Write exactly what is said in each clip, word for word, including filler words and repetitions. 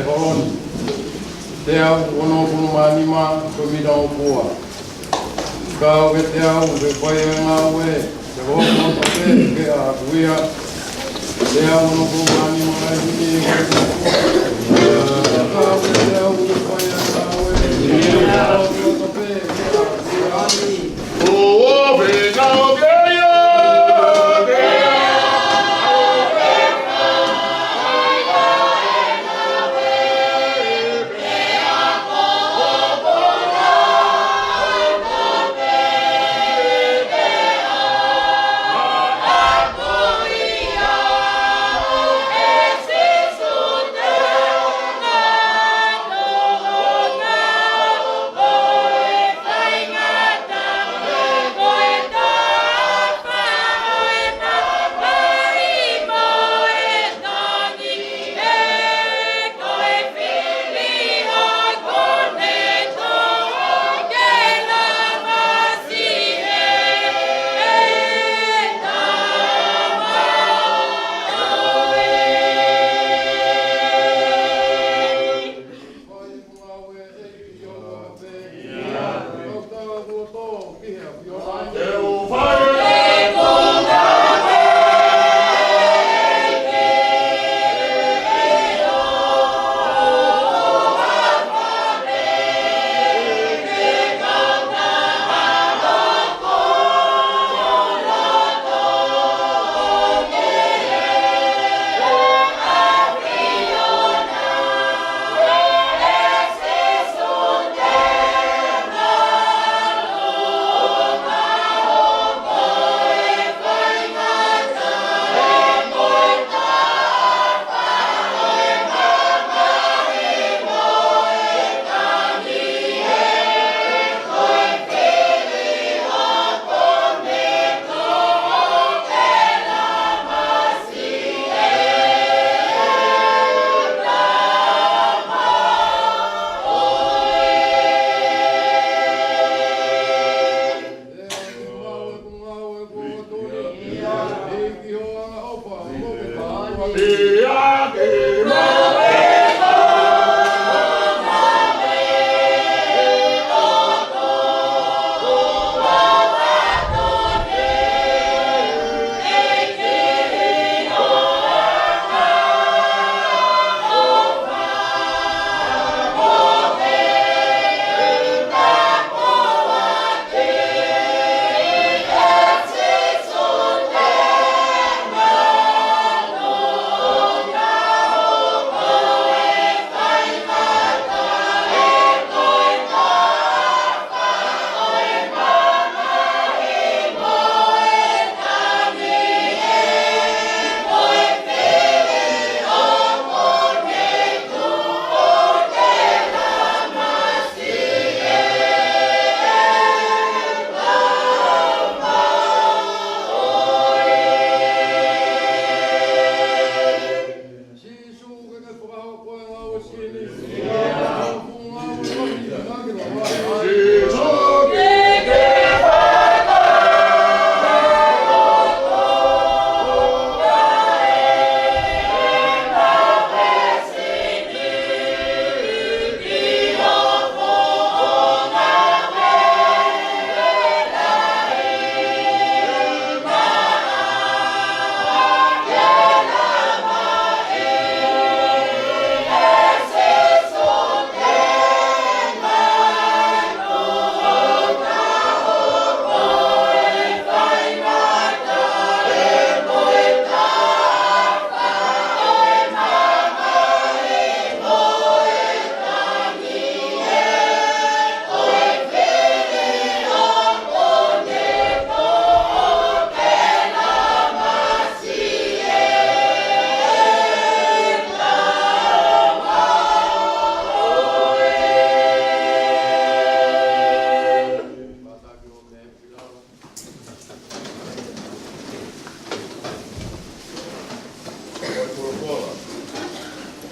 Holoni, teau onongofulu mā nima ko e mita ʻo e fua. Kau ke teau ke fai e ngāue, ke hoko pē ke ʻaku ia. Teau onongofulu mā nima ai hini. Kau ke teau ke fai e ngāue, ke hoko pē ke ʻaku ia.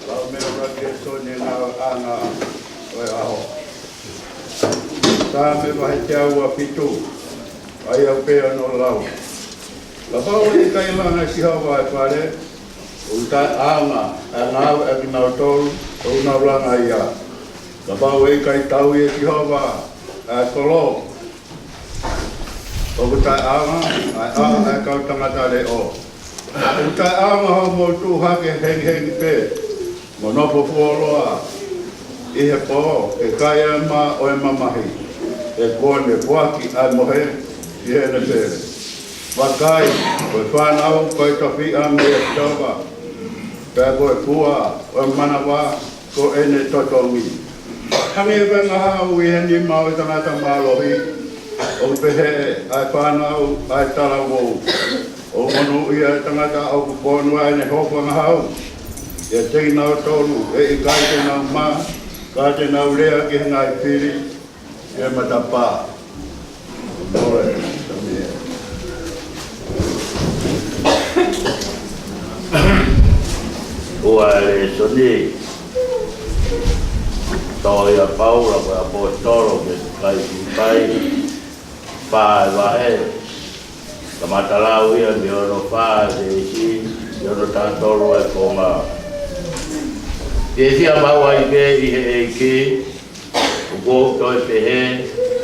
Lau meʻa ʻuluaki ʻo e ngāueʻanga ʻo e ʻaho. Saame vahe teau uofitu, ʻa ia ʻoku pehē hono lau. Kapau ʻe ʻikai langa ʻe Sihova e fale, ʻOku taʻeʻaonga ʻa e ngāue ʻa kinautolu ʻoku nau langa ia. Kapau ʻe ʻikai tauhi ʻe Sihova ʻa e kolo, ʻoku taʻeʻaonga ʻa e ʻao ʻa e kau tangata leʻo. ʻOku taʻeʻaonga hoʻomou tuʻu hake hengihengi pē mo nofo fuoloa ʻi he pō ke kai ʻa e mā ʻo e mamahi, he kuo ne foaki ʻa e mohe ʻi heʻene pele. Vakai, ko e fānau ko e tofiʻa meia Sihova, pea ko e fua ʻo e manava ko ʻene totongi. Hangē ko e ngahau ʻi he nima ʻo e tangata mālohi, ʻoku pehē ʻa e fānau ʻa e talavou. ʻOku monūʻia ʻa e tangata ʻoku fonu ʻene hoko ʻa e ngahau ʻiate kinautolu, ʻe ʻikai te nau mā, ka te nau lea ki he ngaahi fili ʻi he matapā. Mole, Samiela. Ua e lēsoni, tohi ʻa Paula ko e ʻaposetolo ki he kakai Filipai, fā e vahe, kamata lau ia mei hono fā e veesi ki hono taha tolu e konga. Fiefia maʻu ai pē ʻi he ʻEiki, ʻoku ou toe pehē,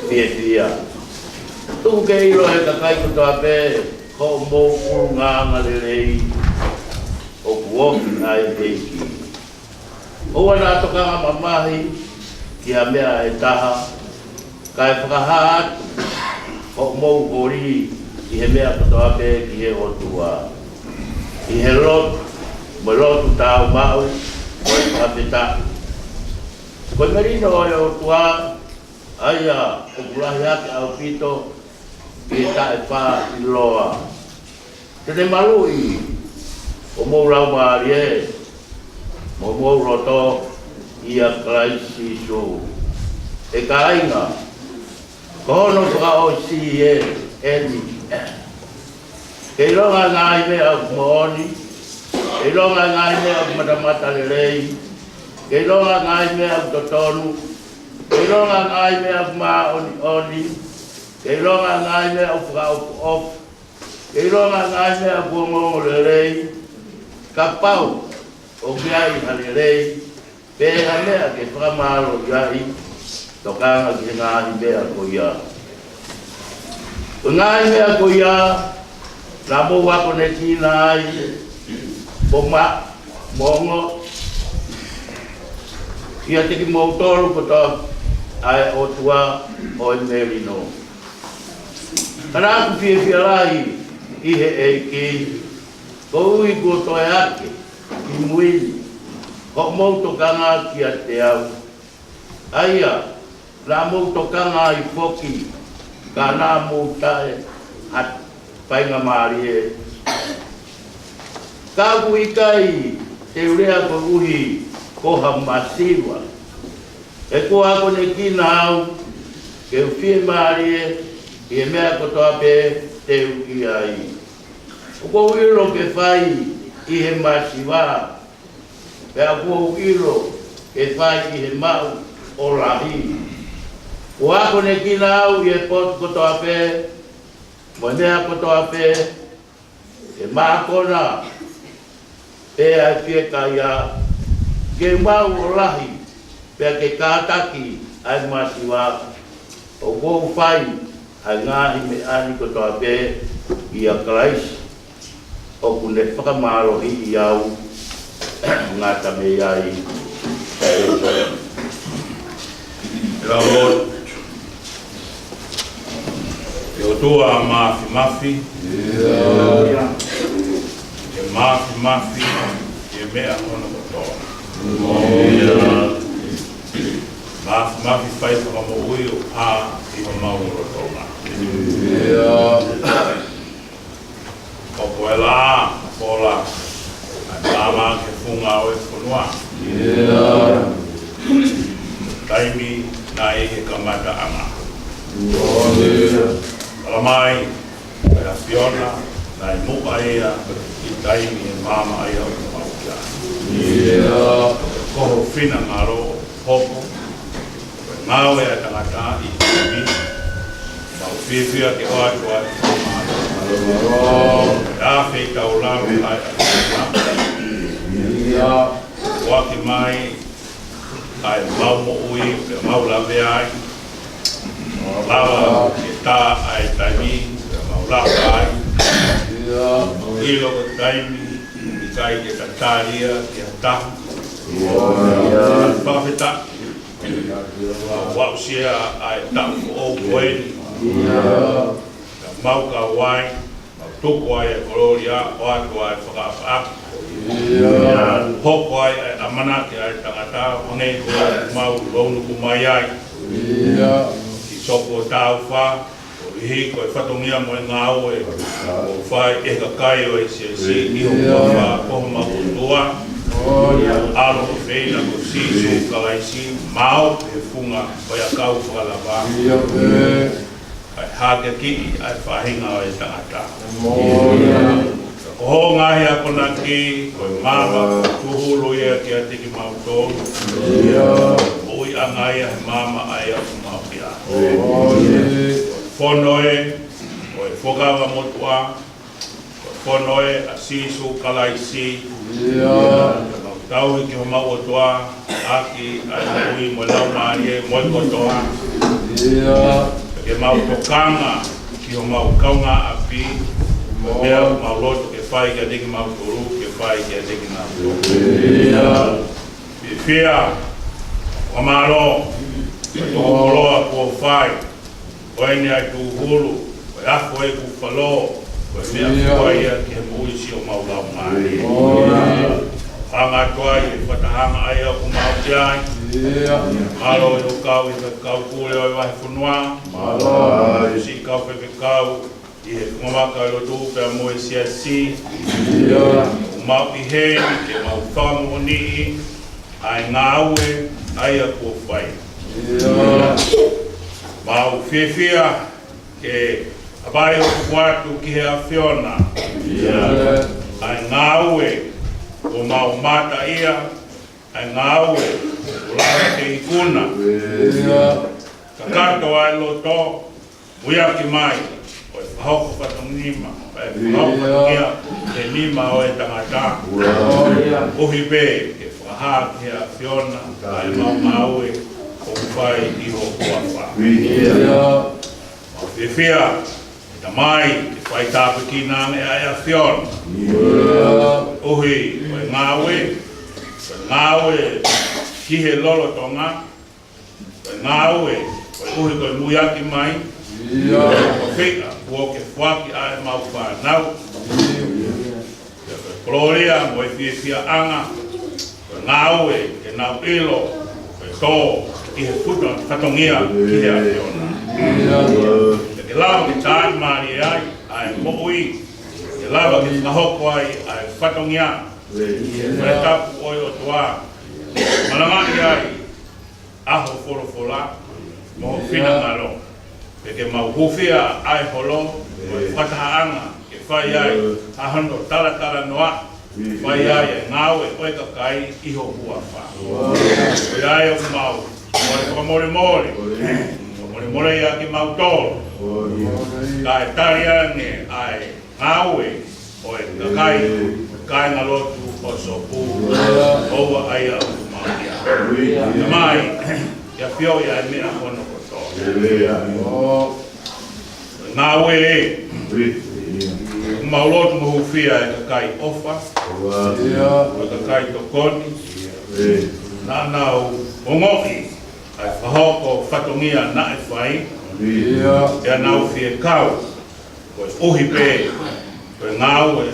fiefia. Tuku ke ʻilo ʻe he kakai kotoa pē hoʻomou ʻulungaanga lelei ʻoku ofi ai ʻEiki. ʻOua naʻa tokanga mamahi ki ha meʻa ʻe taha, kae fakahā atu hoʻomou holi ʻi he meʻa kotoa pē ki he ʻOtua, ʻi he lotu, mo e lotu tāumaʻu, mo e fakafetaʻi. Ko e melino ʻo e ʻOtua, ʻa ia ʻoku lahi hake ʻaupito ʻi he taʻefāʻiloa, te ne maluʻi homou laumālie mo homou loto ʻia Kalaisi Sīsū. ʻE kāinga, ko hono fakaʻosi ē eni. Ke ʻilonga ʻa e ngaahi meʻa ʻoku moʻoni, ke ʻilonga ʻa e ngaahi meʻa ʻoku matamata lelei, ke ʻilonga ʻa e ngaahi meʻa ʻoku totonu, ke ʻilonga ʻa e ngaahi meʻa ʻoku māʻoniʻoni, ke ʻilonga ʻa e ngaahi meʻa ʻoku fakaʻofoʻofa, ke ʻilonga ʻa e ngaahi meʻa ʻoku ongoongolelei, kapau ʻoku ʻi ai ha lelei, pe ha meʻa ke fakamālōʻia ai, tokanga ki he ngaahi meʻa ko ia. Ko e ngaahi meʻa ko ia, naʻa mou akonekina ai, mo ma, mo ongo, ʻiate kimoutolu kotoa ʻa e ʻOtua ʻo e melino. Ka naʻa ku fiefia lahi ʻi he ʻEiki, koeʻuhi kuo toe hake ʻi mui ni hoʻomou tokanga kiate au, ʻa ia naʻa mou tokanga ai foki, ka naʻa mou taʻe ha faingamālie. Ka ʻoku ʻikai te u lea koeʻuhi ko ha masiva, he kuo akonekina au ke u fiemālie ʻi he meʻa kotoa pē te u ʻi ai. ʻOku ou ʻilo ke fai ʻi he masiva, pea ʻoku ou ʻilo ke fai ʻi he maʻu ʻo lahi. Kuo akonekina au ʻi he potu kotoa pē, mo e meʻa kotoa pē, ke mākona pē ʻa e fiekaia, ke maʻu ʻo lahi, pea ke kātaki ʻa e masiva. ʻOku ou fai ʻa e ngaahi meʻa ni kotoa pē ʻia Kalaisi, ʻoku ne fakamālohiʻi au, ngata mei ai. Lord, ʻe ʻOtua Māfimafi, ʻe Māfimafi ʻi he meʻa hono kotoa. Māfimafi fai fakamoʻui ʻoku pā ʻi homau lotolotonga. ʻOku ʻi ai ʻa e pola, ʻa e māmā ki he funga ʻo e fonua. Taimi naʻe ʻi he kamataʻanga. Talamai ʻe he ʻAfiona naʻe muʻa ia ʻi taimi ʻe māmā ia ʻo mau ia. Ko ho finangalo ʻoku hoko, ko e ngāue ʻa e tangata ʻi he taimi ni. Mau fiefia ke ʻoatu ʻa e mālō. Afe i tau lave ai ʻa e tangata. ʻOaki mai ʻa e mau moʻui, pea mau lavea ai. Lava ke tā ʻa e taimi, pea mau laka ai. Mau ʻilo ko e taimi ʻikai ke tatali ia ki ha taha. Fakafetaʻi, mau aʻusia ʻa e taʻu foʻou ko eni. Pea mau kau ai, mau tuku ai e kolōlia, ʻoatu ai e fakaʻapaʻapa. Hoko ai ʻa e ʻamanaki ʻa e tangata, hangē ko ia ʻoku mau lounuku mai ai. Sīsū ko e taufa, koeʻuhi ko e fatongia mo e ngāue kuo fai ʻe he kakai ʻo e siasi ʻi ho huafa, ko homau ʻOtua. ʻAlo ʻofeina ko Sīsū Kalaisi, maʻu he funga ʻo e ʻakau fakalava. ʻA e hākeakiʻi ʻa e faʻahinga ʻo e tangata. Ko hoʻo ngaahi akonaki, ko e maama, tūhulu ia kiate kimautolu. Moʻuiʻanga ia he maama ʻa ia ʻoku mau ʻi ai. Fono ē, ko e Fuakava Motuʻa, ko e fono ē ʻa Sīsū Kalaisi. Mau tauhi ki homau ʻOtua, ʻaki ʻa e moʻui mo e laumālie mo e kotoa. Ke mau tokanga ki homau kaungāʻapi, ko e meʻa ʻoku mau lotu ke fai kiate kimautolu, ke fai kiate kinautolu. Fiefia, fakamālō, ko e tokoloa kuo fai. Ko eni ʻa e tūhulu, ko e afo ʻo e Kufalo, ko e meʻafua ia ki he moʻui siʻomau laumālie. Hanga atu ai e fakatahaʻanga ʻa ia ʻoku mau ʻi ai. Mālō ʻi hoʻo kau ʻi he kau pule ʻo e vahefonua. Siʻi kau faifekau ʻi he funga maka ʻo e lotu pea mo e siasi. ʻOku mau ʻi heni ke mau fakamoʻoniʻi ʻa e ngāue ʻa ia kuo fai. Mau fiefia ke ʻapaʻo ʻo tuku atu ki he ʻAfiona ʻa e ngāue kuo mau mamata ai, ʻa e ngāue kuo lava ke ikuna. Kakato ʻa e loto, muiaki mai, ko e fakahoko fatongia, ko e fakahoko fatongia he nima ʻo e tangata. Koeʻuhi pē ke fakahā ki he ʻAfiona ʻa e mau ngāue ʻoku fai ʻi ho huafa. Mau fiefia, Tamai, ke fai tāpuekina ange ʻa e ʻAfiona. Koeʻuhi ko e ngāue, ko e ngāue ki he lolotonga, ko e ngāue, koeʻuhi ko e muiaki mai, ko e feinga kuo ke foaki ʻa e mau fānau. Ko e kolōlia mo e fiefiaʻanga, ko e ngāue ke nau ʻilo, ko e tō ʻi he futa fatongia ki he ʻAfiona. Ke ke lava ke tāʻimālie ai ʻa e moʻui, ke lava ke fakahoko ai ʻa e fatongia, ko e tapu ʻo e ʻOtua, malangaʻi ai ʻa ho folofola mo ho finangalo. Pea ke mau hūfia ʻa e holo, mo e fakatahaʻanga, ke fai ai ʻa hono talatalanoa, ke fai ai ʻa e ngāue ʻo e kakai ʻi ho huafa. Ko ia ai ʻoku mau, mo e fakamolemole, fakamolemole ia kimautolu. Kae tali ange ʻa e ngāue ʻo e kakai, kāingalotu ʻo Sopu, ʻoua ʻa ia ʻoku mau ʻi ai. Tamai, ʻafioʻi ʻa e meʻa hono kotoa. Ngāue ē, mau lotu mo hūfia e kakai ʻofa, mo e kakai tokoni, naʻa nau ongoʻi ʻa e fakahoko fatongia naʻe fai, pea nau fie kau, koeʻuhi pē ko e ngāue,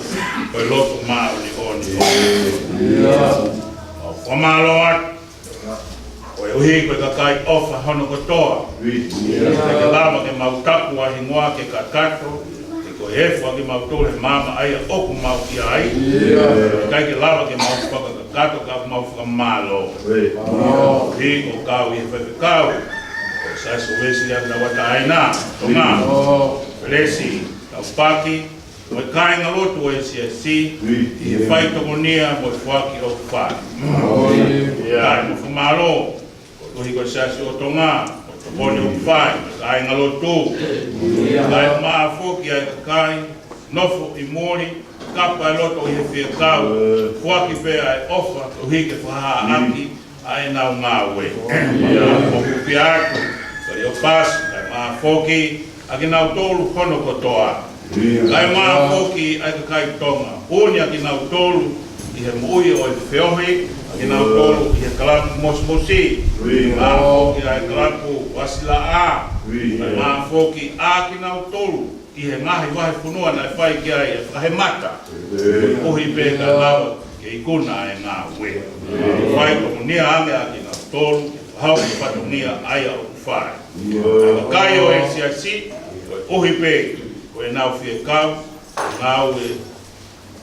ko e lotu māʻoniʻoni. Mau fakamālō atu, koeʻuhi ko e kakai ʻofa hono kotoa. ʻIkai ke lava ke mau taku ʻa e hingoa ke kakato, he ko e efu ʻa kimautolu he maama ʻa ia ʻoku mau ʻi ai. ʻIkai ke lava ke mau fakakakato ka mau fakamālō. Koeʻuhi ko e kau ʻi he faifekau ʻo e Siasi Uēsiliana Tauʻatāina Tonga, Lesi Taupaki, mo e kāingalotu ʻo e siasi, ʻi he faitokonia mo e foaki ʻoku fai. Kae mo fakamālō, koeʻuhi ko e Siasi ʻo Tonga, mo e tokoni ʻoku fai, kāingalotu, kae ʻumaʻā foki ʻa e kakai nofo ʻi muli, kapa e loto ʻi he fie kau, foaki pē ʻa e ʻofa, koeʻuhi ke fakahā ʻaki ʻa ʻenau ngāue. ʻOku mau hūfia atu, Kaliopasi, kae ʻumaʻā foki ʻa kinautolu hono kotoa. Kae ʻumaʻā foki ʻa e kakai Tonga, ʻuni ʻa kinautolu ʻi he moʻui ʻo e feohi, ʻa kinautolu ʻi he kalapu mosimosi, kae ʻumaʻā foki ʻa e kalapu uasilaʻā, kae ʻumaʻā foki ʻa kinautolu ʻi he ngaahi vahefonua naʻe fai ki ai e fakahemata, koeʻuhi pē kae lava ke ikuna e ngāue. Fai tokoni ange ʻa kinautolu ke fakahoko e fatongia ʻa ia ʻoku fai. Kae kakai ʻo e siasi, koeʻuhi pē ko ʻenau fie kau, ko e ngāue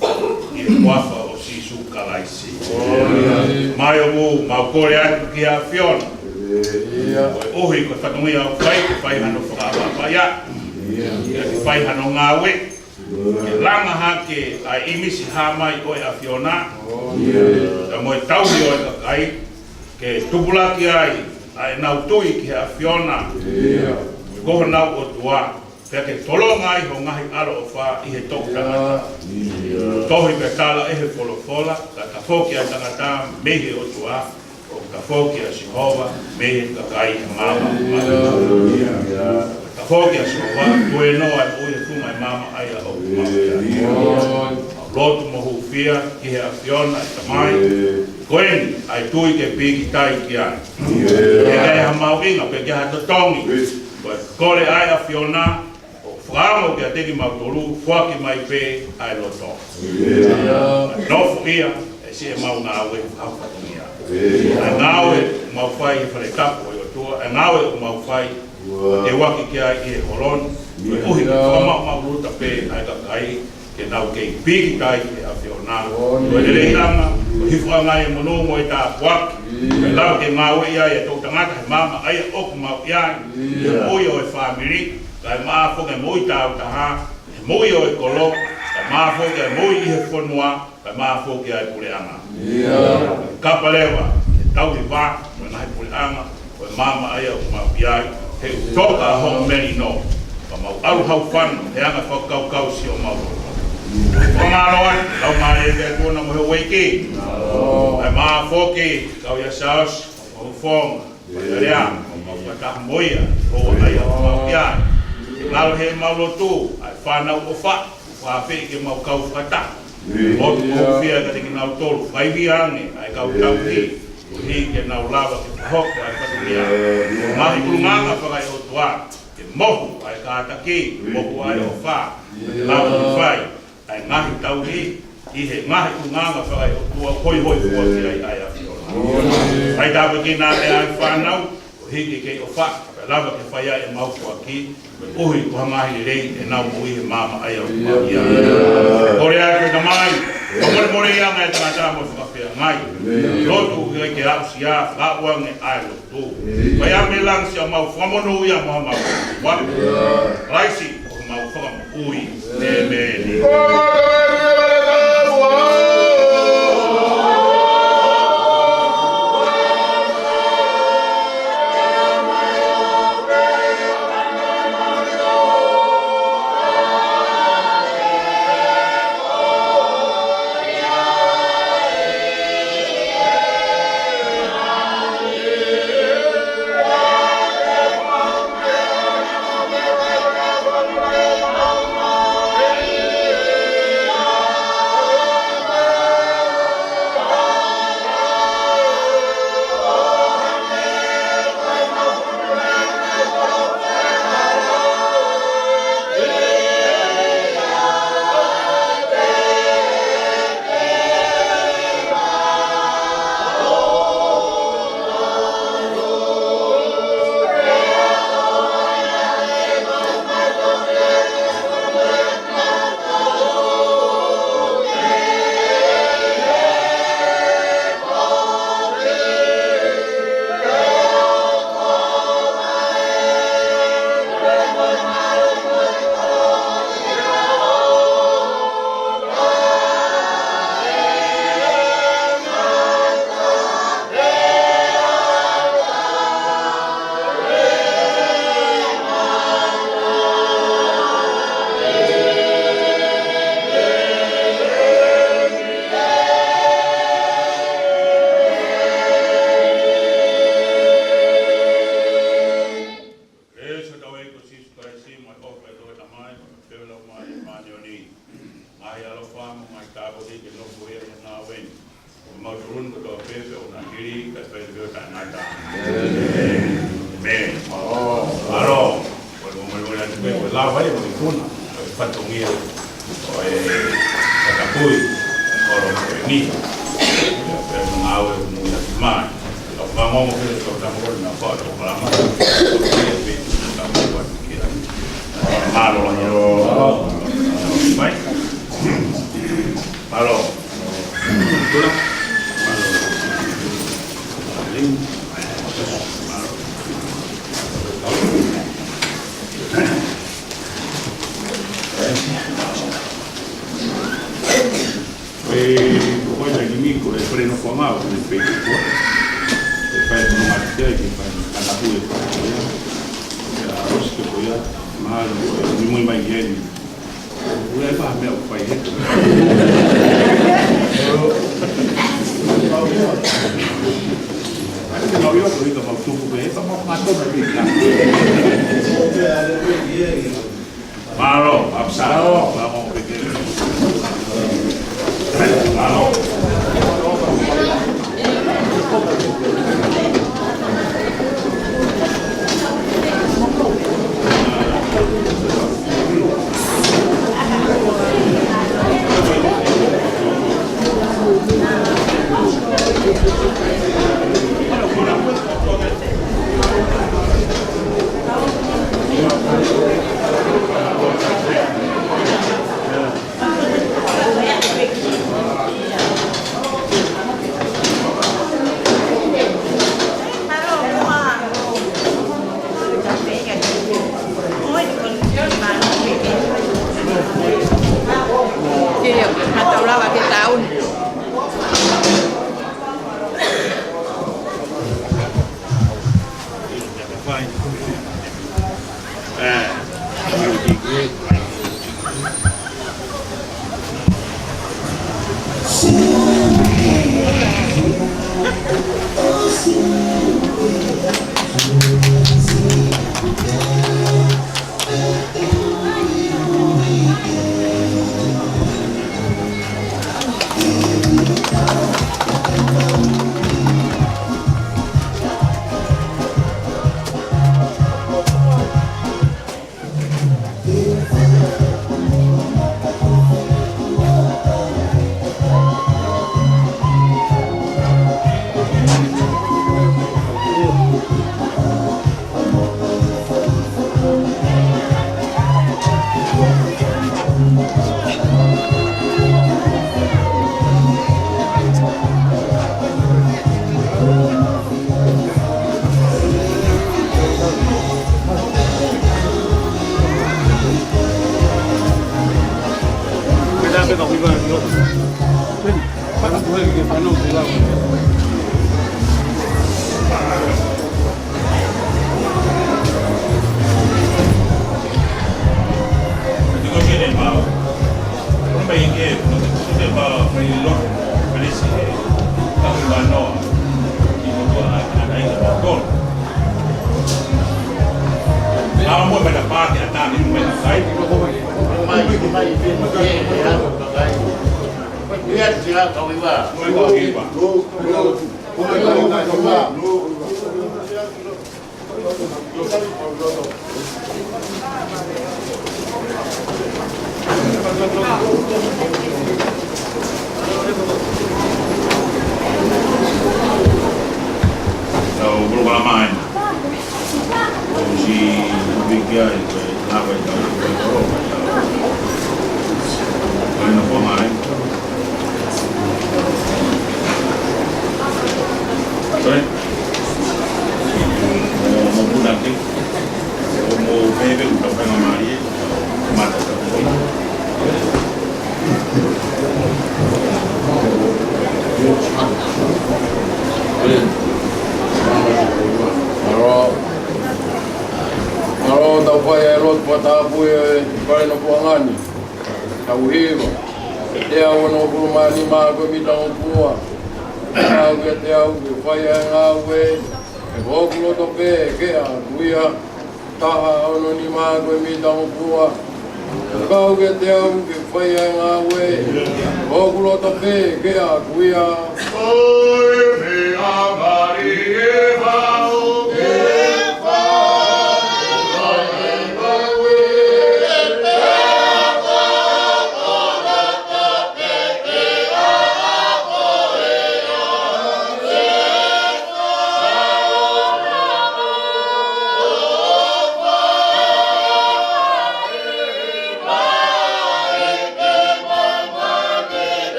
ʻi he huafa ʻo Sīsū Kalaisi. Mai ʻoku mau kole atu ki he ʻAfiona, koeʻuhi ko e fatongia ʻoku fai, ke fai hano fakaʻapaʻapa ia, ke fai hano ngāue, ke langa hake ʻa e ʻīmisi hā mai ʻo e ʻAfiona, pea mo e tauhi ʻo e kakai, ke tupulaki ai ʻa ʻenau tui ki he ʻAfiona, ko honau ʻOtua, pea ke tolonga ai ho ngaahi ʻaloʻofa ʻi he toʻutangata. Tohi pea tala ʻe he folofola, ka tafoki ʻa e tangata mei he ʻOtua, ʻoku tafoki ʻa Sihova mei he kakai ʻi he maama. Tafoki ʻa Sihova, tuēnoa e moʻui he funga e maama ʻa ia ʻoku mau ʻi ai. Lotu mo hūfia ki he ʻAfiona, ʻe Tamai, ko eni ʻa e tui ke pīkitai ki ai. Ke ʻikai ha mahuʻinga pe ke ha totongi, ko e kole ʻa e ʻAfiona, ʻoku fakaongo kiate kimautolu, foaki mai pē ʻa e loto. Nofo ia, ʻe siʻi ʻemau ngāue, ʻa e fatongia. ʻA e ngāue ʻoku mau fai he fale tapu ʻo e ʻOtua, ʻa e ngāue ʻoku mau fai, ʻo teuaki ki ai ʻi he holo ni, koeʻuhi ke fakamaʻumaʻuluta pē ʻa e kakai, ke nau kei pīkitai ki he ʻAfiona. Ko e leleiʻanga, ko e hifo ange ʻa e monū mo e tāpuaki, ke lava ke ngāueʻi ai e toʻutangata he maama ʻa ia ʻoku mau ʻi ai, ʻi he moʻui ʻo e fāmili, kae ʻumaʻā foki e moʻui tāutaha, he moʻui ʻo e kolo, kae ʻumaʻā foki e moʻui ʻi he fonua, kae ʻumaʻā foki ʻa e puleʻanga. Kapa leva ke tauhi vā mo e ngaahi puleʻanga ʻo e maama ʻa ia ʻoku mau ʻi ai, he ʻoku toka hoʻo melino, ka mau ʻalu hau fano he anga fakakaukau siʻomau loto. Fakamālō atu, lau mālie ki he ʻOtua mo e houʻeiki, kae ʻumaʻā foki kau ia Saosi, mo Fonga, mo Lea, ʻoku mau fakataha mo ia, ʻo ʻai ʻoku mau ʻi ai. Ke ngalo heʻemau lotu ʻa e fānau ʻofa, ʻoku fakaafeʻi ke mau kau fakataha. Lotu mo hūfia kiate kinautolu, fakaivia ange ʻa e kau tauhi, koeʻuhi ke nau lava ke fakahoko ʻa e fatongia. Ngaahi ʻulungaanga fakaeʻotua, ke mohu ʻa e kātaki, mohu ʻa e ʻofa, ke lava ke fai ʻa e ngaahi tauhi ʻi he ngaahi ʻulungaanga fakaeʻotua, hoihoifua ki ai ʻa e ʻAfiona. ʻAi tāpuekina ʻa e fānau, koeʻuhi ke kei ʻofa, kae lava ke fai ai ʻemau foaki, koeʻuhi ko ha ngaahi lelei ʻenau moʻui he maama ʻa ia ʻoku mau ʻi ai. Kole atu Tamai, fakamolemoleʻi ange ʻa e tangata mo e fakafeangai. Lotu ke ke aʻusia, fakaʻuange ʻa e lotu. Ko ia mei langi siʻomau fakamonūʻia mo homau ʻOtua ko Kalaisi, ko homau Fakamoʻui. ʻĒmeni. Mālō. Mālō. Ko e molemole atu pē, ko e lava ia mo e ikuna ʻo e fatongia ʻo e fakapui ʻo e ʻaho ko eni. Pea mo e ngāue ʻoku mou ʻi ai mai. Ka fanongo pē ki he tautapa ko ē naʻa faʻa tau kalama. Ko ia pē tautapa ko ē kia. Mālō, mālō. Mai. Mālō. Tula. Mālō. Ē, ko e taimi ni ko e fale nofoʻanga ʻoku ne pehē ko e fai no mate ke fai ana hui ko ia. Ia, ʻosi ko ia, mālō, ni mui mai ki heni. Ua e pā meʻa ʻoku fai he. Ake mau io ko ika mau tupu pē, ka mau ngā tona pē ka. Mālō, ʻapsā. Mālō, mālō, pē ke. Mālō. Tau polokalama ena. ʻOsi uike ia, ʻi he lava ʻi he tau, ʻi he tau, ʻi he tau. Ko e nofoʻanga ē. Sorry. Mo, mo punake. Mo, mo bebe, mo tau fanga mālie. Mata. Mālō. Mālō, tau fai e lotu fakatapu ʻi he fale nofoʻanga ni. Tau hiva. Teau onongofulu mā nima ko e mita ʻo e pua. Teau ke teau ke fai e ngāue. ʻE hoko loto pē ke a kuia. Taha ono nima ko e mita ʻo e pua. Kau kiate au ke fai ʻa e ngāue, ʻoku loto pē ke ʻaku ia.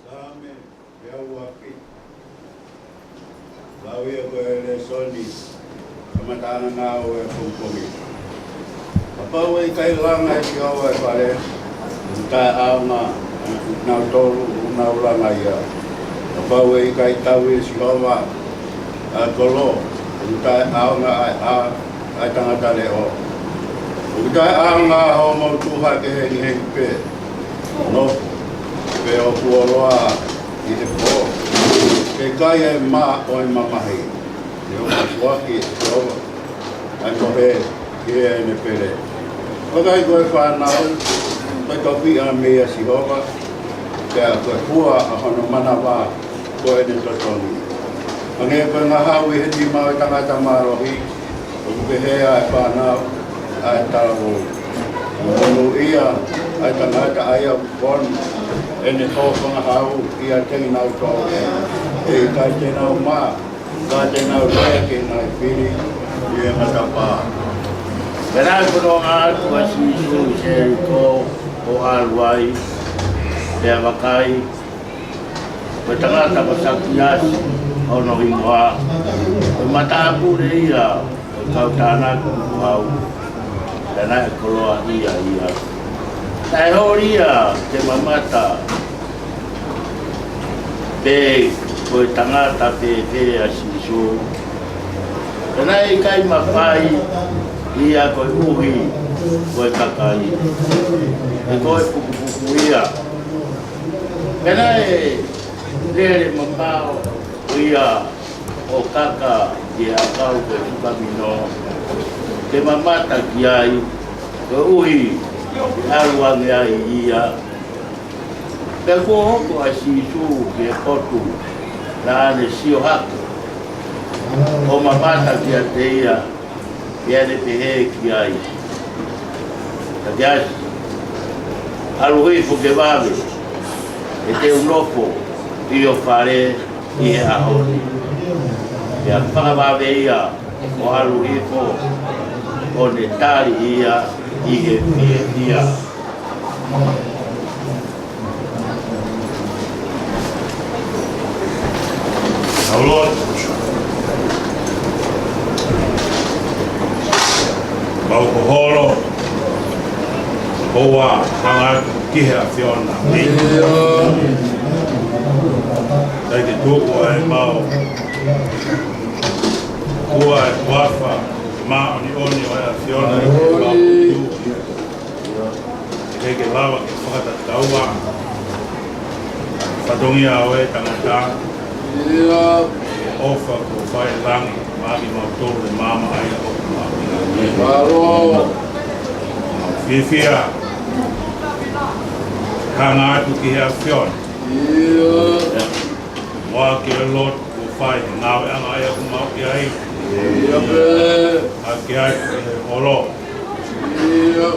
Saame ʻe ua ki. Lau ia ko e lēsoni, kamataʻanga ʻo e pongipongi. Kapau ʻe ʻikai langa ʻe Sihova e fale, ʻoku taʻeʻaonga ʻa kinautolu ʻoku nau langa ia. Kapau ʻe ʻikai tauhi ʻe Sihova ʻa e kolo, ʻoku taʻeʻaonga ʻa e, ʻa e tangata leʻo. ʻOku taʻeʻaonga hoʻomou tuha ke hengihengi pē, nofo pē ʻo fuoloa ʻi he pō, ke kai ʻa e mā ʻo e mamahi. He ʻoku foaki ʻe Sihova ʻa e mohe ki heʻene pele. Vakai, ko e fānau ko e tofiʻa meia Sihova, pea ko e fua ʻa hono manava ko ʻene totongi. Hangē ko e ngahau ʻi he nima ʻo e tangata mālohi, ʻoku pehē ʻa e fānau ʻa e talavou. Monūʻia ʻa e tangata ʻa ia ʻoku fonu ʻene hōfangahau ʻiate kinautolu. ʻE ʻikai te nau mā, ka te nau lea ki he ngaahi fili ʻi he matapā. Pea naʻe fononga atu ʻa Sīsū ʻi Selikō ʻo ʻalu ai, pea vakai, ko e tangata ko Sakiasi, hono hingoa, ko e matāpule ia ʻo e kau tānaki tukuhau, pea naʻe koloaʻia ia. Naʻe holi ia ke mamata pe ko e tangata fēfē ʻa Sīsū. Pea naʻe ʻikai mafai ia koeʻuhi ko e kakai, he ko e pukupuku ia. Pea naʻe lele mamao ia ʻo kaka ki he ʻakau ko e fukamino, ke mamata ki ai, koeʻuhi ke ʻalu ange ai ia. Pea kuo hoko ʻa Sīsū ki he potu Naʻa ne sio hake ʻo mamata kiate ia, pea ne pehē ki ai, Takiasi, ʻalu hifo ke vave, he te u nofo ʻi ho fale ʻi he ʻaho ni. Pea fakavave ia ʻo ʻalu hifo, ʻo ne tali ia ʻi he fiefia. Tau lotu. Mau ko holo, ʻoua, hanga atu ki he ʻAfiona. ʻIo. ʻIkai ke tuku ʻa e mau, ʻoua, ʻa e huafa māʻoniʻoni ʻo e ʻAfiona ʻi he mau iu. ʻIkai ke lava ke fakatatau ʻa e fatongia ʻo e tangata, ʻio, ʻofa kuo fai ʻe langi maʻa kimautolu he maama ʻa ia ʻoku mau ʻi ai. Mālō. Fiefia. Hanga atu ki he ʻAfiona. ʻIo. Muʻa ke lotu kuo fai he ngāueʻanga ʻa ia ʻoku mau ʻi ai. ʻIo pē. Hake ai ki he holo. ʻIo.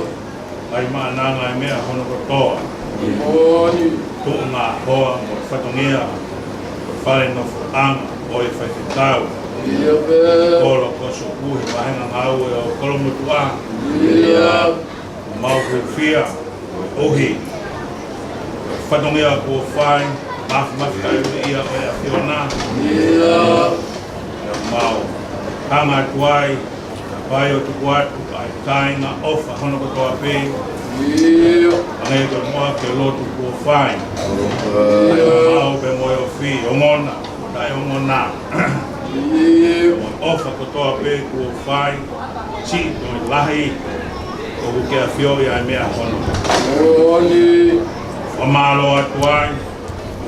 Fai maʻananga e meʻa hono kotoa. Moʻoni. Tuʻunga hoa mo e fatongia ʻo e fale nofoʻanga ʻo e faifekau. ʻIo pē. Kolo Kosopu he vahenga ngāue ʻo Kolomotuʻa. ʻIo. Mau fiefia koeʻuhi ko e fatongia kuo fai, mafimafi taimi ia ʻo e ʻAfiona. ʻIo. Pea mau hanga atu ai, kae ʻoua ʻe tuku atu ʻa e kāinga ʻofa hono kotoa pē. ʻIo. Hangē ko e muʻa ke lotu kuo fai. ʻIo. Mau pē mo e ofi, ongona, taʻeongona. ʻIo. Mo e ʻofa kotoa pē kuo fai, siʻi mo e lahi, ʻoku ke ʻafioʻi ʻa e meʻa hono. Moʻoni. Fakamālō atu ai,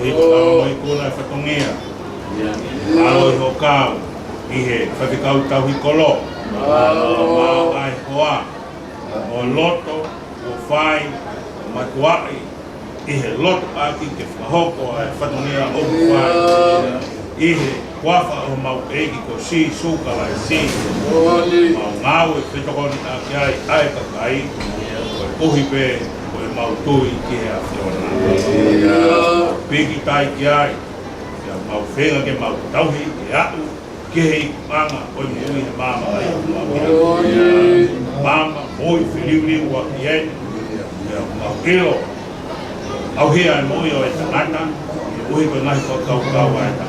ʻi he tama mo e ikuna e fatongia. Mālō ʻi hoʻo kau ʻi he faifekau tauhi kolo. Mālō. Mālō ʻa e hoa. Mo e loto kuo fai, matuaʻi ʻi he loto ʻaki ke fakahoko ʻa e fatongia ʻoku fai. ʻI he huafa ʻo homau ʻEiki ko Sīsū Kalaisi. Mau ngāue fetokoniʻaki ai ʻa e kakai, koeʻuhi pē ko ʻemau tui ki he ʻAfiona. Pīkitai ki ai, pea mau feinga ke mau tauhi ke aʻu ki he ikuʻanga ʻo e moʻui he maama ʻa ia ʻoku mau ʻi ai. Maama moʻui feliuliuaki eni. Pea mau ʻilo ʻauhia e moʻui ʻo e tangata, koeʻuhi ko e ngaahi fakakaukau ʻa e tangata.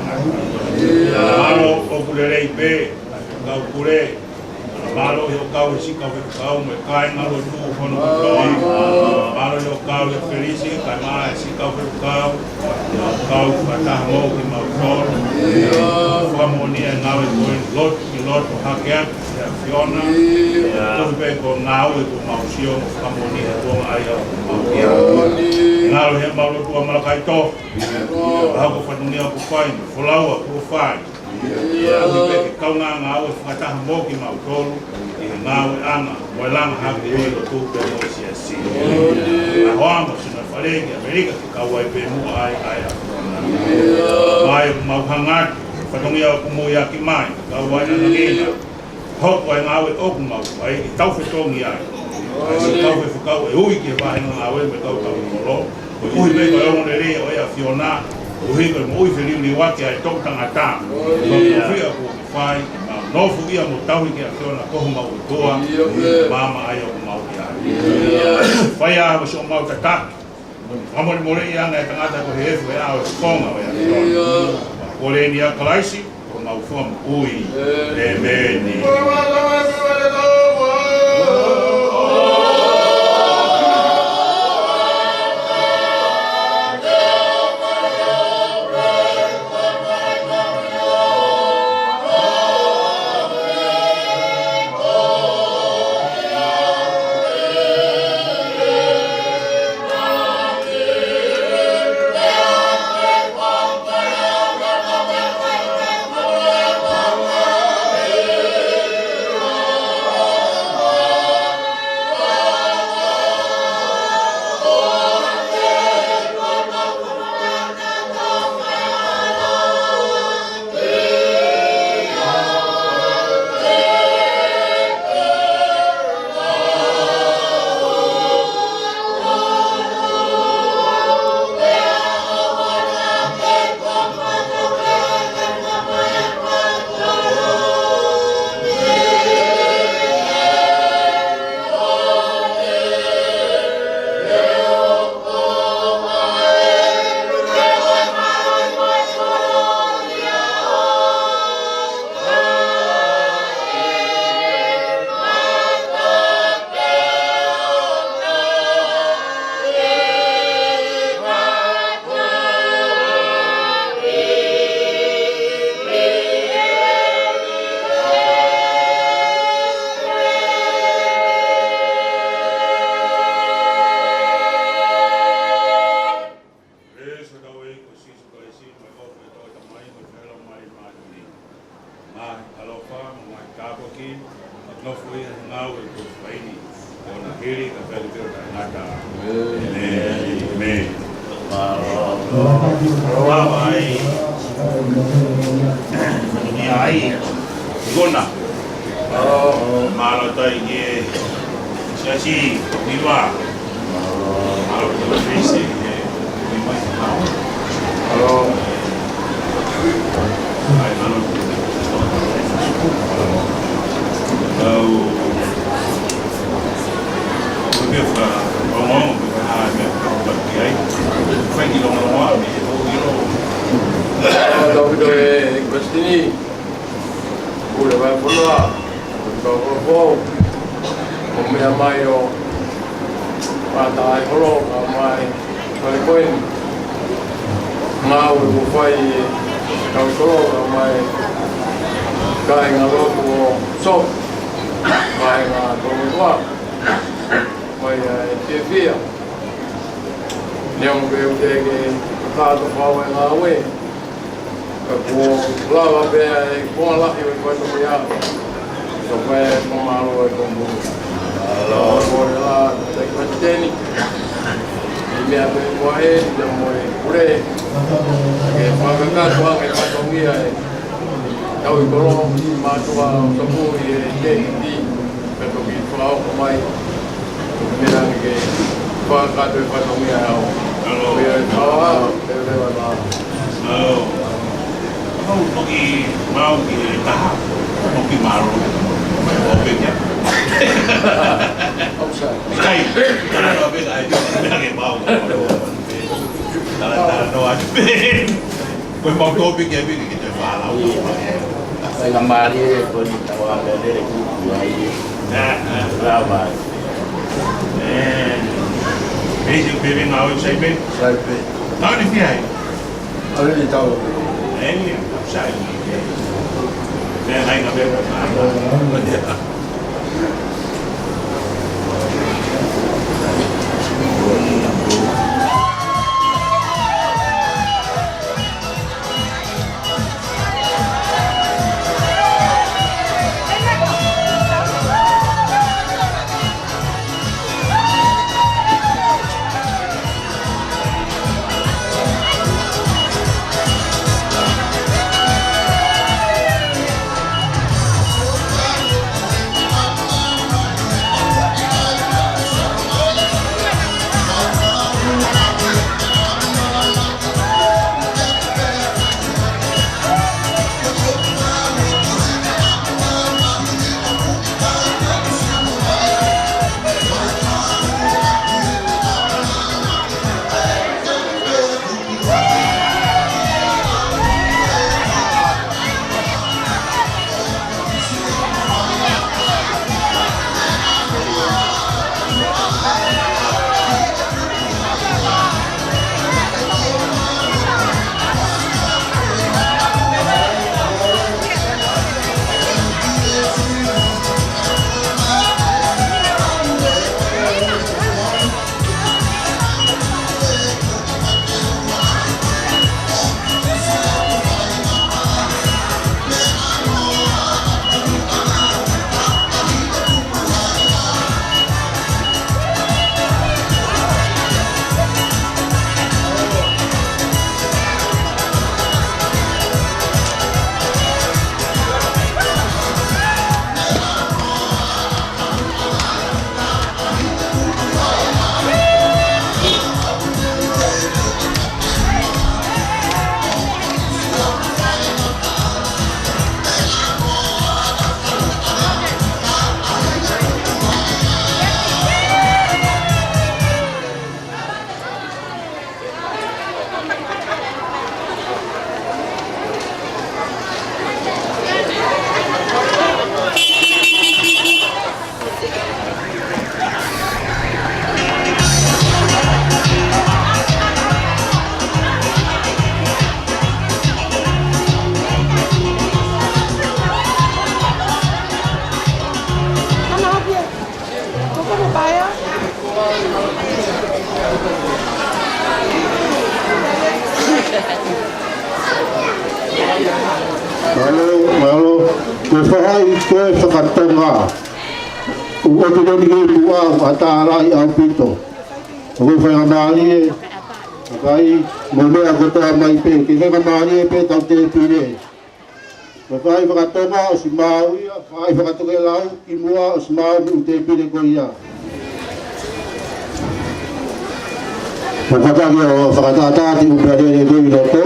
Mālō ʻoku lelei pē ʻa e kau pule. Mālō ʻi hoʻo kau he siʻi kau faifekau mo e kāingalotu hono kotoa. Mālō ʻi hoʻo kau ʻi Felisi, kae ʻumaʻā e siʻi kau faifekau, ʻi hoʻo kau fakataha mo kimautolu. Fakamoʻoni e ngāue ko eni, lotu ki loto, hake atu ki he ʻAfiona. Koeʻuhi pē ko e ngāue kuo mau sio mo fakamoʻoni he tuʻunga ʻa ia ʻoku mau ʻi ai. Ngalo he mau lotu ʻa Malakai Tohi. Pea ko e fatongia kuo fai, mo e folaua kuo fai. Koeʻuhi pē ke kaungā ngāue fakataha mo kimautolu ʻi he ngāueʻanga mo e langa hake ʻo e lotu pea mo e siasi. Ka hoa mo sino fale ki ʻAmelika ke kau ai pē muʻa ai ʻa e ʻAfiona. Mai ʻoku mau hanga atu, fatongia ʻoku mui ʻaki mai, kau ai ʻa e ngāue. Hoko e ngāue ʻoku mau fai, ʻi he tau fetongi ai. ʻA e siʻi kau faifekau ʻe ui ki he vahenga ngāue mo e kau tauhi kolo. Koeʻuhi pē ko e ongoongolelei ʻo e ʻAfiona, koeʻuhi ko e moʻui feliuliuaki ʻa e toʻu tangata. Ko e fiefia kuo ke fai, mau nofoʻia mo tauhi ki he ʻAfiona ko homau ʻOtua, ʻi he maama ʻa ia ʻoku mau ʻi ai. Fai ā mo siʻomau tataki, mo e fakamolemoleʻi ʻa e tangata ko e efu ʻa e ʻao ʻo e fofonga ʻo e ʻAfiona. Ko e ʻEiki ʻa Kalaisi, ko homau Fakamoʻui. ʻĒmeni. ʻĒmeni. ʻĒmeni. Mālō. Mālō ai. Ia ai. Kona. Mālō. Mālō tai ke. Siasi, Viva. Mālō, Viva, Viva. Mālō. Ai, mālō. Au. Ko e fakaongoongo, ko e fakaʻā, meʻa, ko e fakaʻā, ai. Fai ki longoaʻa, meʻa, ko e ʻilo. Tau pito e, Kristini. Pule vai pula. Ko e fakaʻā, ko e meʻa mai ʻo. Pata ai holo, ka mai. Fale ko eni. Ngāue kuo fai ʻe Kauikolo, ka mai. Kāinga lotu ʻo Sop. Kāinga Kauikolo. Mai ʻa e fiefia. Neongo pē ʻoku teʻeki ke kātoa fau e ngāue, ka kuo lava pē ʻa e konga lahi ʻo e fatongia. Ka ko e fakamālō e komipale. Mālō. Ko e la, te Palesiteni. ʻI he meʻa pē ko ē, ʻi he mo e pule. Ke fakakakato ange e fatongia ʻe Kauikolo, mātuʻa ʻo Sop ʻi he te iti. Pea toki fakaʻosi mai. Meʻa ni ke fakakakato e fatongia ʻo. Mālō. Pea e tawa, pea e leva na. Mālō. Mau toki mau ki he taha. Toki mālō. Mai ʻo pē kia. Kai. Tala noa pē kai. Meʻa ke mau. Tala, tala noa pē. Ko e mau tō pē ke piki ki te whālau. Faingamālie ko eni tau a mea lele kuku ai. Nā, nā. Rau mai. Ē. Pei se pē ngā ʻo Saipe. Saipe. Tau ni ki ai. Au ni tau. Ē, ni, sai. Ē, hai ngā pē. Mālō, mālō. Ko e faʻahi ko e fakatonga. ʻOku ʻoatu eni ke ʻoatu ʻa e tālaʻi ʻaupito. ʻOku faingamālie, kakai, mo e meʻa kotoa mai pē, ke faingamālie pē ʻetau tēpile. Ko e faʻahi fakatonga ʻosi maau ia, faʻahi fakatokelau kimuʻa ʻosi maau mo e tēpile ko ia. Mo kata ke u fakatātā atu ʻa e ʻū pea lele ko ē ʻi loto.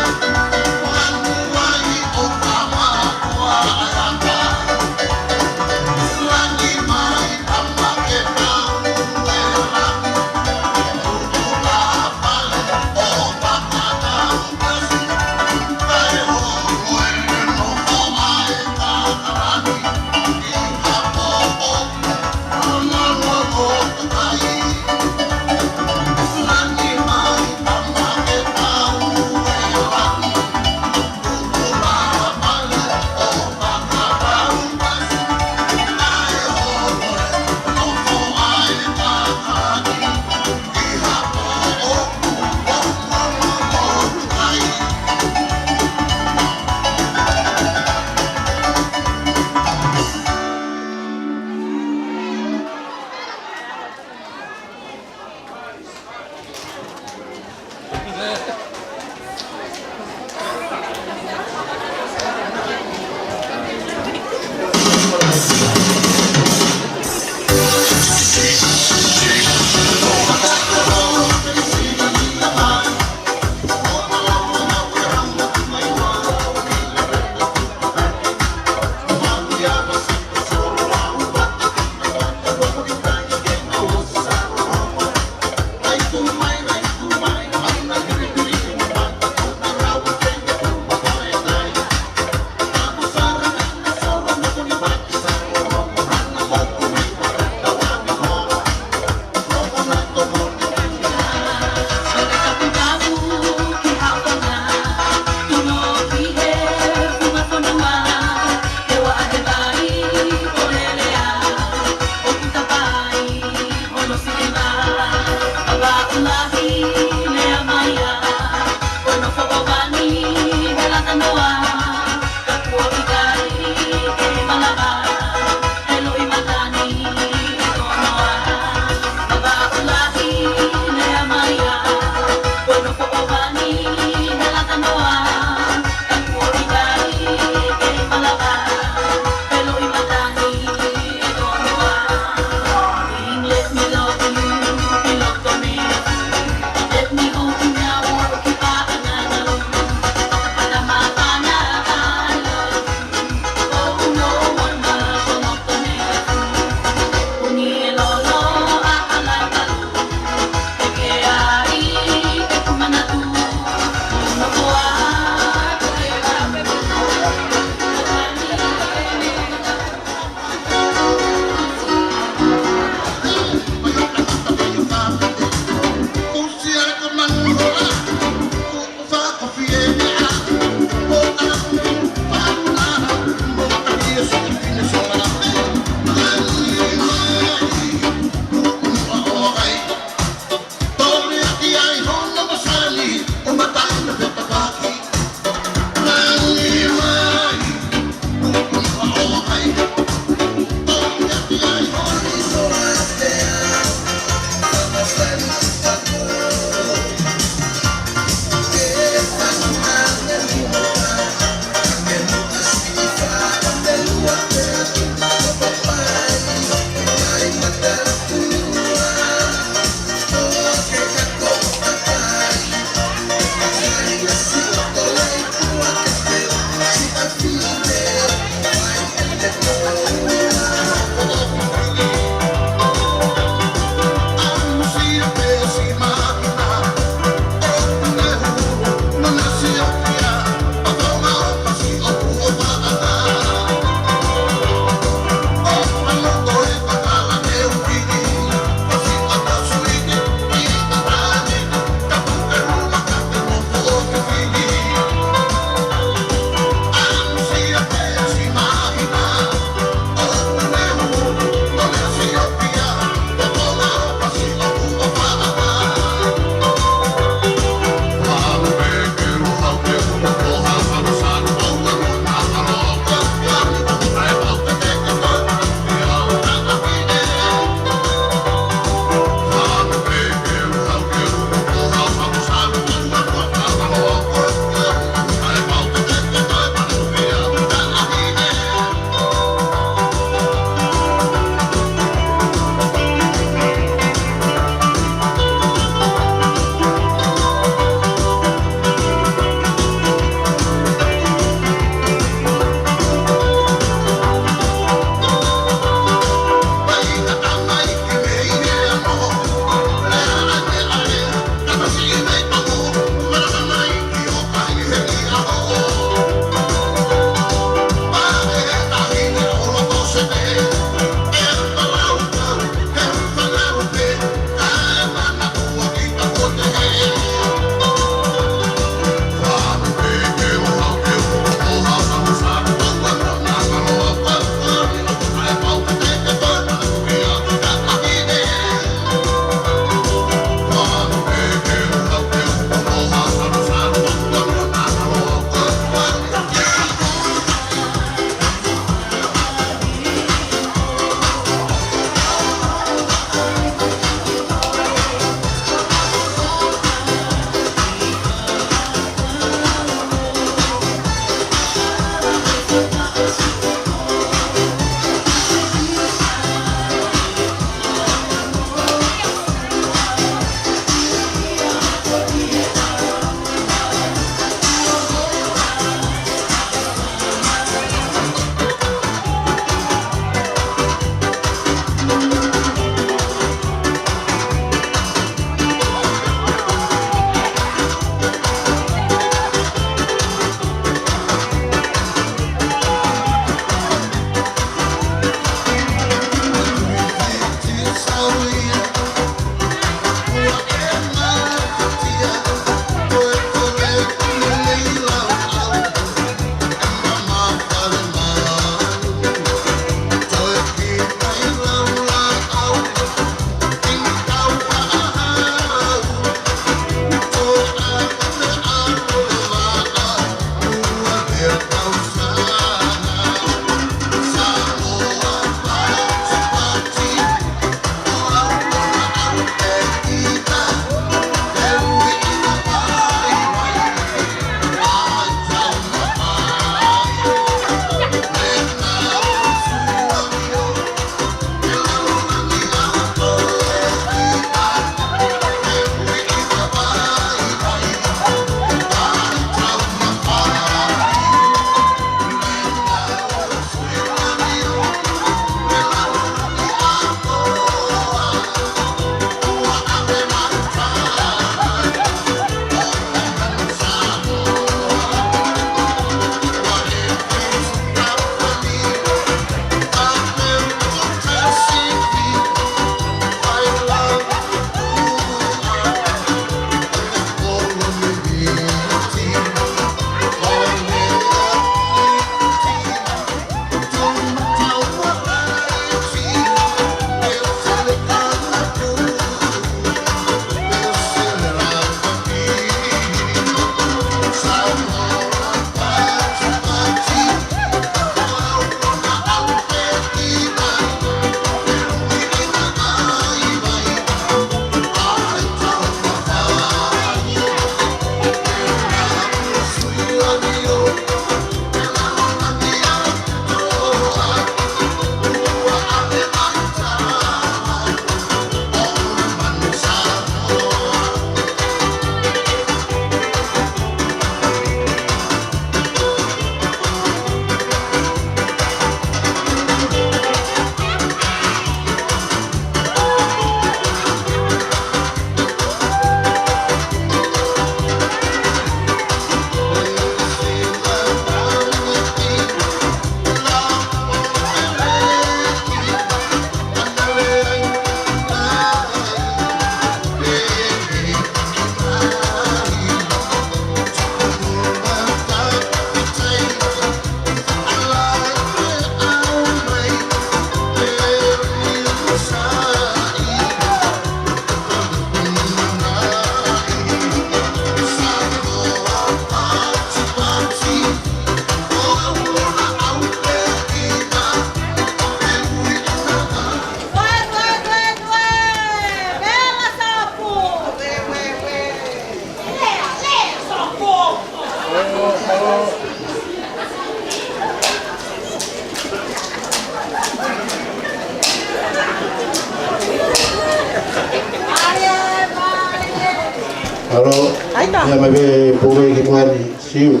Alo, ʻai tā. Ia mai pē Pouʻeiki Moani Siu.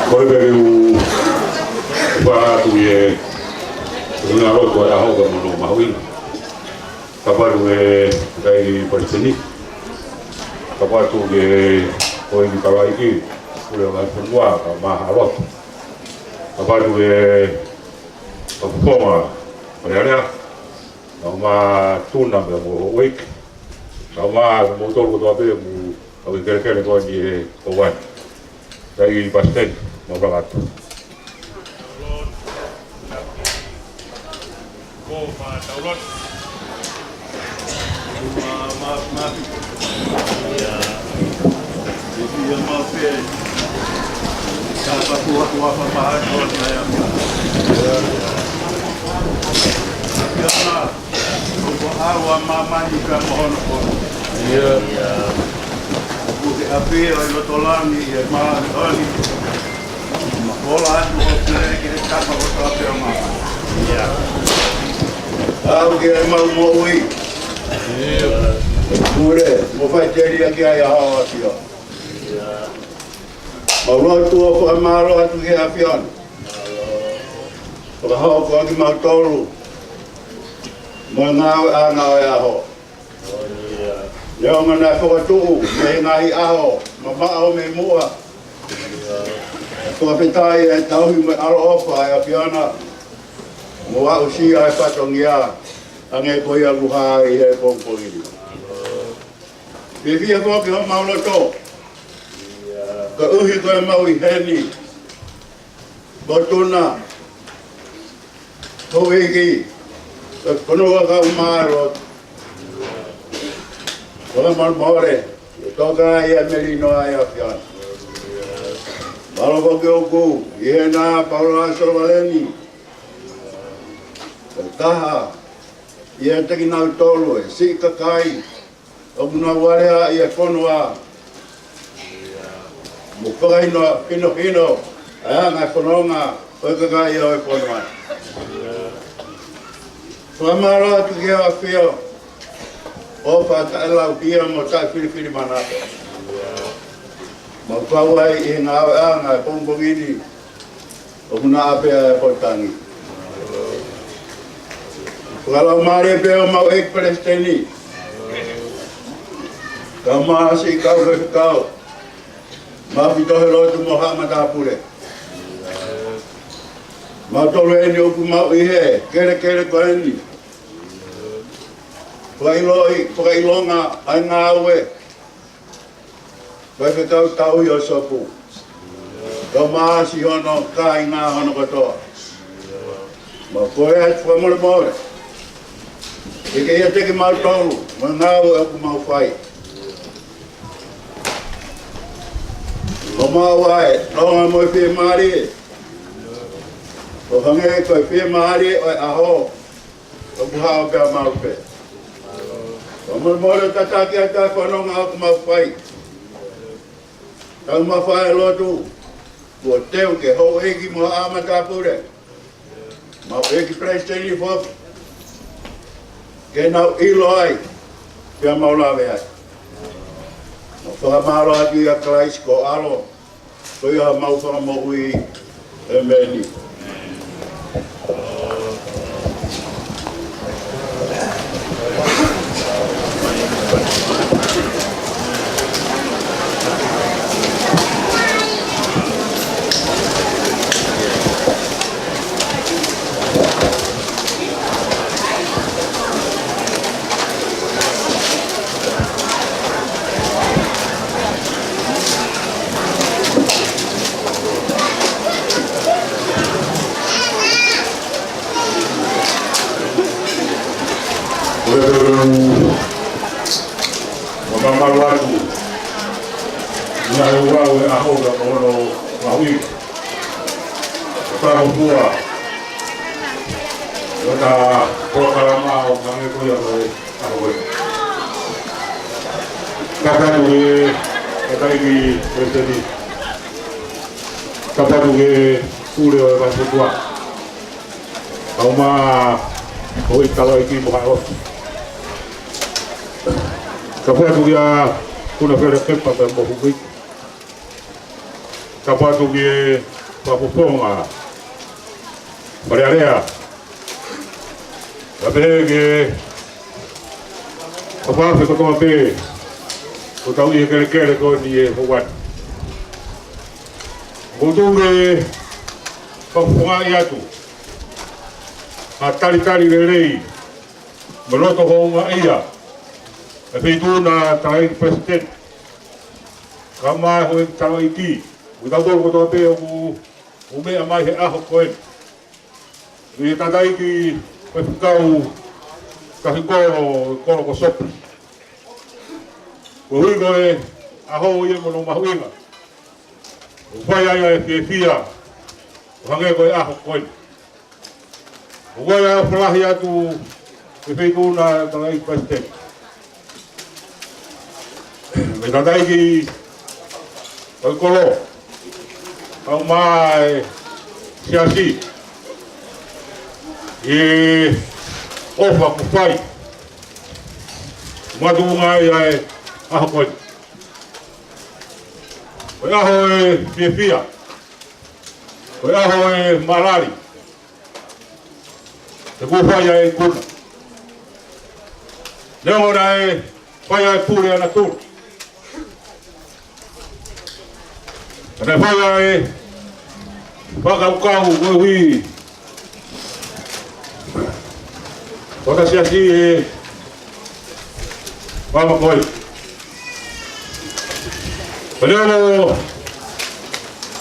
Ko e pehē ʻoku fai atu ʻi he ngaahi lotu ʻa e ʻaho ko e mono mahuʻinga. Kapau ʻe ʻikai Palesiteni. Kapau ʻe ʻikai ko e kalaiki, pule o ngai fonua, ka mahalo. Kapau ʻe ʻikai ko e fonua, Alea Alea. Ka ma tuna me mo Houʻeiki. Ka ma mo tolu kotoa pē mo au i kelekele ko ni e ko wai. Kai Palesiteni, mau langa atu. Ko ma taulat. Ma, ma, ma. Ia. Ia ma pe. Ka pa tua tua pa pa tua na ia. Ia. Ia. Ko ʻalu ʻa māmani ka mo hono kono. Ia. Ko e ʻapi ʻo e loto langi, ʻi he māmani. Ma kola atu ʻo pule ki he tapa ko tape o māmani. Ia. ʻAlu ki he mau moʻui. Ia. Pule, mo faʻiteliaki ai ʻa e ʻAfiona. Ia. Mau lotu ʻo fakamālō atu ki he ʻAfiona. Fakahoko ʻaki kimautolu mo e ngāueʻanga ʻo e ʻaho. Neongo naʻe fokotuʻu mei he ngaahi ʻaho mamaʻo mei muʻa. Fakafetaʻi e tauhi mo e ʻaloʻofa ʻa e ʻAfiona mo aʻusia e fatongia, hangē ko ia ʻoku hā ʻi he pongipongi ni. Fiefia foki homau loto, koeʻuhi ko e mau ʻi heni, Botuna, Houʻeiki, ko e fonua ka umaro. Fakamolemole, ʻe toka ai ʻa e melino ʻa e ʻAfiona. Mālō foki ʻoku ʻi hena Paula Sovaleni, ko e taha ʻiate kinautolu e siʻi kakai ʻoku nau alea ʻi he fonua. Mo fakahinohino ʻa e anga e fononga ʻo e kakai ʻo e fonua. Fakamālō atu ki he ʻAfio ʻofa taʻelau hia mo taʻefilifilimānako. Mau kau ai ʻi he ngāueʻanga e pongipongi ni. ʻOku na ʻapē ʻa e potangi. Fakalaumālie pē ʻo mau ʻEiki Palesiteni. Ka ma siʻi kau faifekau. Ma fito he lotu mo haʻa matāpule. Mautolu eni ʻoku mau ʻi he kelekele ko eni. Fakaʻiloʻi, fakaʻilonga ʻa e ngāue. Faifekau Tauhi ʻo Sopu. Ka ma siʻi hono kāinga hono kotoa. Mau kole atu fakamolemole. ʻIkai ʻiate kimautolu, mo e ngāue ʻoku mau fai. Ko mau ai, nonga mo e fiemālie. ʻO hangē ko e fiemālie ʻo e ʻaho. ʻOku hao pea mau pē. Fakamolemole tataki atu ʻa e fononga ʻoku mau fai. Tau mafai lotu, kuo teu ke houʻeiki mo haʻa matāpule. Mau ʻEiki Palesiteni foki. Ke nau ʻilo ai, pea mau lave ai. Mau fakamālō atu ʻia Kalaisi ko e ʻAlo. Ko ia homau Fakamoʻui. ʻĒmeni. Fakafua. Ko ʻeta polokalama ʻo hangē ko ia ko e ʻaho ko ē. Tapu atu ki he Tangataʻeiki Palesiteni. Tapu atu ki he Pule ʻo e Vahefonua. Kae ʻumaʻā e Tangataʻeiki mo haʻa ʻosi. Tapu atu kia Kunafelekepa pea mo Huʻi. Tapu atu ki he fakafofonga Fale Alea. Kae pehē ki he kau fefine kotoa pē ʻoku tau ʻi he kelekele ko eni ʻi he houa ni. ʻOku ou tuku ke fakafofongaʻi atu ha talitali lelei mo e loto houngaʻia ʻa e Feituʻu na Tangataʻeiki Palesiteni, kae ʻumaʻā e houʻeiki tangataʻeiki, mo kitautolu kotoa pē ʻoku, ʻoku meʻa mai he ʻaho ko eni. Ki he Tangataʻeiki Faifekau Tahikolo, Kolo ko Sopu. Koeʻuhi ko e ʻaho ia mo hono mahuʻinga, ʻoku fai ai ʻa e fiefia ʻo hangē ko e ʻaho ko eni. ʻOku ou ʻofa lahi atu ki he Feituʻu na Tangataʻeiki Palesiteni, mo e Tangataʻeiki ʻo e Kolo, kae ʻumaʻā e Siasi, ʻi he ʻofa kuo fai, makatuʻunga ai ʻa e ʻaho ko eni. Ko e ʻaho ʻo e fiefia, ko e ʻaho ʻo e mālali, he kuo fai ʻa e ikuna. Neongo naʻe fai ʻa e pule ʻa natula, ka naʻe fai ʻa e fakakaukau koeʻuhi ko ʻeta Siasi he maama ko ē. Pea neongo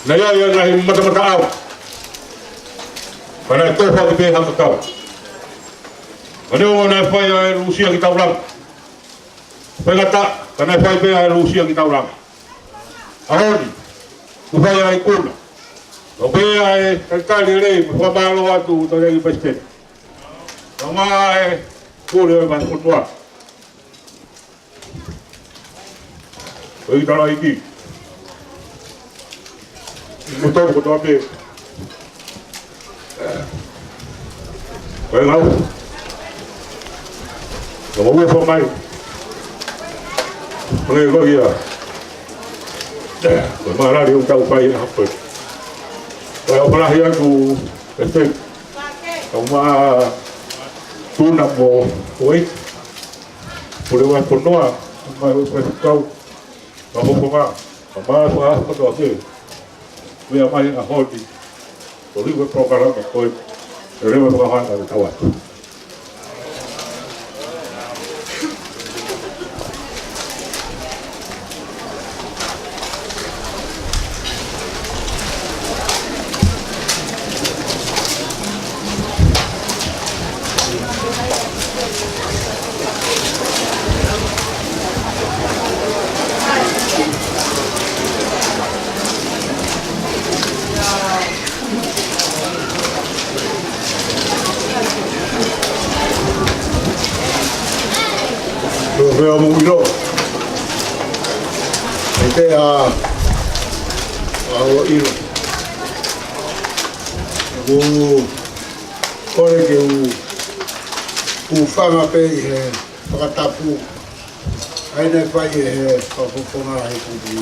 naʻe ʻi ai ʻa e ngaahi matamataʻau, ka naʻe tofa ki pē ha kakau. Pea neongo naʻe fai ʻa e lūsia ki taulanga, faingataʻa, ka naʻe fai pē ʻa e lūsia ki taulanga. ʻAho ni, kuo fai ʻa e ikuna. Ko e pehē ʻa e talitali lelei mo e fakamālō atu ki he Tangataʻeiki Palesiteni, kae ʻumaʻā e Pule ʻo e Vahefonua, houʻeiki tangataʻeiki, mo kimoutolu kotoa pē. Ko e ngāue naʻa mou ʻofa mai, hangē ko ia ko e mālali ʻoku tau fai he ʻaho ko eni. Ko e ʻofa lahi atu ki he Palesiteni, kae ʻumaʻā e Feituʻu na mo e houʻeiki, Pule ʻo e Vahefonua, mo e houʻeiki faifekau, fakafofonga, kae ʻumaʻā e fakafofonga kotoa pē, meʻa mai he ʻaho ni koeʻuhi ko e polokalama ko eni. Ke leva e fakahohaʻa kae tau atu. Ko e meʻa mou ʻilo, ʻe te a, a o ʻilo. Ko e kole ke u, u fanga pē ʻi he fakatapu ʻa ia naʻe fai ʻe he fakafofonga he kupu.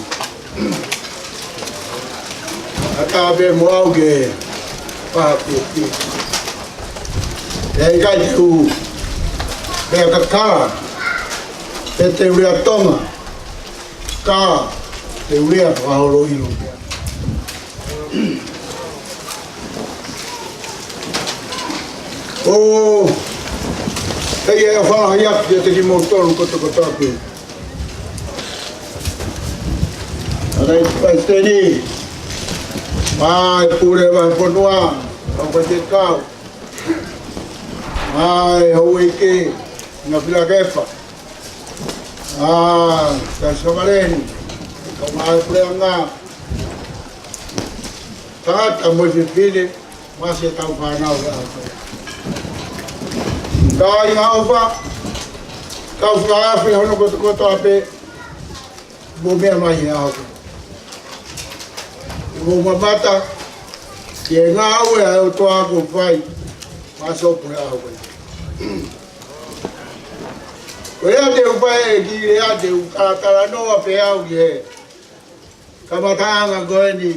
ʻAtā pē mo au ke paha kupu. ʻE ʻikai te u lea kakala, pe te u lea Tonga, ka te u lea fakaholo ʻilo. ʻOku ou fie ʻofa lahi atu kiate kimoutolu kotokotoa pē. Tangataʻeiki Palesiteni, mo e Pule Vahefonua, kau faifekau, mo e houʻeiki, Kunafelekepa, ʻa Siasi Kavaleni, kae ʻumaʻā e puleʻanga, tangata mo e fefine, Masi e tau fānau he ʻaho ko ē. Kāinga ʻofa, tau fakaafe hono kotokotoa pē, mou meʻa mai he ʻaho ko ē. Mou mamata ki he ngāue ʻa e ʻOtua kuo fai maʻa Sopu he ʻaho ko ē. Ko e lea te u fai, ʻEiki, lea te u talatalanoa pē au ki he kamataʻanga ko eni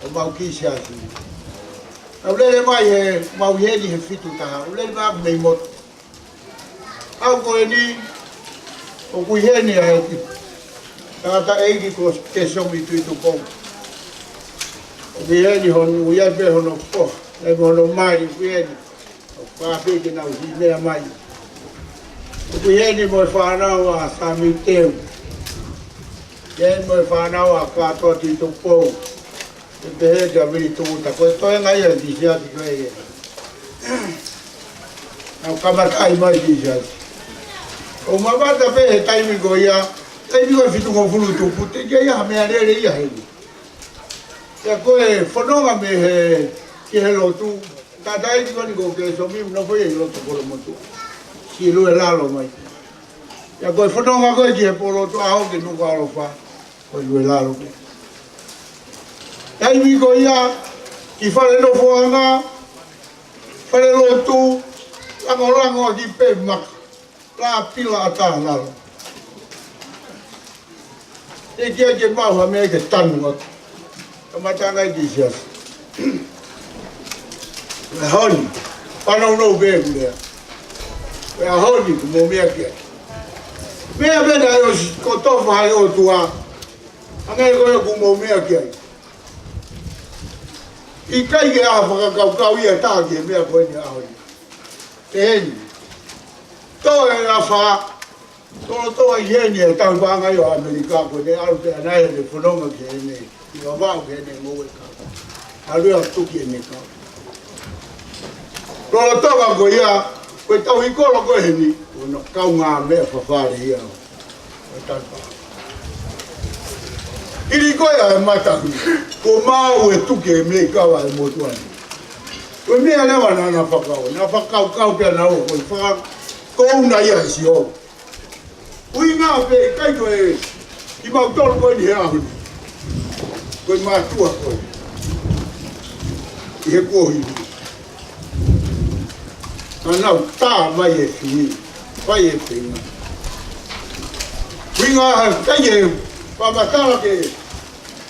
ʻo mau kiʻi siasi. Naʻa ku lele mai he, mau ʻi heni he fitu taha, u lele mai ʻaku mei motu. ʻAho ko eni, ʻoku ʻi heni ʻa e tangataʻeiki ko Kesomi Tuʻitupou. ʻOku ʻi heni hono, ʻoku ʻi ai pē hono foha, ʻi ai pē hono mali, ʻoku ʻi heni. ʻOku pā pē ke nau hīmea mai. ʻOku ʻi heni mo e fānau ʻa Sami Teu. ʻI heni mo e fānau ʻa Kātoa Tuʻitupou. ʻE pehē kia Vili Tūta, ko e toenga ia ʻi he siasi ko ē. Naʻa ku kamataʻi mai ʻi he siasi. ʻOku mamata pē he taimi ko ia, taimi ko e fitungofulu tupu, teʻeki ai ha meʻalele ia heni. Pea ko e fononga mei he, ki he lotu, tangataʻeiki ko eni ko Kesomi, nofo ia ʻi loto Kolomotuʻa. Siʻi lue lalo mai. Pea ko e fononga ko ē ki he pō lotu ʻaho ki Nukuʻalofa, ko e lue lalo pē. Taimi ko ia, ki fale nofoʻanga, fale lotu, langolango ʻaki pē maka, lā pila ʻatā lalo. Teʻeki ai ke maʻu ha meʻa ke tanu atu. Kamataʻanga ʻi he siasi. Ko e ʻaho ni, fanongo pē ʻeku lea. Ko e ʻaho ni, kuo mou meʻa ki ai. Meʻa pē naʻe ʻosi kotofa ʻe he ʻOtua. Hangē ko ia kuo mou meʻa ki ai. ʻIkai ke ʻi ai ha fakakaukau ia ʻe taha ki he meʻa ko eni ʻaho ni. Pehē ni. Toe ʻa fā, tolotolo ʻi heni e tauhi paʻanga ʻo ʻAmelika ko eni ʻalu pē ʻana he fononga ki heni, ʻi Vavaʻu ki heni mo e kau. ʻAlu ia tuki ʻene kau. Lolotonga ko ia, ko e tauhi kolo ko eni, ko hono kaungāmeʻa fafale ia. Ko e tauhi paʻanga. Hili ko ia e mataku, kuo maʻu e tuki e meʻa ʻi kava e motuʻa ni. Ko e meʻa leva naʻa na fakau, na fakakaukau pea na o, ko e faka-, ko una ia e sio. ʻUhinga pē ʻikai ko e, kimautolu ko eni he ʻaho ni. Ko e mātuʻa ko ē. ʻI he kuohili. Naʻa nau tā mai e fili. Fai e feinga. ʻUhinga ʻikai e, fakamatala ke,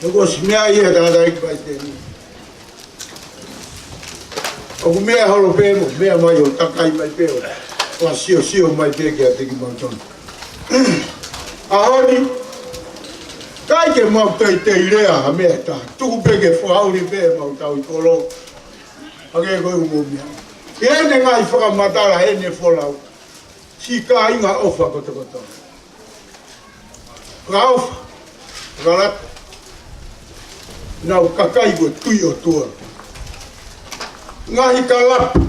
ʻoku ʻosi meʻa ia tangataʻeiki palesiteni. ʻOku meʻa holo pē mo, meʻa mai ʻo takai mai pē ʻo, ʻo siosio mai pē kiate kimautolu. ʻAho ni, ʻikai ke mau teitei lea ha meʻa ʻe taha. Tuku pē ke fakaʻuli pē mau tauhi kolo. Hangē ko e ʻū mou meʻa. Ki heʻene ngaahi fakamatala, heʻene folau. Siʻi kāinga ʻofa kotokotoa. Fakaʻofa, fakalata. Nau kakai ko e tui ʻOtua. Ngaahi kalapu.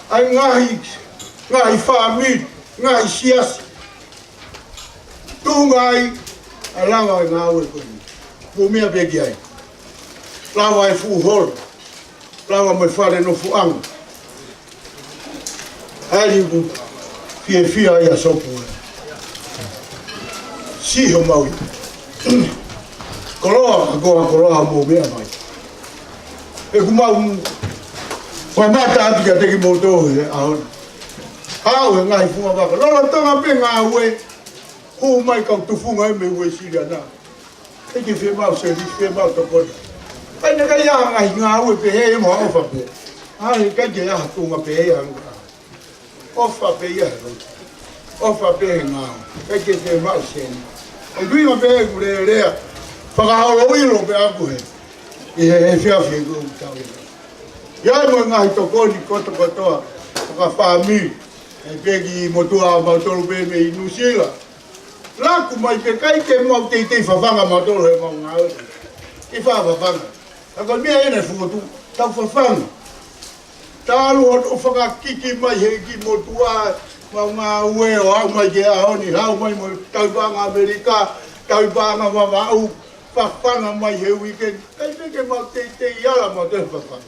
ʻA e ngaahi, ngaahi fāmili, ngaahi siasi. Tuʻunga ai, ʻa e lava e ngāue ko eni. Mou meʻa pē ki ai. Lava e fuʻu holo. Lava mo e fale nofoʻanga. ʻAli ʻoku fiefia ai ʻa Sopu ē. Siʻi homau ia. Koloa, ka ko e koloa mou meʻa mai. ʻEku mau, ko e mata atu kiate kimoutolu he ʻaho ni. Haʻu he ngaahi funga vaka. Lolotonga pē ngāue, hū mai kau tufunga ē mei Uēsiliana. ʻIkai ke fiemaʻu seli, fiemaʻu tokoni. ʻIkai naʻe ʻikai ha ngaahi ngāue pehē mo ha ʻofa pē. ʻA, ʻikai ke ʻi ai ha tuʻunga pehē ʻa e ngāue. ʻOfa pē ia he lotu. ʻOfa pē he ngāue. ʻIkai ke fiemaʻu seli. ʻOku ʻi ai pē ʻeku lea, lea. Fakaholo ʻilo pē ʻaku he. ʻI he, he fiafia ko e tau. ʻI ai mo e ngaahi tokoni kotokotoa. Fakafāmili. ʻE pē ki motuʻa mautolu pē mei Nuʻusila. Laku mai pē ʻikai ke mau teitei fafanga mautolu he mau ngāue. Ke fa-, fafanga. Ka ko e meʻa ʻeni ʻe fokotuʻu, tau fafanga. Talu hono fakakiki mai he kiʻi motuʻa, mau ngāue ʻo aʻu mai ki he ʻaho ni, haʻu mai mo e tauhi paʻanga ʻAmelika, tauhi paʻanga Vavaʻu, fafanga mai he uike ni. ʻIkai pē ke mau teitei ala mautolu he fafanga.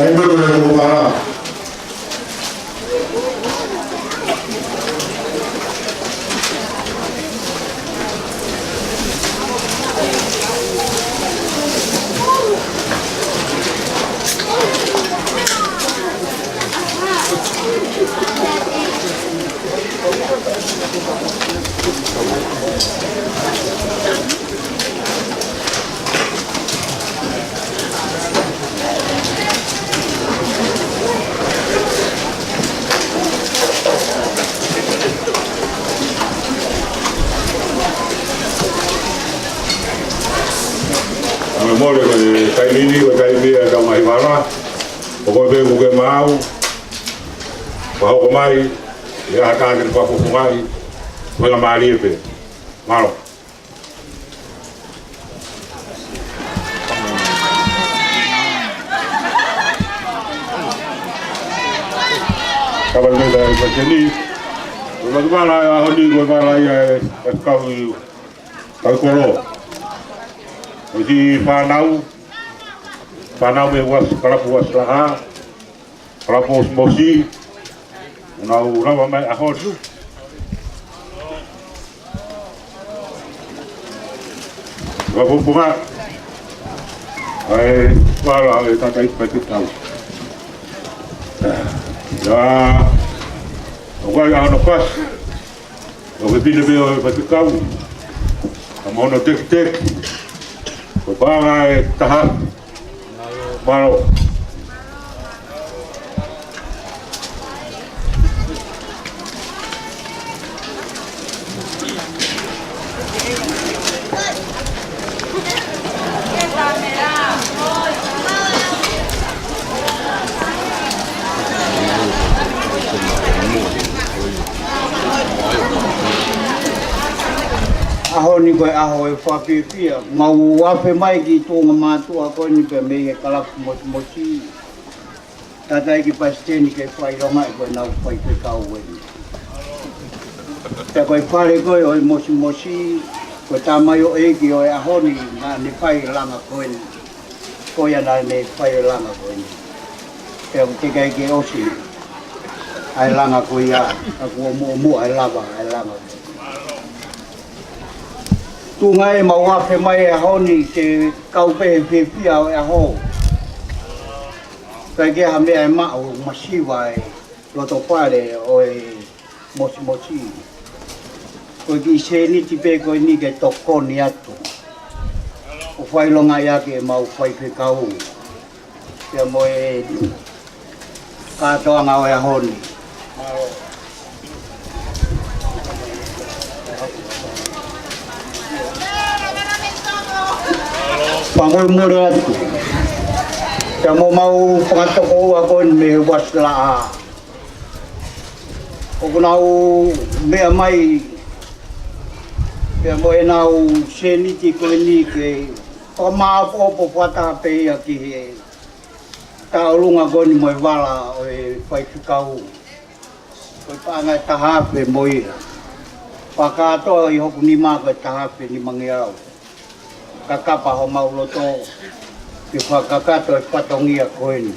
Ai, mo e mo para. Mole, ko e taimi ni, ko e taimi ia ʻetau ngaahi vala. Ko koe pē ʻoku ke maau, fakahoko mai, ʻi he ʻaho ni ke fakafofongaʻi, ko e ngaahi mālie pē. Mālō. Ka vala mai ʻa e Palesiteni. Ko e vala ʻo e ʻaho ni, ko e vala ia ʻa e, ʻa e kau ʻi, kau kolo. Ko e kiʻi fānau, fānau mei he uasi, kalapu uasi laha. Kalapu mosimosi, ʻoku nau lava mai ʻaho ni. Kalapu punga. ʻA e vala ʻa e tangataʻeiki faifekau. ʻIa, ʻoku ʻi ai hono pasi. ʻOku fefine pē ʻo e faifekau. Ka mo hono tekiteki. Ko e paʻanga ʻe taha. Mālō. ʻAho ni ko e ʻaho ʻo e fakafiefia, mau afe mai ki tuʻunga mātuʻa ko eni pea mei he kalapu mosimosi. Tangataʻeiki Palesiteni ke fakaʻilongaʻi ko ʻenau faifekau eni. Pea ko e fale ko ē ʻo e mosimosi, ko e tamaioʻeiki ʻo e ʻaho ni naʻa ne fai e langa ko eni. Ko ia naʻa ne fai e langa ko eni. Pea ʻoku teʻeki ai ke ʻosi ʻa e langa ko ia, ka kuo muʻomuʻa ʻa e lava ʻa e langa. Tuʻunga ʻemau afe mai he ʻaho ni ke kau pē he fiefia ʻo e ʻaho. Kae kehe ha meʻa ʻe maʻu masiva ʻi loto fale ʻo e mosimosi. Ko e kiʻi sēniti pē ko eni ke tokoni atu ʻo fakaʻilongaʻi ʻaki ʻemau faifekau. Pea mo e kātoanga ʻo e ʻaho ni. Mālō. Fakamolemole atu. Pea mo homau fanga tokoua ko eni mei he Uasi Laʻā. ʻOku nau meʻa mai, pea mo ʻenau sēniti ko eni ke fakamāʻopoʻopo fakataha pē ia ki he tauʻolunga ko eni mo e vala ʻo e faifekau. Ko e paʻanga ʻe taha afe mo ia. Fakakātoa ʻi hoku nima ko e taha afe nimangeau. Kakapa homau loto ke fakakakato e fatongia ko eni.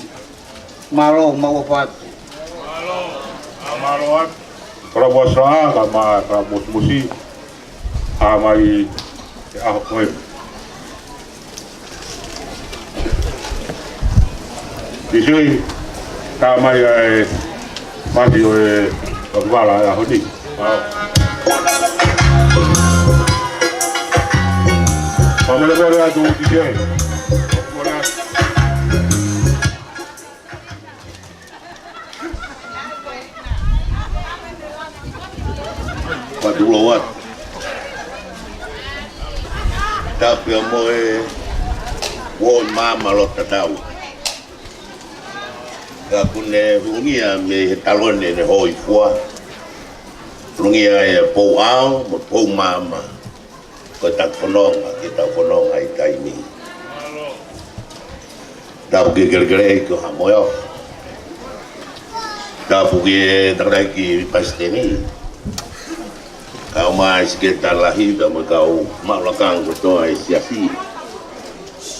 Mālō, mau ʻofa atu. Mālō atu. Kalapu ʻa Sā, ka ma, kalapu Mosimusi. ʻA mai e ʻaho ko ē. Tisei, tā mai ʻa e mati ʻo e ʻoku vala e ʻaho ni. ʻAo. Fakamolemole atu Tisei. Fatulou atu. Tapu ia mo e uo i māmā lo tatau. Ka ʻoku ne hūngia mei he taloni ne hōifua. Hūngia e pou ʻao, mo pou māmā. Ko e taku fononga, ke tau fononga ʻi taimi. Tapu ki he kelekele ko Haʻamoheofo. Tapu ki he tangataʻeiki palesiteni. Kau mai sekelitali lahi, pea mo e kau maʻu lakanga kotoa ʻi he siasi.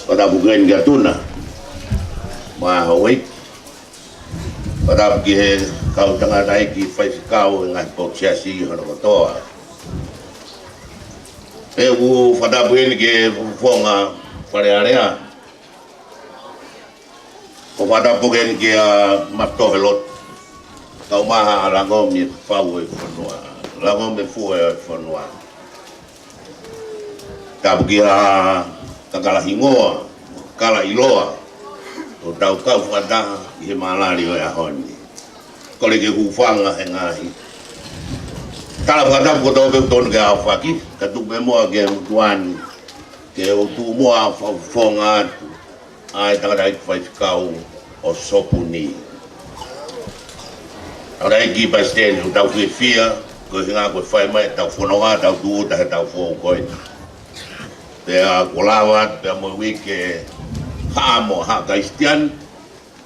Pea tapu ki he ʻEiki Atuna. Mo e houʻeiki. Pea tapu ki he kau tangataʻeiki faifekau ʻi he ngaahi potu siasi hono kotoa. Pea ʻoku fakatapu eni ki he fofonga Fale Alea. ʻOku fakatapu eni kia Matoheloto. Kau maha ʻa Lango mei Fau e fonua. Lango mei Fua e fonua. Tapu ki ha kakala hingoa, kala ʻiloa, ʻo tau kau fakataha ʻi he mālali ʻo e ʻaho ni. Kole ke hūfanga he ngaahi tala fakatapu kotoa pē ʻoku tonu ke aofaki, ka tuku pē muʻa ke mutuani, ke u tuʻu muʻa fa-, fonga atu, ʻa e tangataʻeiki faifekau ʻo Sopuni. Tangataʻeiki palesiteni, ʻoku tau fiefia, ko e hinga ko e fai mai ʻetau fononga, tau tūʻuta heʻetau foʻou ko eni. Pea kuo lava atu, pea mo e uike haʻamo ha Kalisitiane,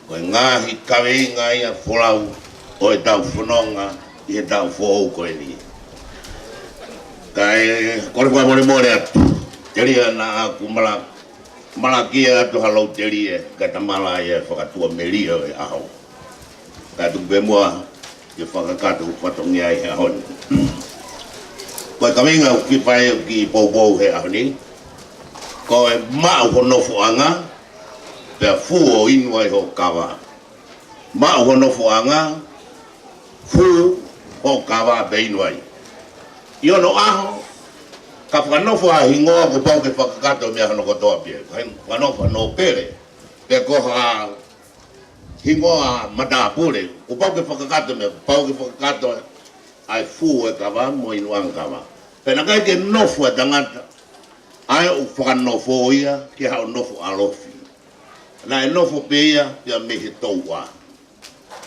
ko e ngaahi kaveinga ia folau ʻo ʻetau fononga ʻi heʻetau foʻou ko eni. Kae kole fakamolemole atu, telia naʻa ku mala Malakia atu ha loutelie, ka ta mala ia fakatuʻamelie ʻo e ʻaho. Ka tuku pē muʻa ke fakakakato fatongia ʻi he ʻaho ni. Ko e kaveinga ʻoku kiʻi fai ʻoku kiʻi poupou he ʻaho ni. Ko e maʻu ho nofoʻanga, pea fū ʻo inu ai ho kava. Maʻu ho nofoʻanga, fū ho kava pea inu ai. ʻI onoʻaho, ka fakanofo ha hingoa kuo pau ke fakakakato mei hono kotoa pē. Ka fakanofo ha nōpele, pe ko ha hingoa matāpule, kuo pau ke fakakakato mei, pau ke fakakakato ʻa e fū e kava mo e inuʻanga kava. Pea naʻe ʻikai ke nofo ʻa e tangata, ʻa ia ʻoku fakanofo ia ke haʻu ʻo nofo ʻalofi. Naʻe nofo pē ia, pea mei he touʻa.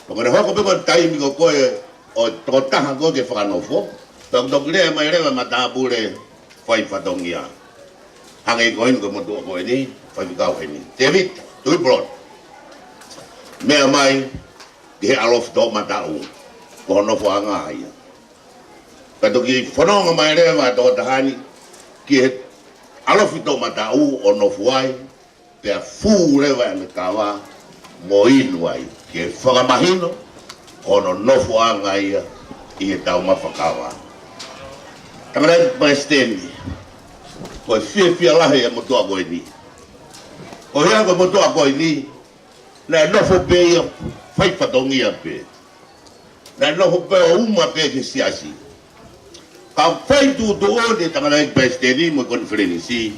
Pea ko ʻene hoko pē ko e taimi ko ē ʻo e tokotaha ko ē ke fakanofo, pea ʻoku toki lea mai leva e matāpule fai fatongia. Hangē ko eni ko e motuʻa ko eni, faifekau heni. Tēvita Tuʻipulotu. Meʻa mai ki he ʻalofi toʻomataʻu, ko hono nofoʻanga ia. Pea toki fononga mai leva e tokotaha ni ki he ʻalofi toʻomataʻu ʻo nofo ai, pea fū leva ʻene kava mo inu ai, ke fakamahino ko hono nofoʻanga ia ʻi he taumafa kava. Tangataʻeiki palesiteni, ko e fiefia lahi e motuʻa ko eni. Ko ia ko e motuʻa ko eni, naʻe nofo pē ia fai fatongia pē. Naʻe nofo pē ʻo uma pē ki he siasi. Ka fai tuʻutuʻuni e tangataʻeiki palesiteni mo e konifelenisi,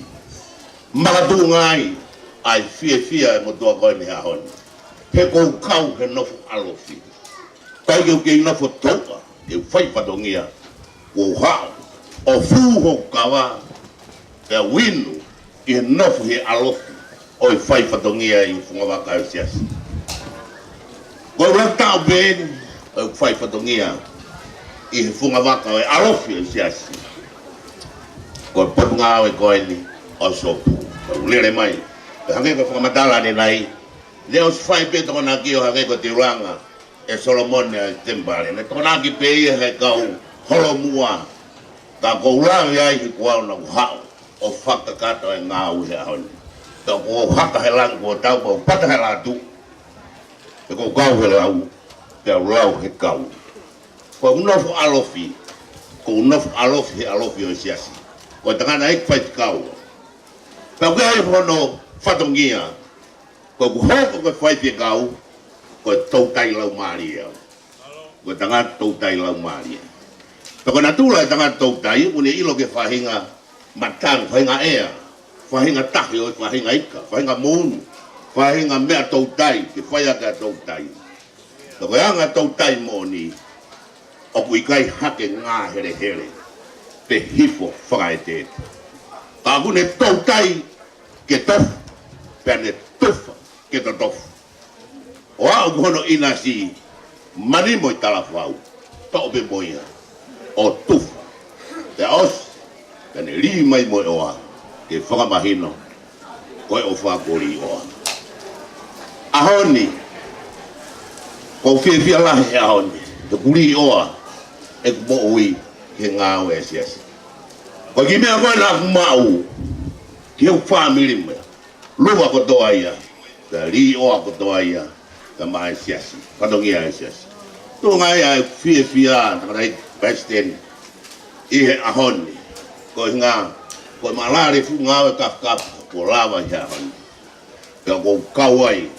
makatuʻunga ai ʻa e fiefia e motuʻa ko eni he ʻaho ni. He ʻoku ou kau he nofo ʻalofi. ʻIkai ke u kei nofo touʻa, ke u fai fatongia, ʻoku ou haʻu ʻo fū hoku kava, pea u inu, ʻi he nofo he ʻalofi ʻo e fai fatongia ʻi he fungavaka ʻo e siasi. Ko e ʻuluaki taʻu pē eni ʻo e fai fatongia ʻi he fungavaka ʻo e ʻalofi ʻo e siasi. Ko e potungāue ko eni ʻo Sopu. Ko e lele mai, ʻo hangē ko e fakamatala ʻanenai, ne ʻosi fai pē tokonaki ʻo hangē ko e tēulanga ʻe Solomone ʻa e temipale. Ne tokonaki pē ia he kau holomua. Ka ʻoku ou lave ai he kuo u nau haʻu ʻo fakakakato e ngāue he ʻaho ni. Ka ʻoku ou haka he langi kuo tau, pea u pata he lātu. He ʻoku ou kau he lau, pea u lau he kau. Ko ʻeku nofo ʻalofi, ko ʻeku nofo ʻalofi he ʻalofi ʻo e siasi. Ko e tangataʻeiki faifekau. Pea ʻoku ʻi ai hono fatongia, ko ʻeku hoko ko e faifekau, ko e toutai laumālie au. Ko e tangata toutai laumālie. Pea ko e natula e tangata toutai, ʻoku ne ʻilo ki he faʻahinga matangi, faʻahinga ʻea, faʻahinga tahi ʻo e faʻahinga ika, faʻahinga mounu, faʻahinga meʻa toutai, ke fai ʻaki ʻa e toutai. Pea ko e anga toutai moʻoni, ʻoku ʻikai hake ngāhelehele, pe hifo fakaeteete. Ka ʻoku ne toutai ke tofu, pea ne tufa ke totofu. ʻO aʻu ki hono ʻinasi, mani mo e talafau, toʻo pē mo ia, ʻo tufa, pea ʻosi, pea ne lī mai mo e ʻoa, ke fakamahino, ko e ʻofa ko e lī ʻoa. ʻAho ni, ʻoku ou fiefia lahi he ʻaho ni, he ʻoku lī ʻoa ʻeku moʻui ki he ngāue ʻa e siasi. Ko e kiʻi meʻa ko ē naʻa ku maʻu, ki heʻeku fāmili mo e lua kotoa ia, pea lī ʻoa kotoa ia, pea maʻa e siasi, fatongia e siasi. Tuʻunga ia ʻeku fiefia, tangataʻeiki palesiteni, ʻi he ʻaho ni, ko e ʻuhinga, ko e mālōlō fuʻu ngāue kafakafa, kuo lava ʻi he ʻaho ni. Pea ʻoku ou kau ai,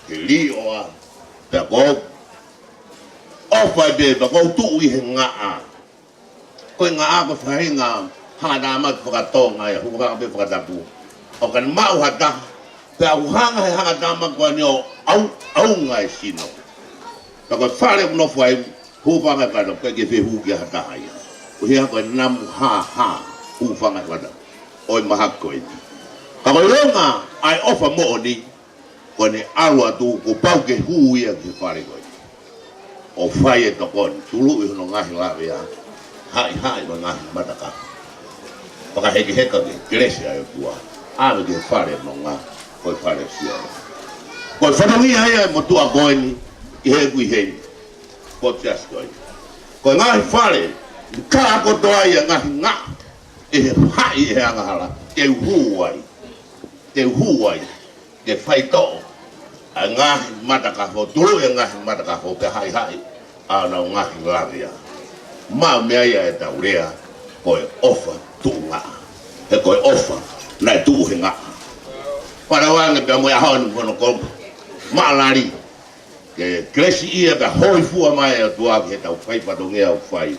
he lī ʻoa, pea ʻoku ou ʻofa ai pē, pea ʻoku ou tuʻu ʻi he ngaʻa. Ko e ngaʻa ko e faʻahinga hangatāmaki fakatonga ia, hūfanga pē fakatapu. ʻOka ne maʻu ha taha, pea ʻoku hanga he hangatāmaki ko eni ʻo ʻau, ʻaunga e sino. Pea ko e fale ʻoku nofo ai, hūfanga fakatapu, ʻikai ke fehū ki ha taha ia. Ko e hā ko e namu hāhā, hūfanga fakatapu. ʻO e mahaki ko eni. Ka ko e ʻuhinga ʻa e ʻofa moʻoni, ko ʻene ʻalu atu kuo pau ke hū ia ki he fale ko ē. ʻO fai e tokoni, tuluʻi hono ngaahi lavea, haʻihaʻi mo e ngaahi matakafo. Fakahekeheka ki he kelesi ʻa e ʻOtua, ʻave ki he fale nonga, ko e fale sio. Ko e fatongia ia ʻa e motuʻa ko eni, ʻi he kui heni, ko e siasi ko ē. Ko e ngaahi fale, ka kotoa ia ngaahi ngaʻa, ʻe he haʻi ʻe he angahala, ke hū ai, ke hū ai. Ke faitoʻo ʻa e ngaahi matakafo, tuluʻi e ngaahi matakafo, ke haʻihaʻi ʻa honau ngaahi lavea. Maʻu meʻa ia ʻetau lea, ko e ʻofa tuʻu ngaʻa. He ko e ʻofa, naʻe tuʻu he ngaʻa. Palawange pea mo e ʻaho ni hono kolo, maʻalali, ke kelesiʻia pea hōifua mai e ʻOtua ki heʻetau fai fatongia ʻoku fai.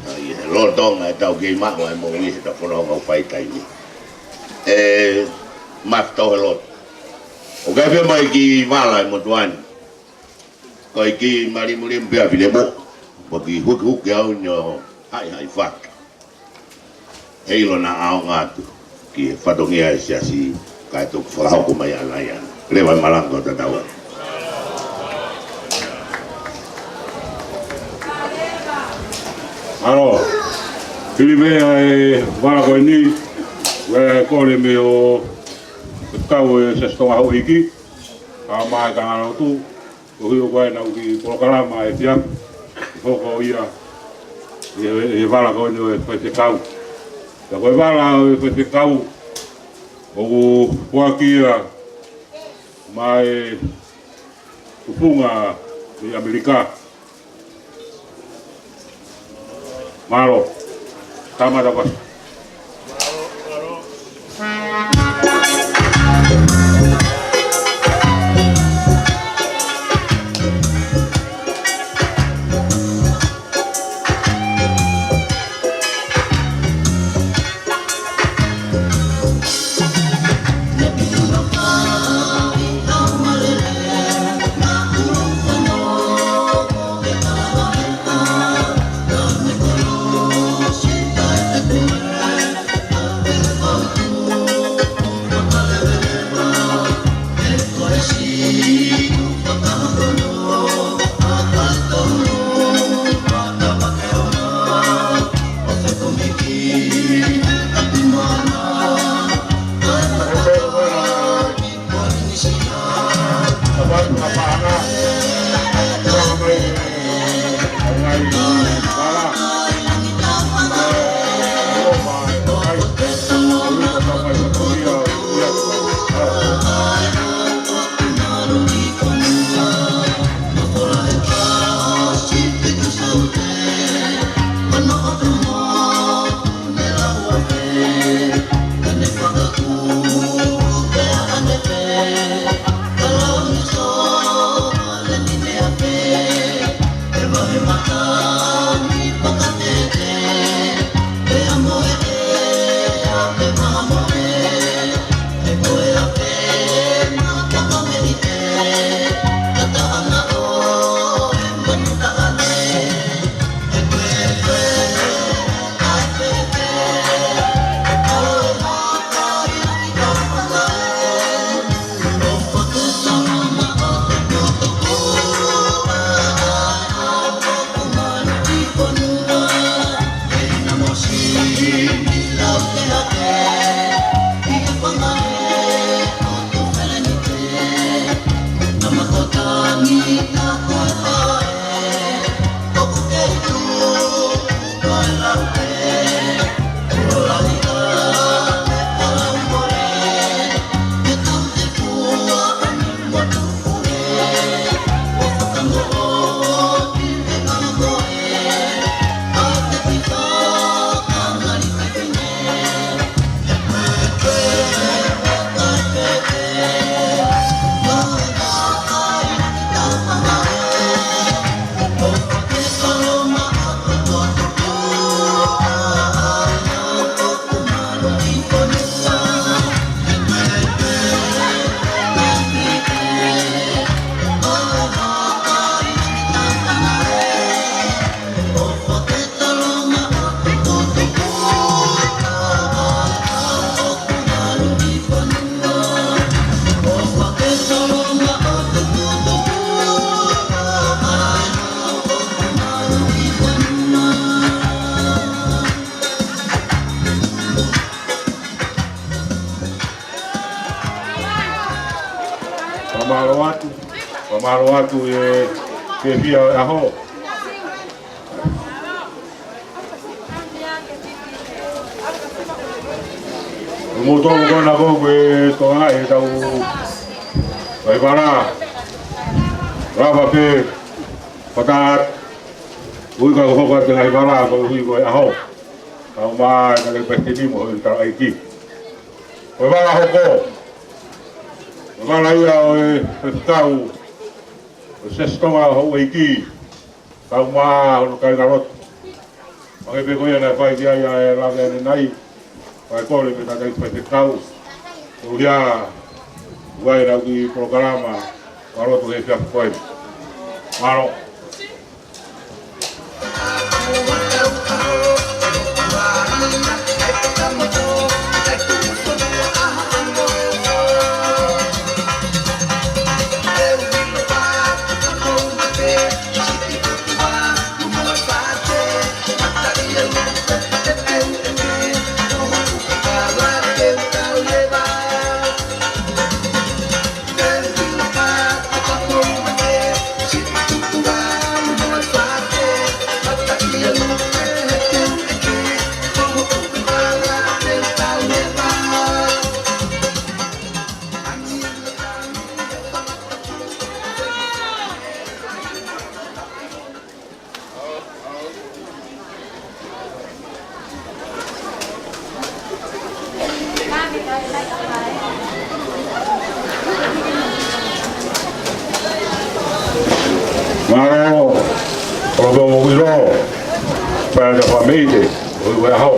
ʻA ia he lolotonga ʻetau kei maʻu ʻa e moʻui heʻetau fononga ʻoku fai taimi. ʻE, mafito he loto. ʻOku ʻi ai pē mo e kiʻi vala ʻi he motuʻa ni. Ko e kiʻi malimulimu pē ʻa Finemoʻa. Ko e kiʻi hukihuki au ni ʻo haʻihaʻi fatu. Heiʻilo naʻa ʻaonga atu ki he fatongia e siasi, kae toki fakahoko mai ʻa e laiana. Leva e malanga ʻo tatau ai. Alo, hili mei he vala ko eni, ʻoku kole mei he kau e siasi Tonga Houʻeiki, ʻa mai ka ngalo tu, ʻo hio ko ē ʻenau kiʻi polokalama ʻe fiak, ʻe hoko ia ʻi he, ʻi he vala ko eni ʻo e faifekau. Pea ko e vala ʻo e faifekau, ʻoku foaki ia maʻa e tufunga mei ʻAmelika. Mālō. Tama tapa. Fakamālō atu, fakamālō atu e fiefia ʻo e ʻaho. Ko moutolu ko ena ko ē ʻoku tokanga he tau ʻai vala. Lava pē, pata, ui ka hoko atu e ngaahi vala, koeʻuhi ko e ʻaho. Kau mai ka le peheni mo e tala ʻeiki. Ko e vala hoko. Ko e vala ia ʻo e faifekau ʻo e Siasi Tonga Houʻeiki. Kau mai hono kāingalotu. Hangē pē ko ia naʻe fai ki ai ʻa e lave ʻanenai. Fai kole mei he tangataʻeiki faifekau. Ko ia, ʻoku ʻi ai ʻenau kiʻi polokalama. Mālō ʻetau efiafi ko eni. Mālō. Mālō, ʻoku ou ʻilo, pea ta fāmili, ʻo e ʻaho.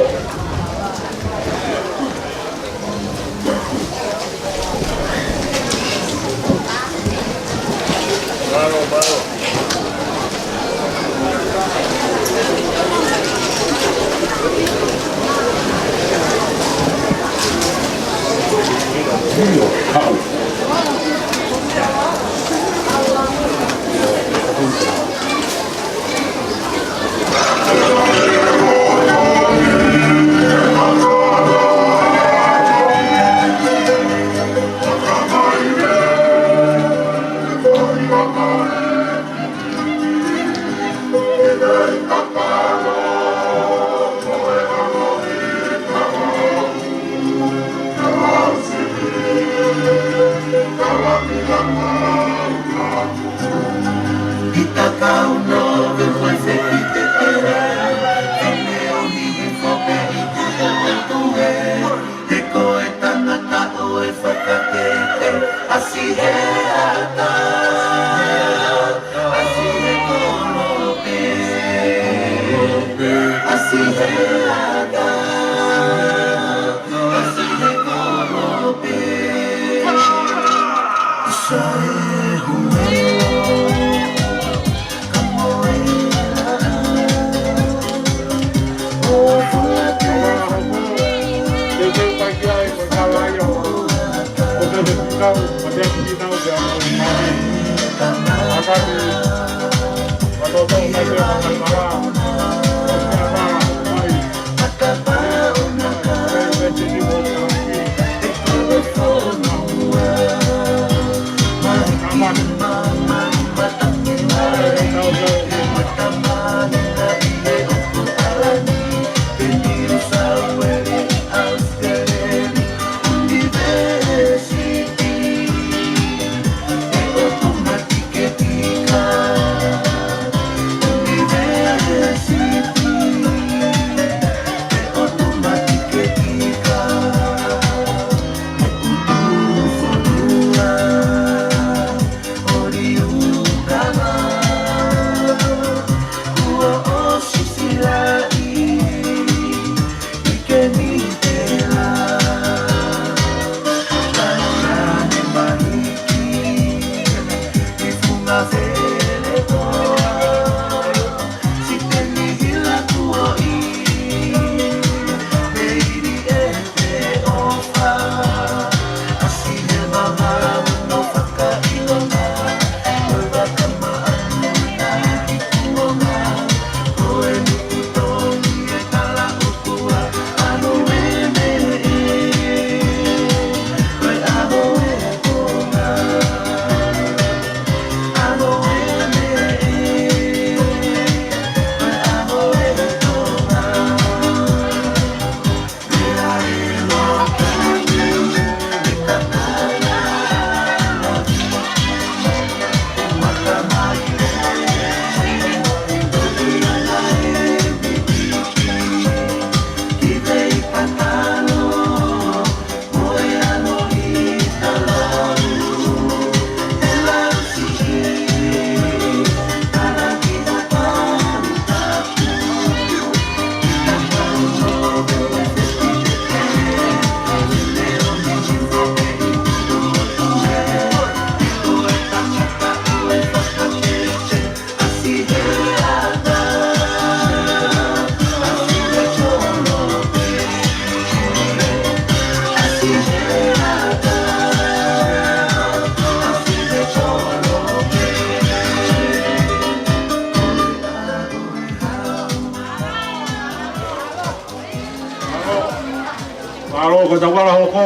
Mālō, ko e tau vala hoko,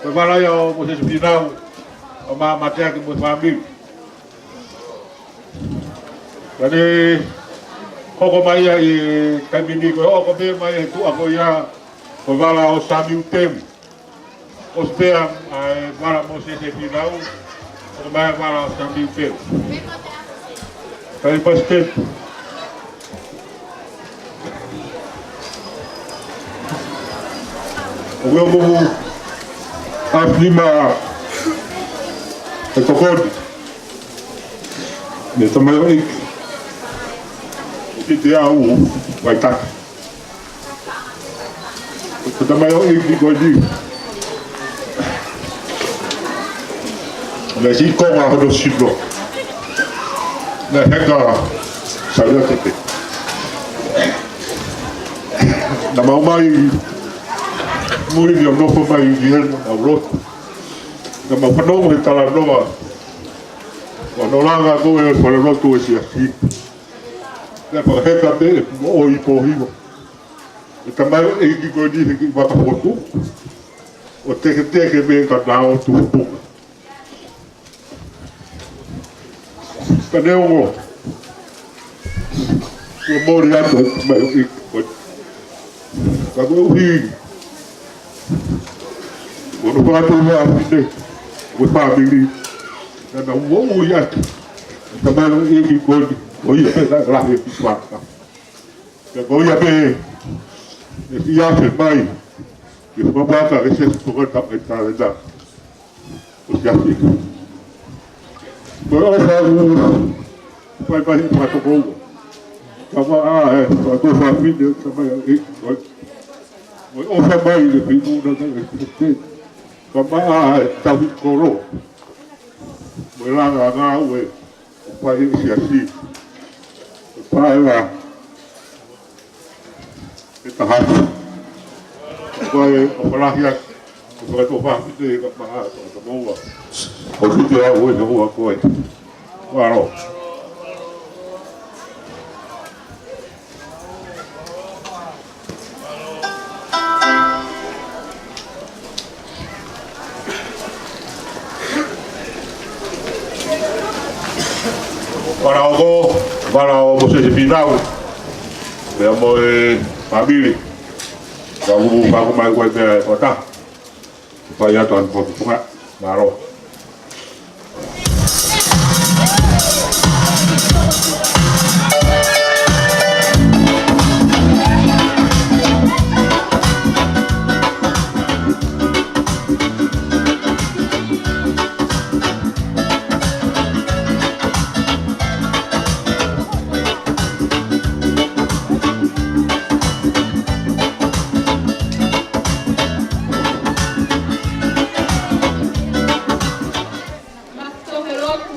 ko e vala ia ʻo Mōsese Fīnau, ʻo Maʻa Mateaki mo e fāmili. Ka ne hoko mai ia ʻi he taimi ni ko ē, hoko pē mai he tuʻa ko ia, ko e vala ʻo Samiu Temu. ʻOsi pē ʻa e vala ʻo Mōsese Fīnau, hoko mai ʻa e vala ʻo Samiu Temu. Kai Pasiteni. ʻOku ou ʻapi mai he tokoni mei he tamaioʻeiki ʻo Kiteau Vaitake. Ko e tamaioʻeiki ko eni, naʻe siʻi konga hono sino, naʻe heka Sāliate pē. Naʻa mau ō mai muli ni ʻo nofo mai ʻi heni ʻo lotu. Naʻa mau fanongo he talanoa ʻo hono langa ko ē ʻo e falelotu ʻo e siasi. Naʻe fakaheka pē ʻe Moʻoipōhiva e tamaioʻeiki ko eni he kiʻi vaka fotu ʻo teketeke mei he kanao tuputupu. Ka neongo kuo mole atu e tamaioʻeiki ko eni, ka koeʻuhi ko hono fakatupu ʻa e fāmili, naʻa nau moʻui ʻaki e tamaioʻeiki ko eni, ko ia pē naʻe lahi e kiʻi fānau. Pea ko ia pē ʻe fiefia mai ki he fakapata ke se tuka tamaʻi talenta ʻo e siasi. Ko e ʻofa ʻoku fai mai he fakatokoua, ka maʻa e fakatupu fafine ʻo e tamaioʻeiki ko eni. Mo e ʻofa mai ki he finemui naʻe ʻi he tētē, ka maʻa e tauhi kolo mo e langa ngāue ʻoku fai ʻe he siasi. Ko e paela e taha atu. Ko e ʻofa lahi atu Ko e fakatuʻa fāfiti ka maha to ka moua. Ko fiti au e ka ua ko e. Mālō. Fala ʻo ko, fala ʻo Mōsese Pinau. Pea mo e fāmili. Ka ʻoku faku mai ko e pea e kota. Fai atu ʻa e potupunga. Mālō. Mafito he lotu.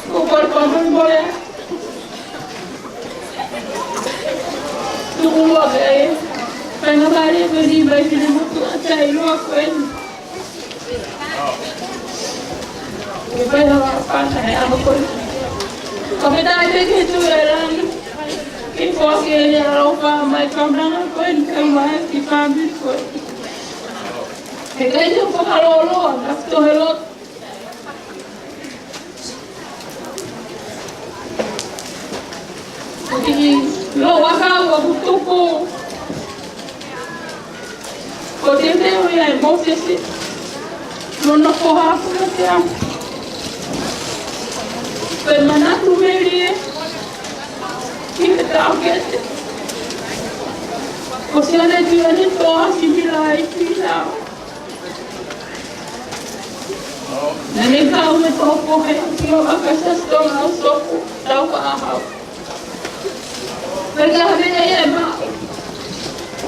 Ko e kole pāmuli mole. Tuku lua pē. Faingamālie ko eni mai ki he motuʻa taʻeʻiloa ko eni. Ke fai ha fakapālangi he ʻaho ko eni. Ka me tai pē ke tu e langi. Ke foaki e ʻaloʻofa mai kaunanga ko eni, kae ʻumaʻā e kiʻi fāmili ko eni. He ʻikai te u fakalōloa, mafito he lotu. Ko e kiʻi ʻakau ʻoku tuku. Ko e teuteu ia ʻe Mōsese. Lona foha ʻa Kumatea. Ko e manatu melie. Ki he taʻokete. Ko Sione Tuʻiʻonetoa Similai Pinau. Naʻá ne kau mo e tokotaha ki he ʻAkasasi Tonga ʻo Sopu Taufaʻāhau. Pea ka hane ia ʻe maʻu.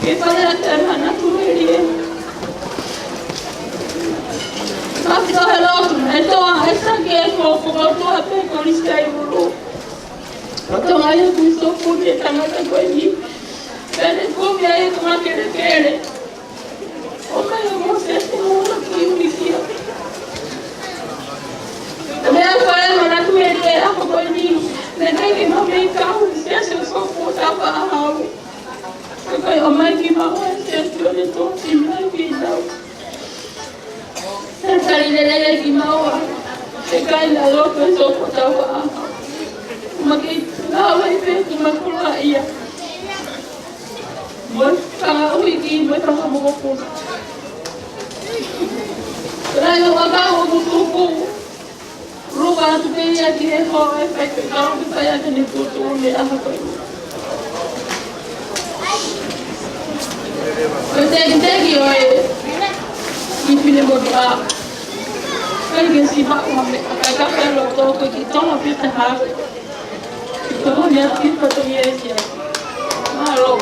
Ke fai atu e manatu melie. Mafito he lotu, ʻe toa, ʻe sake, ʻe fofo, ʻe toa pē ko Lisa ʻi ʻulu. ʻO toa mai ʻa e kui sopu ni e tangata ko eni. Pea ne kumi ai e tama kelekele. ʻO mai ʻa Mōsese mo hono kiʻi ulikia. Ko e meʻa ko e manatu melie ʻo e ʻaho ko eni. Naʻe ʻikai ke mau mei kau, Siasi ʻo Sopu Taufaʻāhau. Ka ko e ʻomai kimaua ʻe Sione Tuʻiʻonetoa Similai Pinau. Naʻe tali lelei kimaua. He ʻikai naʻa loto e Sopu Taufaʻāhau. Mo e kiʻi ngāue pē ki he makula ia. Mo e fanga uiki, mo e fanga mokopuna. Lahi ʻo e ʻakau ʻoku tuku. Luka atu pē ia ki he hoa ʻo e faifekau ke fai ʻaki ʻene tuʻutuʻuni ʻaho ko eni. Ko e tekiteki ʻo e kiʻi finemotuʻa. ʻIkai ke siva ua me ʻakakaka loto ko e kiʻi tono pita hau. Ko e tokoni atu ki he fatongia ʻo e siasi. Mālō.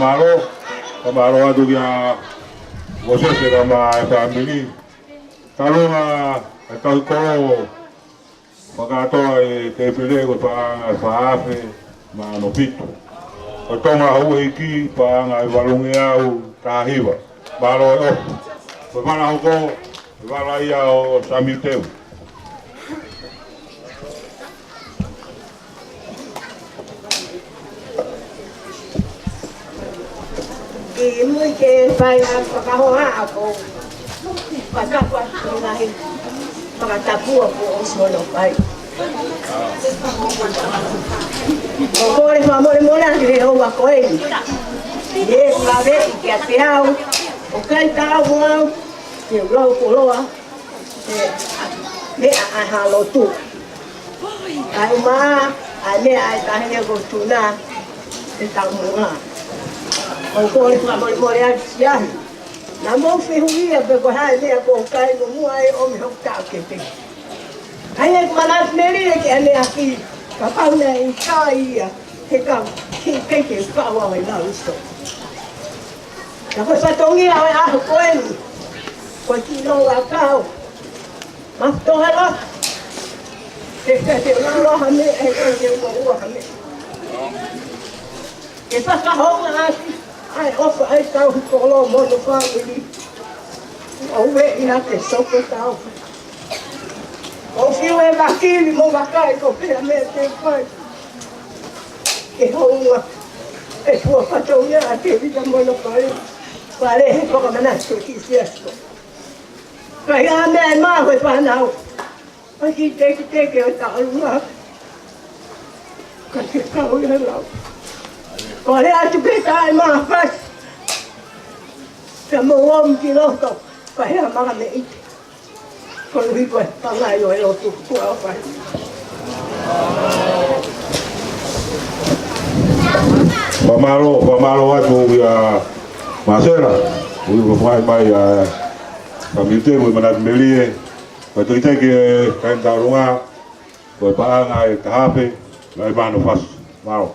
Mālō, ka mālō atu kia Mōsese kae ʻumaʻā e fāmili. Talu ʻa e tauhi kolo fakakātoa ʻe Tēpile ko e paʻanga ʻe fā afe mā ono fitu. Ko Tonga Houʻeiki paʻanga ʻe valungeau taha hiva. Mālō e ʻofa. Ko e fakahoko, ko e vala ia ʻo Samiu Teu. Kimuʻa ke fai ʻa e fakahoha, ʻoku ou fakatapu atu ki he ngaahi fakatapu kuo ʻosi hono fai. ʻOku ou kole fakamolemole atu he ʻaho ko eni. ʻI he lave kiate au, ʻoku ʻikai taau mo au ke lau koloa he meʻa ʻa e lotu. Kae ʻumaʻā ʻa e meʻa ʻa e taʻahine ko Tuna he taumuʻa. ʻOku ou kole fakamolemole atu siahi. Naʻa mou fehuʻia pe ko e hā e meʻa ʻoku ou kai mo muʻa ai ʻo mei hoku taʻokete. Kae ʻai ʻeku manatu melie ki he meʻa ki, kapau naʻe ʻikai ia, he kau, he kei ke kau au e lau iso. Ka ko e fatongia ʻo e ʻaho ko eni, ko e kiʻi loa kau. Mafatohalo. Ke ke te ua ha meʻa, ke ke te ua ha meʻa. Ke fakahounga ʻaki ʻa e ʻofa ʻa e tauhi kolo mo hono fāmili. ʻOku ou ʻi hake soko tau. ʻOku ou fiu e vakili mo vakai ko pē ha meʻa te u fai ke hounga e fua fatongia ʻa Tēvita mo hono fale. Fale he fakamanatu ki siasko. Ka ʻi ai ha meʻa ʻe maʻu ʻe he fānau, ʻa e kiʻi teketeke ʻo e taʻalunga, ka ke kau ia lau. Kole atu ke taʻe maʻu ha fasi, ka mou ō mai ki loto, ka he amaka me ite. Koeʻuhi ko e pangai ʻo e lotu kuo fai. Fakamālō, fakamālō atu kia Masela, ui ko fai mai ʻa e Samiu Teu mo e manatu melie, ka tui teke e kain taʻalunga, ko e paʻanga ʻe taha afe mā ono fasi. Mālō.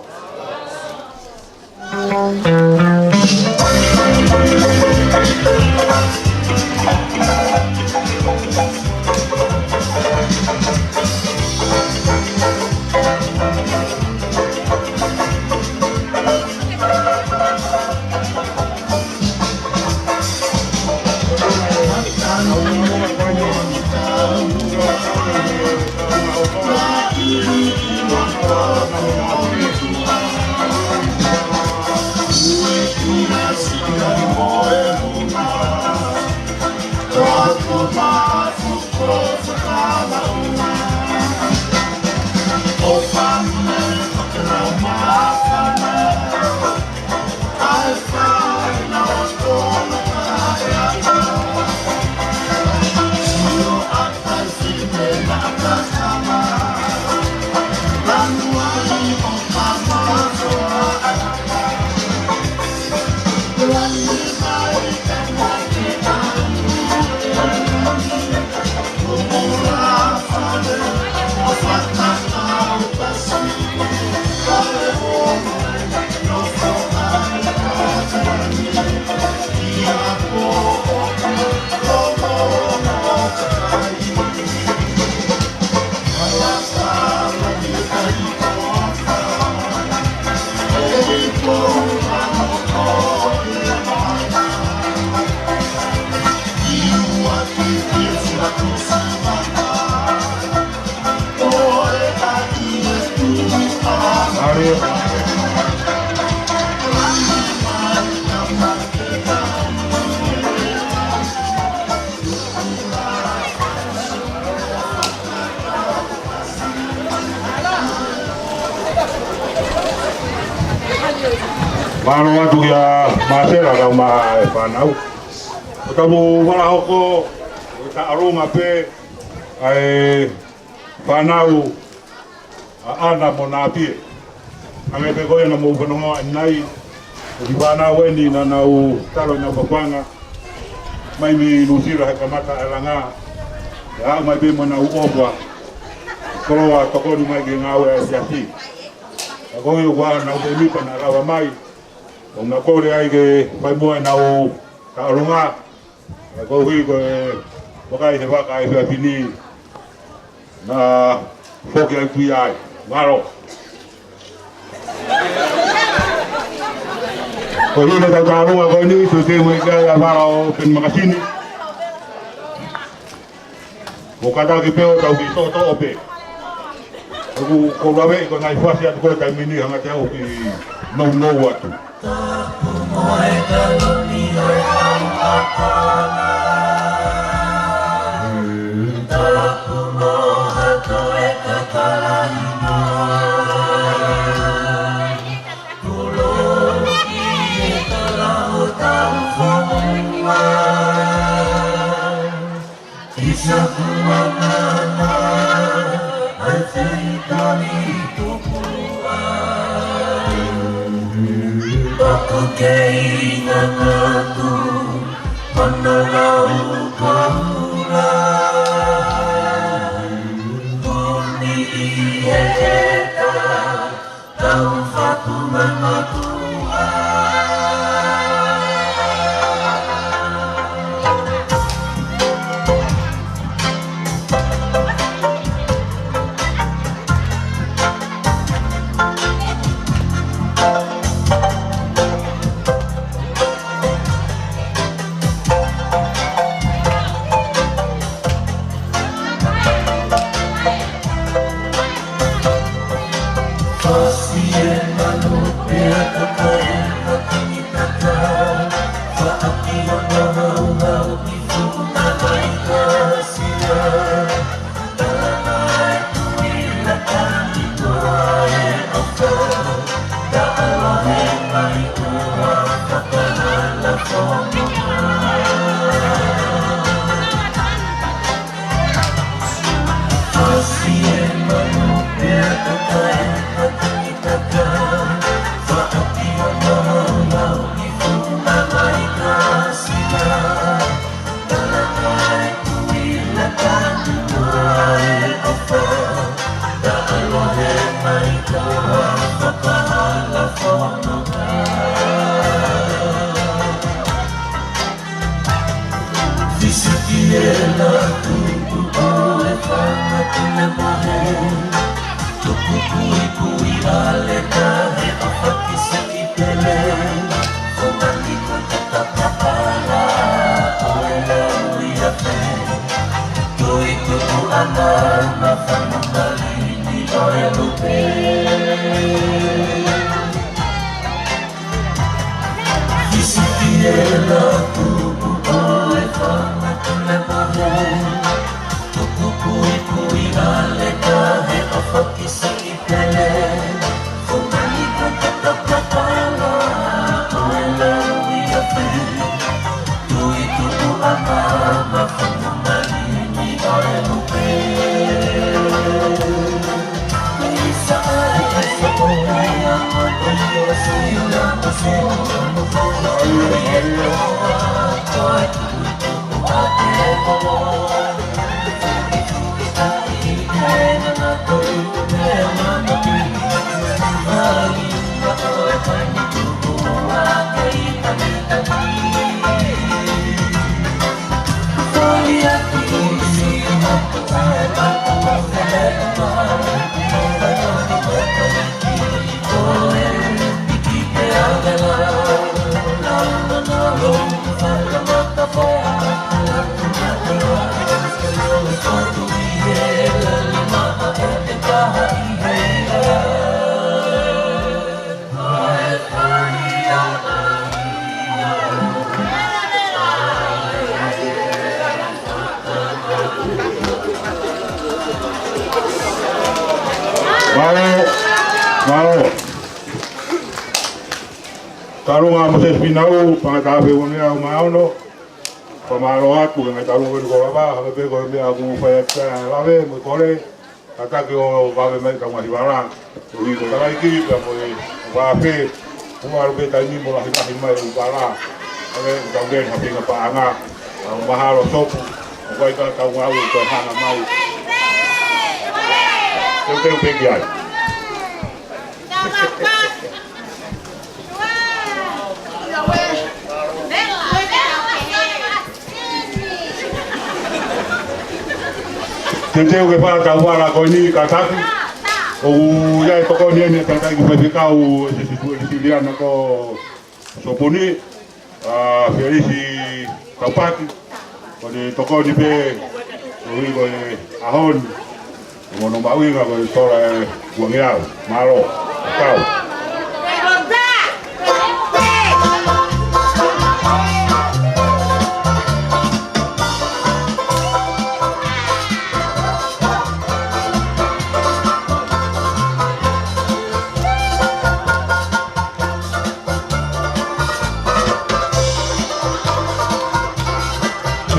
Mālō atu kia Masela kae ʻumaʻā e fānau. ʻOku tau fakahoko ʻo taʻalunga pē ʻa e fānau ʻa ʻAna mo Nāpie. Hangē pē ko ia naʻa mou fanongo ʻanenai, ko e kiʻi fānau eni naʻa nau talo ʻenau pakuanga mai mei Nuʻusila he kamata e langa. ʻE aʻu mai pē mo ʻenau ʻofa, koloa tokoni mai ki he ngāue ʻa e siasi. Ka ko ia ʻoku ʻi ai ʻenau pēmipa naʻa lava mai. ʻOku mau kole ai ke fai muʻa ʻenau tauʻolunga, ʻa ia ko e ʻuhi ko e vakai he vaka ʻa e efiafi ni, naʻa foki ai pē ai. Mālō. Ko e ʻuhi ko ʻetau tauʻolunga ko eni, ko e teu mai ki ai ʻa e vala ʻo Peni Makasini. Ko e kātaki pē ʻo tau kiʻi toʻotoʻo pē. ʻOku ou lave ʻi ko e ngaahi fasi atu ko e taimi ni hangē te u kiʻi nounou atu. Isa kumana, ai fei tani tupua. Paku kei ngangatu, mana lau kaula. Kuni i heta, tau fatu mamatua. Visiki e la tupu ʻo e fanga tule mahe. Tuku puipui ʻa e tahe ʻo fakisiki pele. Fumani ko te tapapala ʻo e laui a pe. Tui tupu ana ma fanga malini ʻo e lupe. Visiki e la tupu ʻo e fanga tule mahe. Tuku puipui ʻa e tahe ʻo fakisiki pele. Fumani ko te tapapala ʻo e laui a pe. Tui tupu ana ma fanga malini ʻo e lupe. Mālō, mālō. Tauʻolunga Mōsese Pinau, paʻanga ʻe taha afe ua ngeau mā ono. Fakamālō atu ki he ngaahi tauʻolunga ko eni kuo lava, hangē pē ko e meʻa ʻoku fai atu ʻa e lave mo e kole. Kātaki ʻo vave mai ʻetau ngaahi vala. Ko e ʻuhi ko e tamaiki pea mo e vave. Kuo ʻalu pē taimi mo lahilahi mai e vala. Hangē ko e tau ngeʻi ha feinga paʻanga. ʻOku mahalo sopu. ʻOku ʻikai ke tau ngāue ko e hanga mai. Teuteu pē ki ai. Tama pa. Te u ke fai ʻetau vala ko eni kātaki. ʻOku ʻi ai e tokoni eni ʻa e tangataʻeiki faifekau ʻo e Siasi Tuʻi Uēsiliana ko Sopuni, ʻa Felisi Taupaki. Ko ʻene tokoni pē, ko e ʻuhi ko e ʻaho ni, ko hono mahuʻinga ko e sola ʻe uangeau. Mālō. Kau.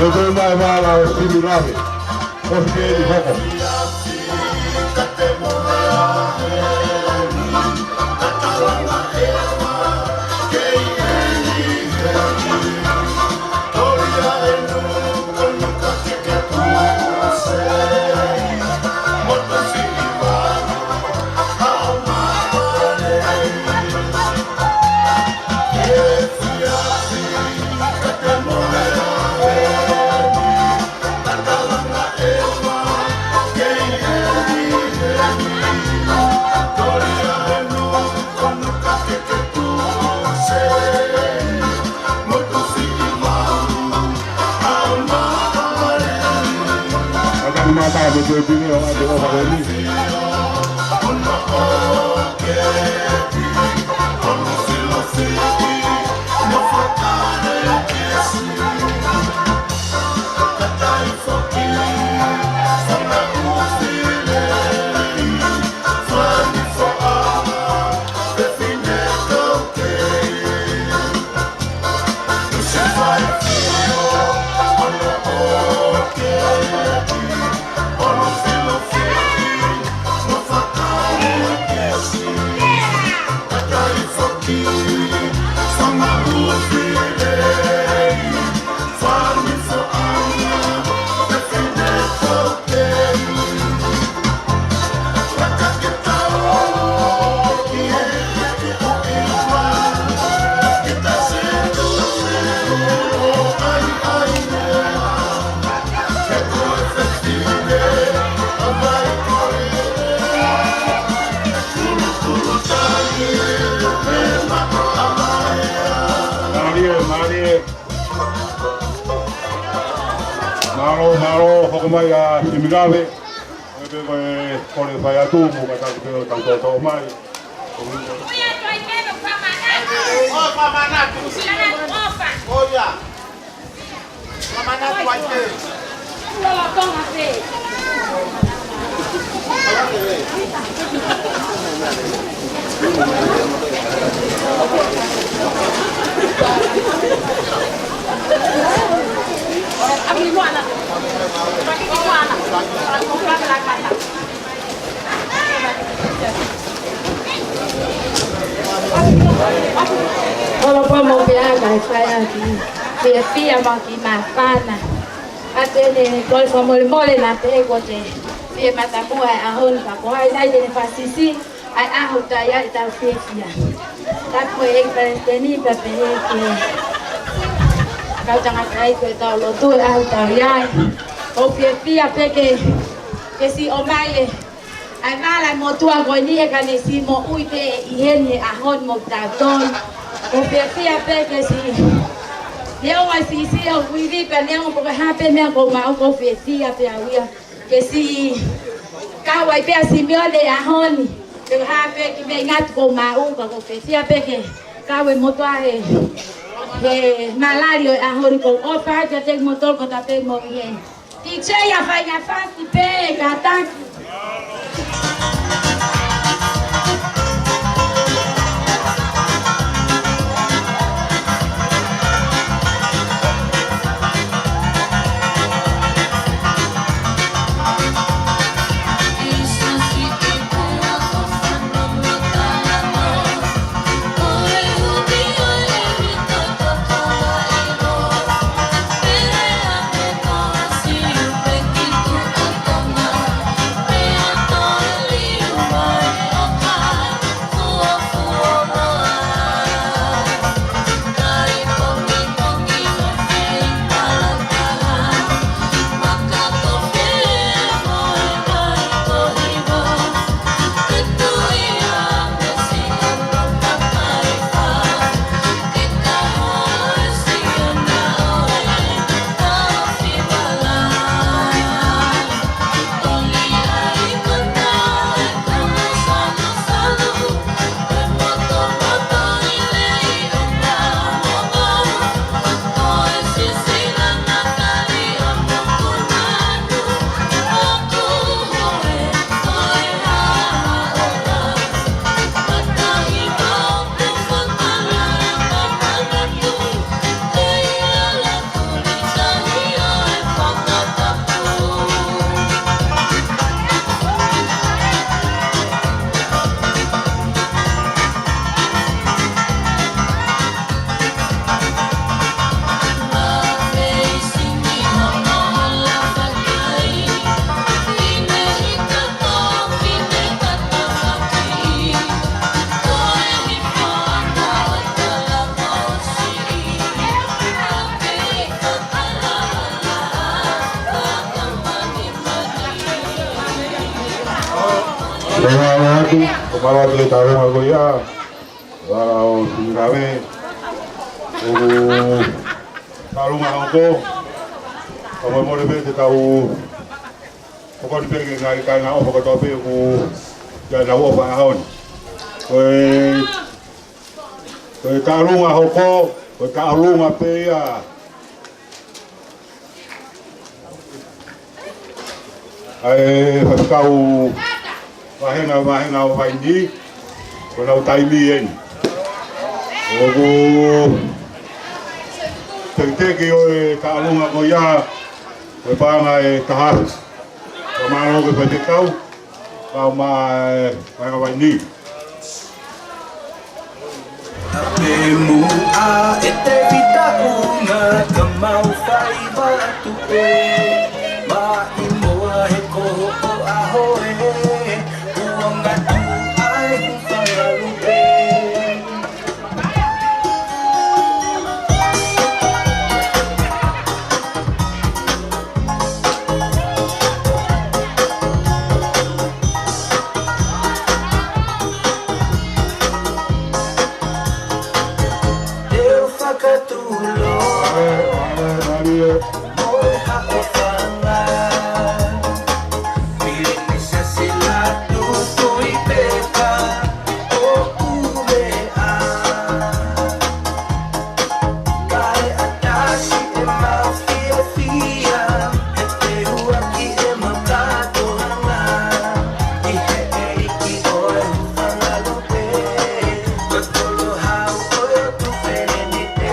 Te u toe mai vala ʻo Simi Lave. ʻOsi pē eni hoko. Mālie, mālie. Mālō, mālō, hoko mai ʻa Simi Lave. Ko e pē ko e kole fai atu, mo kātaki pē ʻo tau tōtō mai. ʻOi, ʻofa manatu. ʻOi, ʻofa manatu. ʻOi, ia. ʻOfa manatu ai pē. Holo pō mo pea ka e fai ʻaki. Fiefia mo ki māfana. ʻA ʻene kole fakamolemole naʻa pehē ko e fie matamua e ʻaho ni ka ko hai nai te ne fakasisi ai ʻa e ʻaho ʻoku tau ʻi ai ʻetau fiefia. Tapu e ʻEiki Palesiteni pea pehē ki he kau tangataʻeiki ʻo ʻetau lotu e ʻaho ʻoku tau ʻi ai. ʻOku fiefia pē ke, ke siʻi ʻomai e ʻa e vala ʻa e motuʻa ko eni ʻe ka ne siʻi moʻui pē ʻi heni he ʻaho ni mo kitautolu. ʻOku fiefia pē ke siʻi. Neongo e siʻisiʻi ʻoku ivi pea neongo pe ko e hā pē meʻa ʻoku maʻu ʻoku fiefia pē au ia. Ke siʻi kau ai pē ʻa Simione he ʻaho ni. Pe ko e hā pē kiʻi meʻa ʻoku maʻu ka ʻoku fiefia pē ke kau e motuʻa he, he malali ʻo e ʻaho ni ʻoku ou ʻofa atu kiate kimoutolu kotoa pē ʻoku mou ʻi heni. T J ia fai ha fasi pē kātaki. Mālō atu, mālō atu ki he taʻalunga ko ia. Mālō ʻo Singave. ʻOku taʻalunga hoko. Ka mole pē te tau hoko ni pē ke ngaahi kāinga ʻofa kotoa pē ʻoku ʻi ai ʻenau ʻofa he ʻaho ni. Ko e, ko e taʻalunga hoko, ko e taʻalunga pē ia ʻa e faifekau vāhenga, vāhenga ʻo Vainī, ko ʻenau taimi eni. ʻOku tekiteki ʻo e taʻalunga ko ia, ko e paʻanga ʻe taha afe. Ka mālō ki he faifekau, kae ʻumaʻā e vāhenga Vainī. Tape muʻa ʻe Tevita Una ka mau fai atu pē. Maʻimoa he ko hoʻo ʻaho ē, ʻoua ngatu ai hu fangalu pē. Teu fakatūlo. Moe haʻofanga. Pilinisa Sila Tutuʻi Pepa. ʻOku meʻa. Kae ʻatasi ʻema fiefia, he teuaki ʻema kātoanga, ʻi he ʻEiki ʻo e Hūfanga Lupe, ko Tolo Hau ʻo e Tuʻi Fēnite.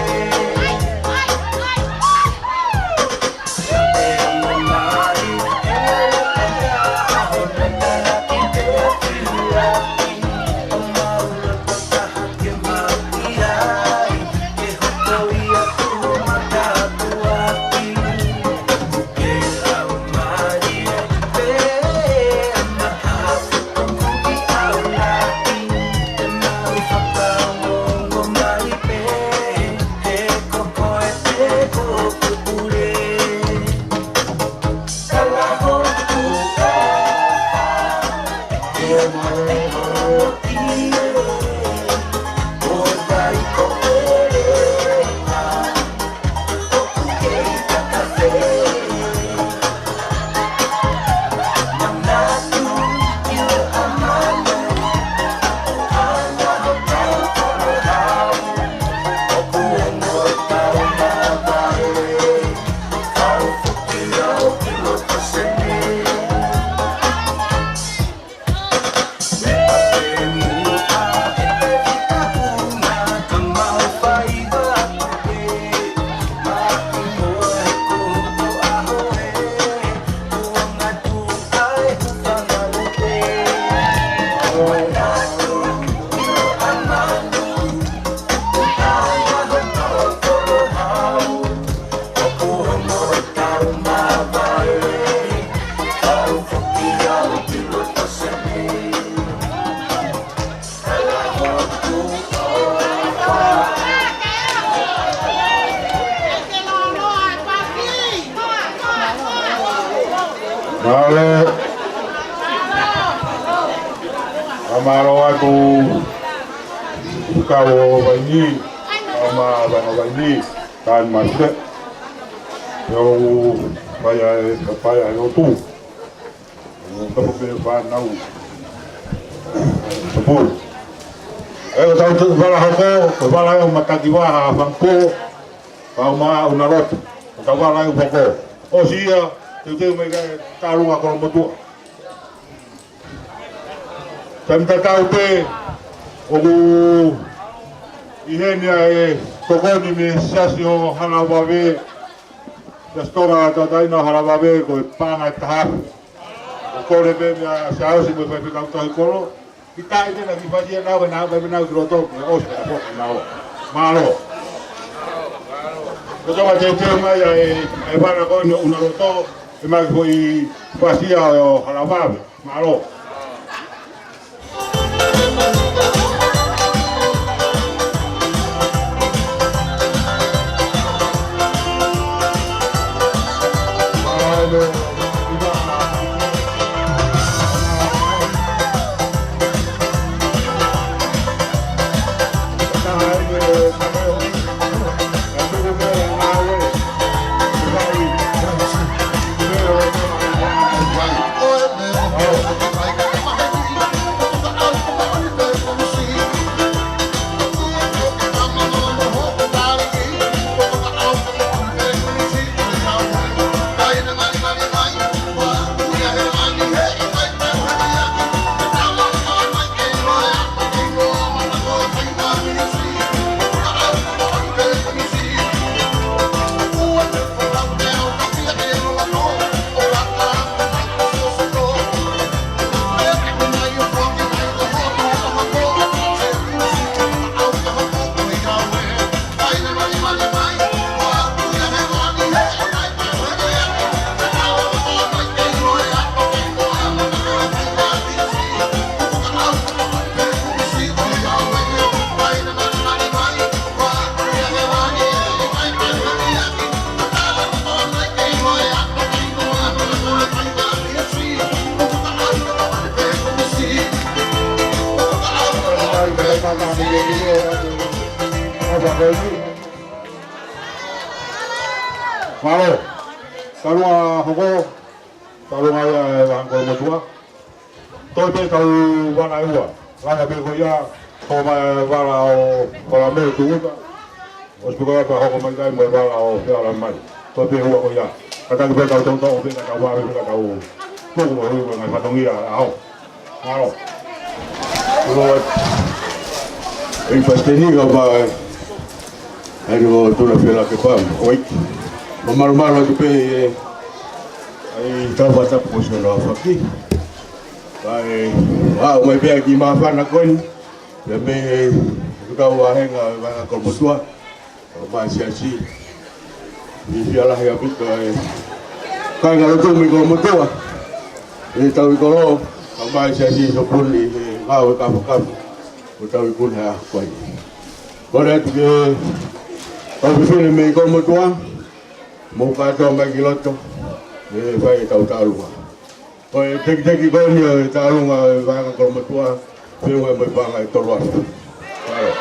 Mālō. Ka mālō atu ki he kau ʻo Vainī, ʻa e vāhenga Vainī, Tāne Māsite. ʻOku ou fai ʻa e, fai ʻa e lotu. ʻOku ou tapu pē fānau. Tapu. ʻE, ko ʻetau vala hoko, ko e vala ʻo Matakivaha Fangupō, kae ʻumaʻā ʻUnaloto. Ko ʻetau vala ʻoku hoko. ʻOsi ia, teuteu mai ki he taʻalunga kolomotuʻa. Taimi tatau pē, ʻoku ʻi heni ʻa e tokoni mei he Siasi ʻo Halavave, Siasi Tonga Tauʻatāina ʻo Halavave, ko e paʻanga ʻe taha afe. ʻOku ou kole pē meia Siaosi mo e faifekau Tahi Kolo, ki taʻe tena ki fasi e nau, ke nau pē nau ki loto, ke ʻosi pē ʻa foki nau. Mālō. Ko e tau teuteu mai ʻa e, ʻa e vala ko eni ʻo ʻUnaloto, ʻe mai ki foʻi fasi ia ʻo Halavave. Mālō. Mālō. Talua hoko, talua ia e Vahaʻa Kolomotuʻa. Toe pē tau vala ʻe ua. Langa pē ko ia, ko e vala ʻo Falamoe Tūʻuta. ʻOsi pē ko ia ka hoko mai ai mo e vala ʻo Feala Mai. Toe pē ua ko ia. Kātaki pē tau toutou pē ka tau vave pē ka tau tuku ʻo ui ko e ngaahi fatongia ʻo e ʻaho. Mālō. Lord. ʻEiki Palesiteni kae ʻumaʻā e ʻEiki Tuna Fela Kepa, ʻEiki. Mālō, mālō atu pē ʻi he, ʻa e tau fakatapu ko siʻono ʻaofaki. Kae, ʻa, ʻomai pē ʻa e kiʻi māfana ko eni. Pea mei he, ʻetau vāhenga, Vahaʻa Kolomotuʻa. Kae ʻumaʻā e siasi. Fiefia lahi ʻaupito e kāingalotu mei Kolomotuʻa. ʻE tau ʻi kolo, kae ʻumaʻā e siasi sopuni he ngāue kāfakafa. Ko tau ʻi kune ha koe. Kole atu ke tau fefine mei Kolomotuʻa. Mou kātoa mai ki loto. ʻE fai e tau tālunga. Ko e tekiteki ko eni ʻo e tālunga ʻo e Vahaʻa Kolomotuʻa, feʻunga mo e paʻanga ʻe tolu afe. Mālō.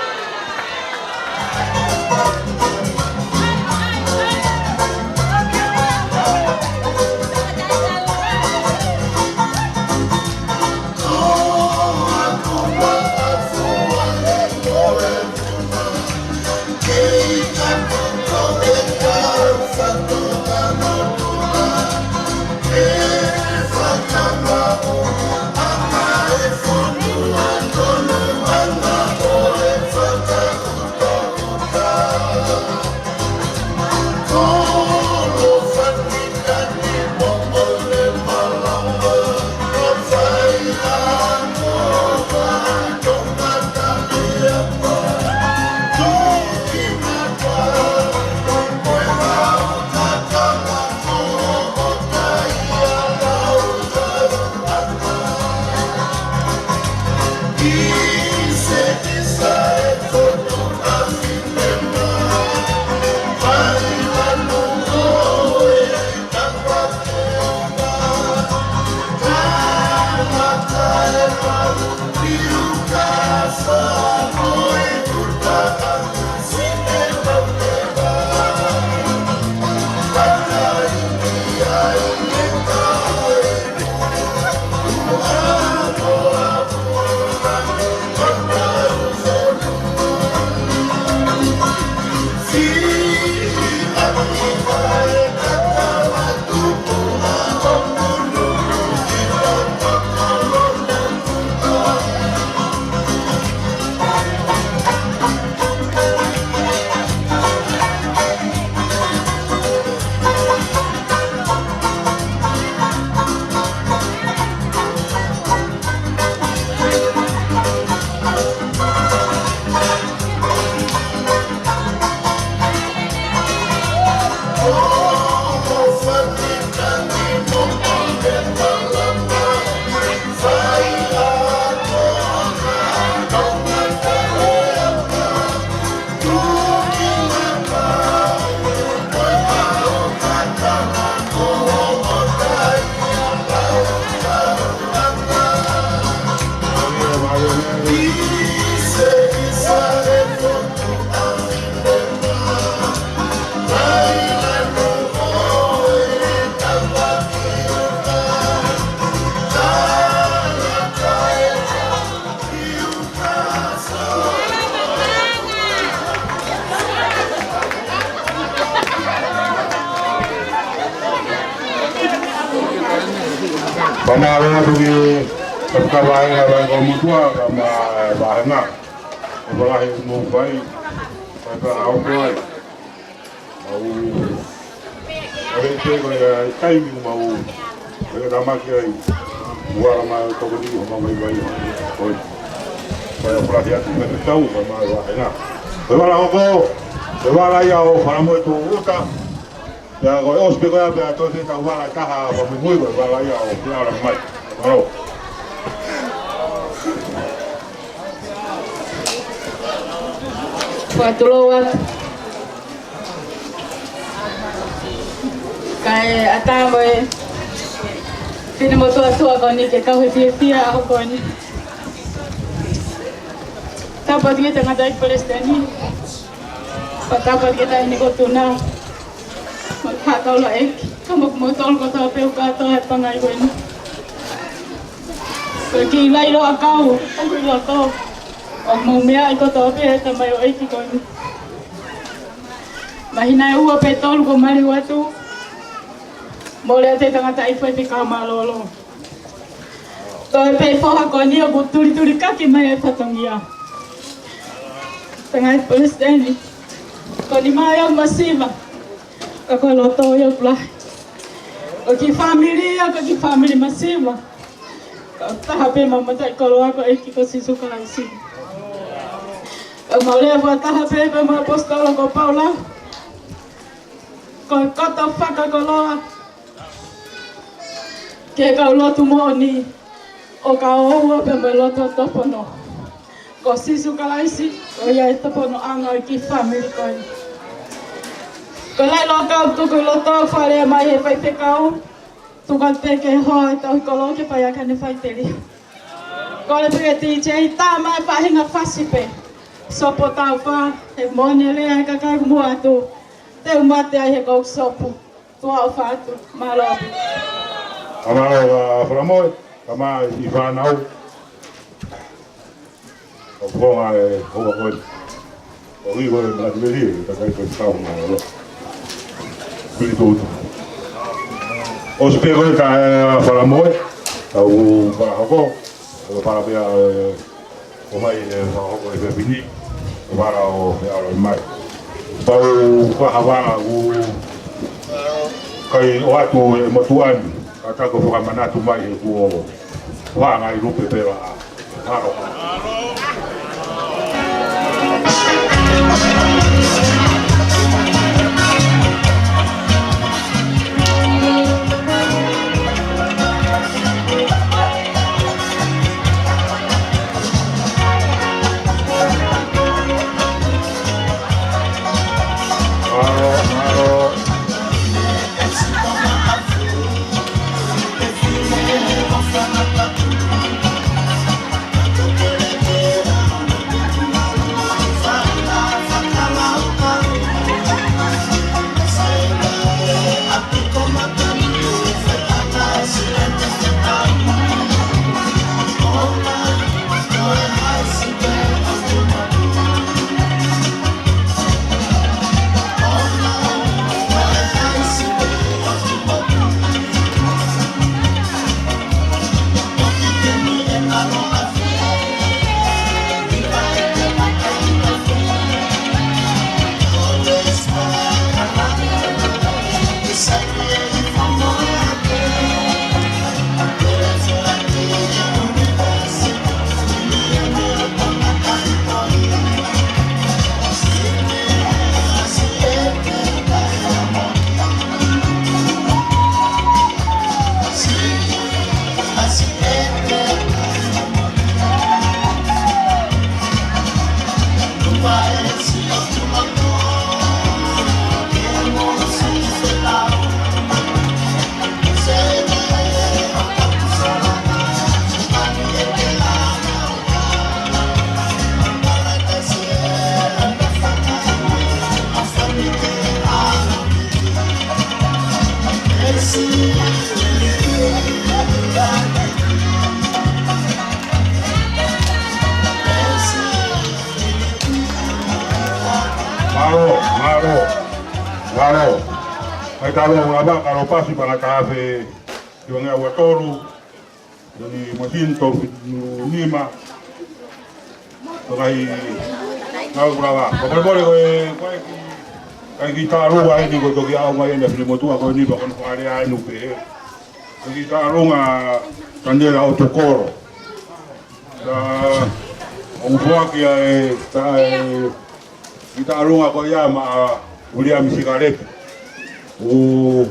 Fakamālō atu ki he Kapiteni Vahaʻa Kolomotuʻa, kae ʻumaʻā e vāhenga. ʻOfa lahi mou fai, fai pē ʻa e ʻofa ai. Mau, ʻa e pē ko e taimi mau, ko e tamaki ai, ua la mau tokoni ʻo mau vaivai. Ko e, ko e ʻofa lahi atu mei he tau, ko e mau vāhenga. Ko e vala hoko, ko e vala ia ʻo Falamoe Tūʻuta. Pea ko e ʻosi pē ko ia pea toe pē tau vala ʻe taha fakamuimui ko e vala ia ʻo Feala Mai. Mālō. Fakatulou atu. Kae ʻatā mo e finemotuʻa tuʻa ko eni ke kau he fiefia ʻaho ko eni. Tapu atu ki he tangataʻeiki Palesiteni. Pea tapu atu ki he taʻahine ko Tuna. Haʻa taulaʻeiki, kae ʻumaʻā kimoutolu kotoa pē ʻoku kātoa he pangai ko eni. Ko e kiʻi laʻi ʻakau ʻoku ʻi loto, ʻoku mou meaʻi kotoa pē he tamaioʻeiki ko eni. Māhina ʻe ua pe tolu kuo maliu atu, mole atu e tangataʻeiki faifekau mālōlō. Toe pē foha ko eni ʻoku tulitulikaki mai e fatongia. Tangataʻeiki Palesiteni, ko e nima ia ʻoku masiva, ka ko e loto ia ʻoku lahi. Ko e kiʻi fāmili ia, ko e kiʻi fāmili masiva. Ka taha pē ʻemau mataʻikoloa ko e ʻEiki ko Sīsū Kalaisi. Ka mau lea fakataha pē pea mo e ʻaposetolo ko Paula, ko e koto fakakoloa ki he kau lotu moʻoni, ʻo ka ʻoua pē mo e loto topono. Ko Sīsū Kalaisi, ko ia e toponoʻanga ʻo e kiʻi fāmili ko eni. Ko e laʻi ʻakau tuku ʻi loto, fale mai he faifekau, tuku atu pē ke hoa e tauhi kolo ke fai ʻaki ʻene faʻiteliha. Kole pē ki he DJ, tā mai e faʻahinga fasi pē. Sopu ʻo taufa, he moʻoni e lea ʻa e kakai ʻoku muʻa atu, te u mate ai he ʻoku ou sopu. Tuʻa ʻofa atu, mālō. ʻA mālō, ʻa Falamoe, ka mai e fānau. ʻOku founga e hoa ko ē. ʻOku ʻi ko e manatu melie, ka kai ko e tau mālō. Pili tō utu. ʻOsi pē ko ē ka e Falamoe, tau fakahoko, ʻo para pea, e, ʻo mai e fakahoko e fefine, ʻo para ʻo e ʻalu mai. Pau ka havana ku kai ʻoatu e motuʻa ni, ka ta ko fakamanatu mai he kuo fanga i lupe pela. Mālō. Mālō, mālō, mālō. Mai talo ngava, kalo pasi panga tafe, iwangia ua tolu, ni masin to nima. Tokai ngau kurava. Ko mole mole ko e, ko e ki, kai ki tālunga eni ko toki au mai ena fili motua ko ni pa kono fale ai nu pe. Ko ki tālunga Tanela ʻo Tokoro. Ta, ʻo foaki ai, ta, e, ki tālunga ko ia maʻa Uliami Sikaleti. ʻO,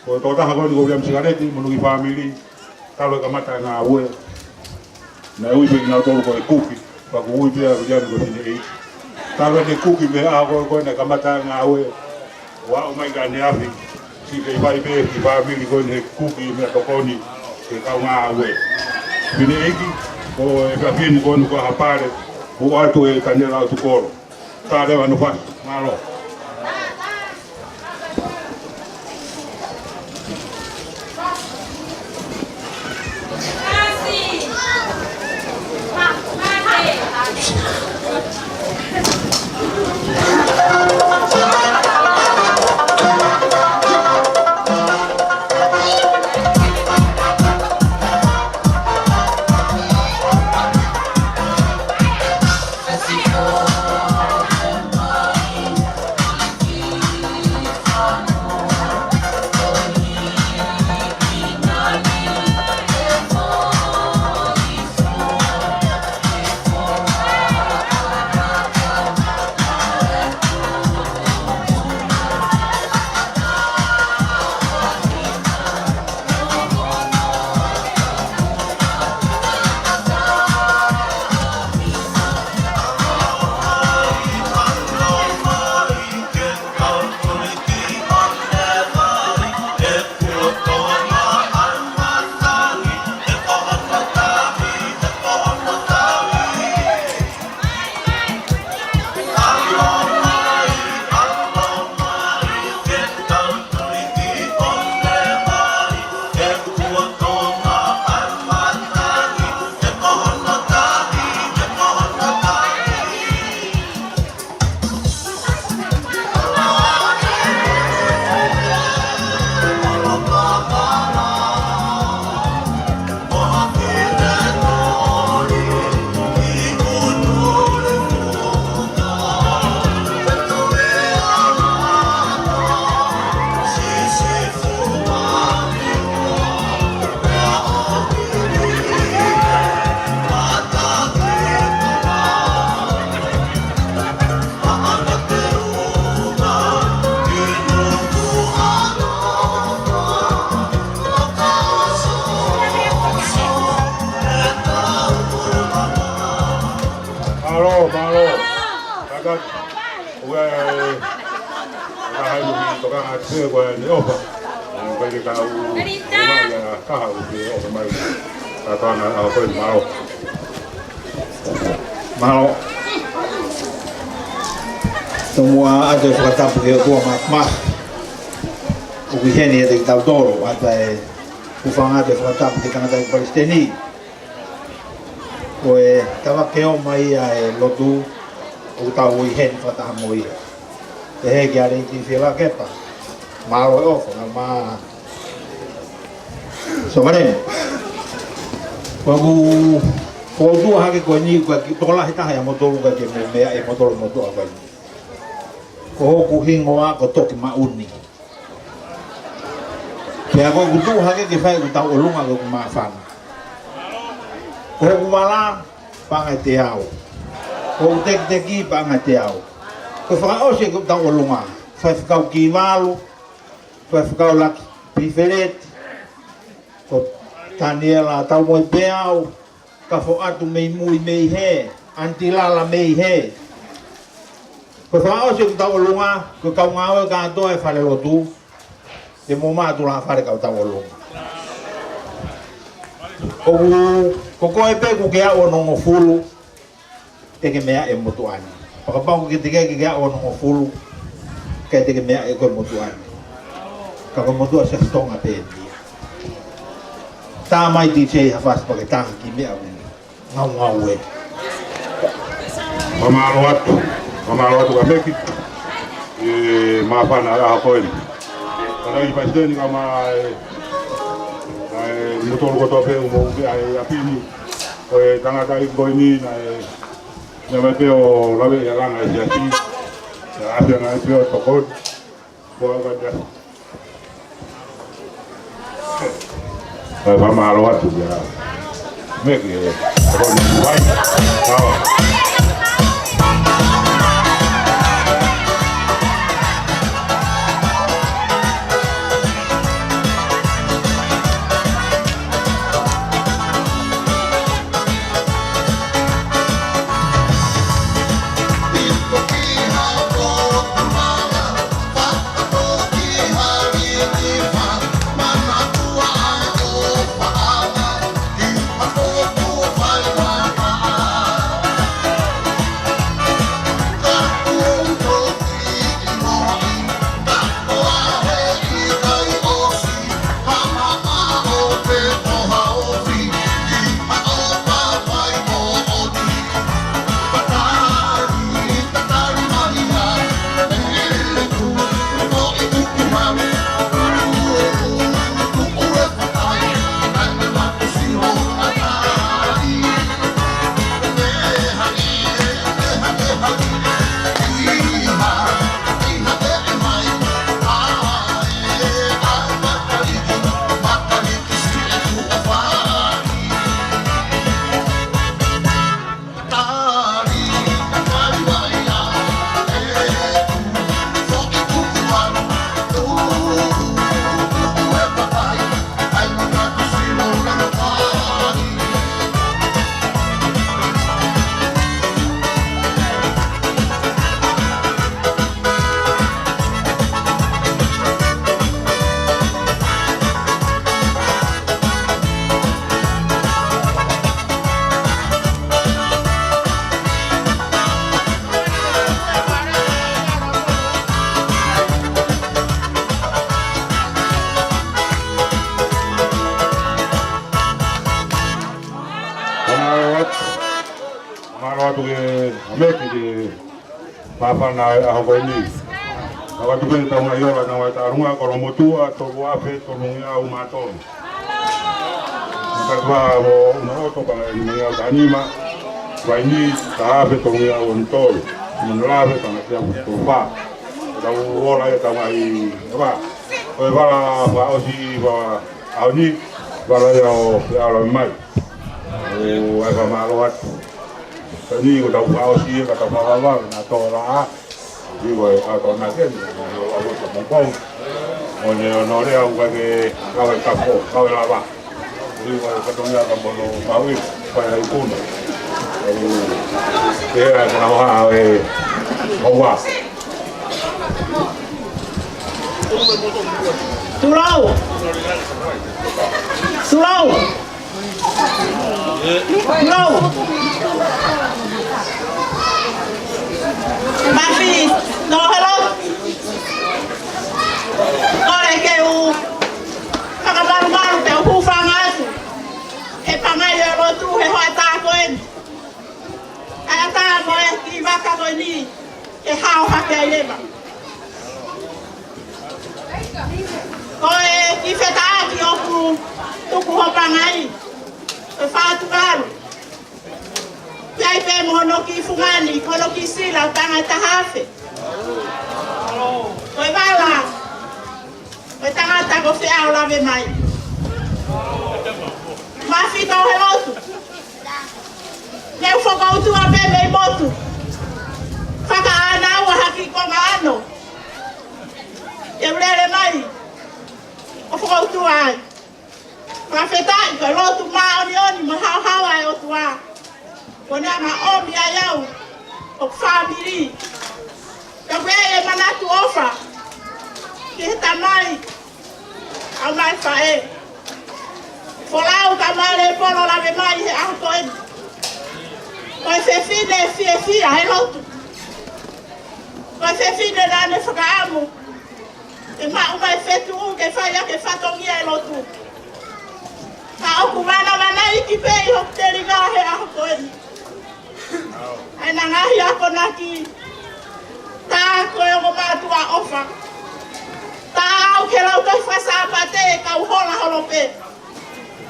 ko e tokotaha ko eni ko Uliami Sikaleti, mo hono kiʻi fāmili, talu e kamata e ngāue. Naʻe ui pē kinautolu ko e Kuki, pea kuo ui pē ʻa Uliami ko e fineʻeiki. Talu ʻene Kuki mei he ʻaho ko ē naʻe kamata e ngāue, ʻo aʻu mai ki ʻaneafi, siʻi kei fai pē kiʻi fāmili ko eni he Kuki mei he tokoni, ke kau ngāue. Fineʻeiki, ko e efiafi ni ko eni ko ha pale, ʻoatu e Tanela ʻo Tokoro. Tale vano fasi, mālō. ʻOku ʻi ai e kakai ʻoku tokanga atu pē ko e ʻofa. ʻOku ʻikai ke tau ʻomai ʻa e kakai ʻoku ʻofa mai. Ka tau ʻalu ʻa e ʻofa ko e mālō. Mālō. Tomuʻa ʻoatu e fakatapu ki he ʻOtua Mafimafi. ʻOku ʻi heni ʻiate kitautolu, ʻoatu e hūfanga atu e fakatapu ki he tangataʻeiki palesiteni. Ko e tava ke ʻomai ʻa e lotu, ʻoku tau ʻi heni fakataha mo ia. Pehē kia Lady Fielakepa, mālō e ʻofa, na ma. So, mare. Ko ʻeku, ko ʻeku tuʻu hake ko eni, ko e kiʻi tokolahi taha ʻiate kimoutolu ka ke me, meʻa ʻe kimoutolu motuʻa ko eni. Ko hoku hingoa ko Toki Maʻuni. Pea ko ʻeku tuʻu hake ke fai ʻeku tauʻolunga ko ʻeku māfana. Ko hoku vala, paʻanga ʻe teau. Ko hoku tekiteki, paʻanga ʻe teau. Ko e fakaʻosi ʻeku tauʻolunga, Faifekau Kivalu, Faifekau Laki Pifeleti, ko Taniela Taumoepeau, Kafo atu mei mui mei hē, ʻAniti Lala mei hē. Ko e fakaʻosi ʻeku tauʻolunga, ko e kau ngāue kātoa e falelotu, te mou mātuʻaki fale kau tauʻolunga. ʻOku, ko koe pē kuo ke aʻu onongofulu, te ke meʻa ʻe motuʻa ni. Fakapapau ke te ke, ke aʻu onongofulu, ʻikai te ke meʻa ʻe koe motuʻa ni. Ka ko e motuʻa Siasi Tonga pē eni ia. Tā mai T J Hafasi pea ke tā ki he meʻa ʻoku ngaungaue. Fakamālō atu, fakamālō atu kia Meki, ʻi he māfana ʻa e ʻaho ko eni. Ka naʻe ʻi ai e palesiteni kae ʻumaʻā e, ʻa e mutolu kotoa pē ʻoku mou pē ʻa e ʻapi ni, ko e tangataʻeiki ko eni naʻe, naʻe meʻa pē ʻo lave ʻi he langa ʻa e siasi, ʻa e ʻapi ʻana ʻi pē ʻo tokoni. Ko au ka te. Kae fakamālō atu ia. Meki e. Ko ni vai. Kawa. Mālō atu, mālō atu ki he Meki ki he māfana ʻo e ʻaho ko eni. Ka ʻoatu pē ʻetau ngaahi ola, ngaahi tālunga, Kolomotuʻa, tolu afe tolungeau mā tolu. Makatuʻa mo Unaʻoto, pea nima ngeau taha nima. Vaini, taha afe tolungeau ono tolu. Manulave, pea nima ngeau tolu fā. Tau ola ʻetau ngaahi, ʻe vā. Ko e vala fakaʻosi, vala ʻaho ni, vala ia ʻo Feʻaola mai. ʻOku ʻai fakamālō atu. Ka ni ko ʻetau fakaʻosi ia, ka tau fakavavevave, naʻa tō laʻā. Ko e ʻaho ko ena ke, naʻa tō laʻā ko Mongkong. ʻO ne ʻo nō lea ʻoku ʻikai ke kau e kapo, kau e lava. Ko e fatongia ka mono maui, fai ai puna. ʻOku, ʻe, ʻa e kanahoha ʻo e ʻOua. Tulou. Tulou. Tulou. Mafi, no hello. Kole ke u fakamalumalu pea u hūfanga atu he pangai ʻo e lotu he hoʻatā ko eni. ʻA e ʻatā mo e kiʻi vaka ko eni, ke hao hake ai leva. Ko e kiʻi fetaʻaki ʻoku tuku ho pangai, ko e fā tuvalu. Pea ʻi ai pē mo hono kiʻi fungani, ko hono kiʻi sila, tangata hafe. Ko e vala, ko e tangata ko Feʻao Lavemai. Mafi, tau he lotu. Ne u fokoutua pē mei motu. Fakaʻānaua ha kiʻi konga ʻano. ʻE u lele mai ʻo fokoutua ai. Fakafetaʻi ko e lotu māʻoniʻoni mo e haohaoa ʻa e ʻOtua. Ko ʻene ʻomi ai au, ʻo fāmili. Ka ko e manatu ʻofa ki he tamai, ʻa e faʻē. Folau Kamalepolo Lavemai he ʻaho ko eni. Ko e fefine fiefia he lotu. Ko e fefine naʻa ne fakaʻamu ke maʻu mai fetuʻu ke fai ʻaki e fatongia e lotu. Ka ʻoku manavanaiki pē ʻi hoku telinga he ʻaho ko eni ʻa ʻena ngaahi akonaki. Tā ko e ongo mātuʻa ʻofa. Tā au ke lau tohi faka-Sāpate, kau hola holo pē.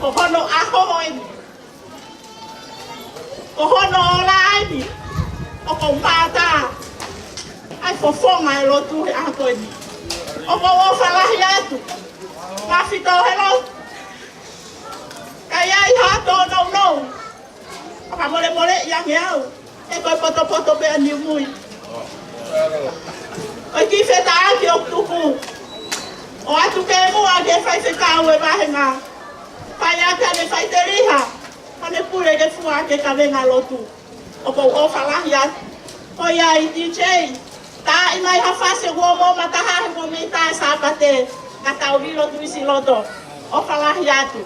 Ko hono ʻaho eni, ko hono ola eni, ʻoku ou mātā ʻa e fofonga e lotu he ʻaho ko eni. ʻOku ou ʻofa lahi atu. Mafi, tau he lotu. Ka ʻi ai ha tōnounou, fakamolemoleʻi ange au. He ko e potopoto pē ʻa Niumui. Ko e kiʻi fetaʻaki ʻoku tuku. ʻOatu ke muʻa ki he faifekau e vāhenga. Fai ʻaki ʻene faiteliha, ʻene pule ke fua ʻaki e kavenga lotu. ʻOku ou ʻofa lahi atu. Ko ia ʻi D J, tā ʻi mai ha fasi kuo mo mataha he kuo mei tā Sāpate, ka tau lilo tuʻi siʻi loto. ʻOfa lahi atu.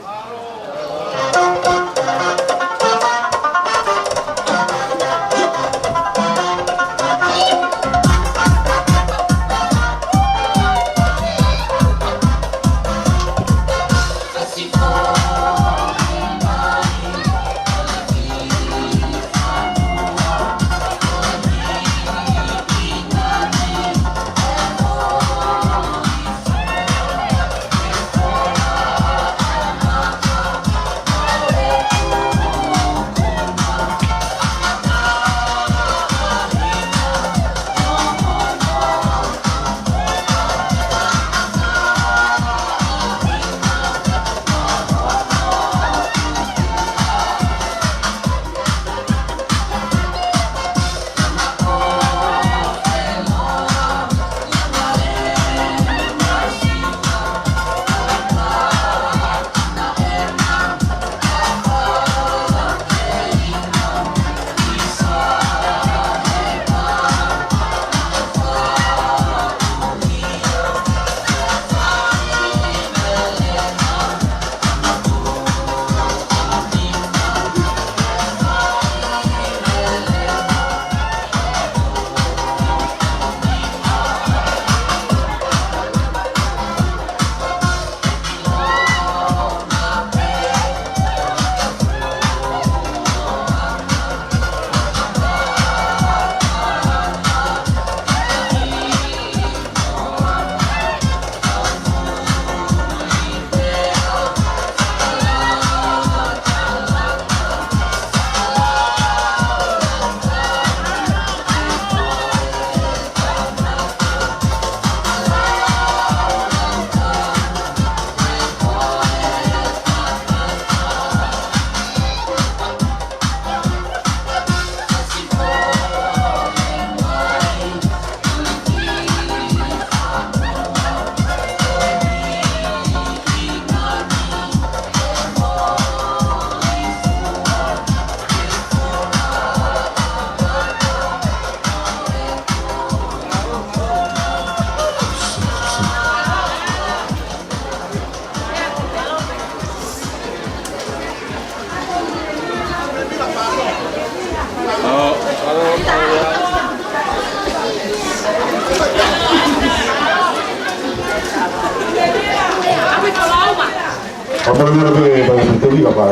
Ko e mana pē, pea ko e teli ka pā.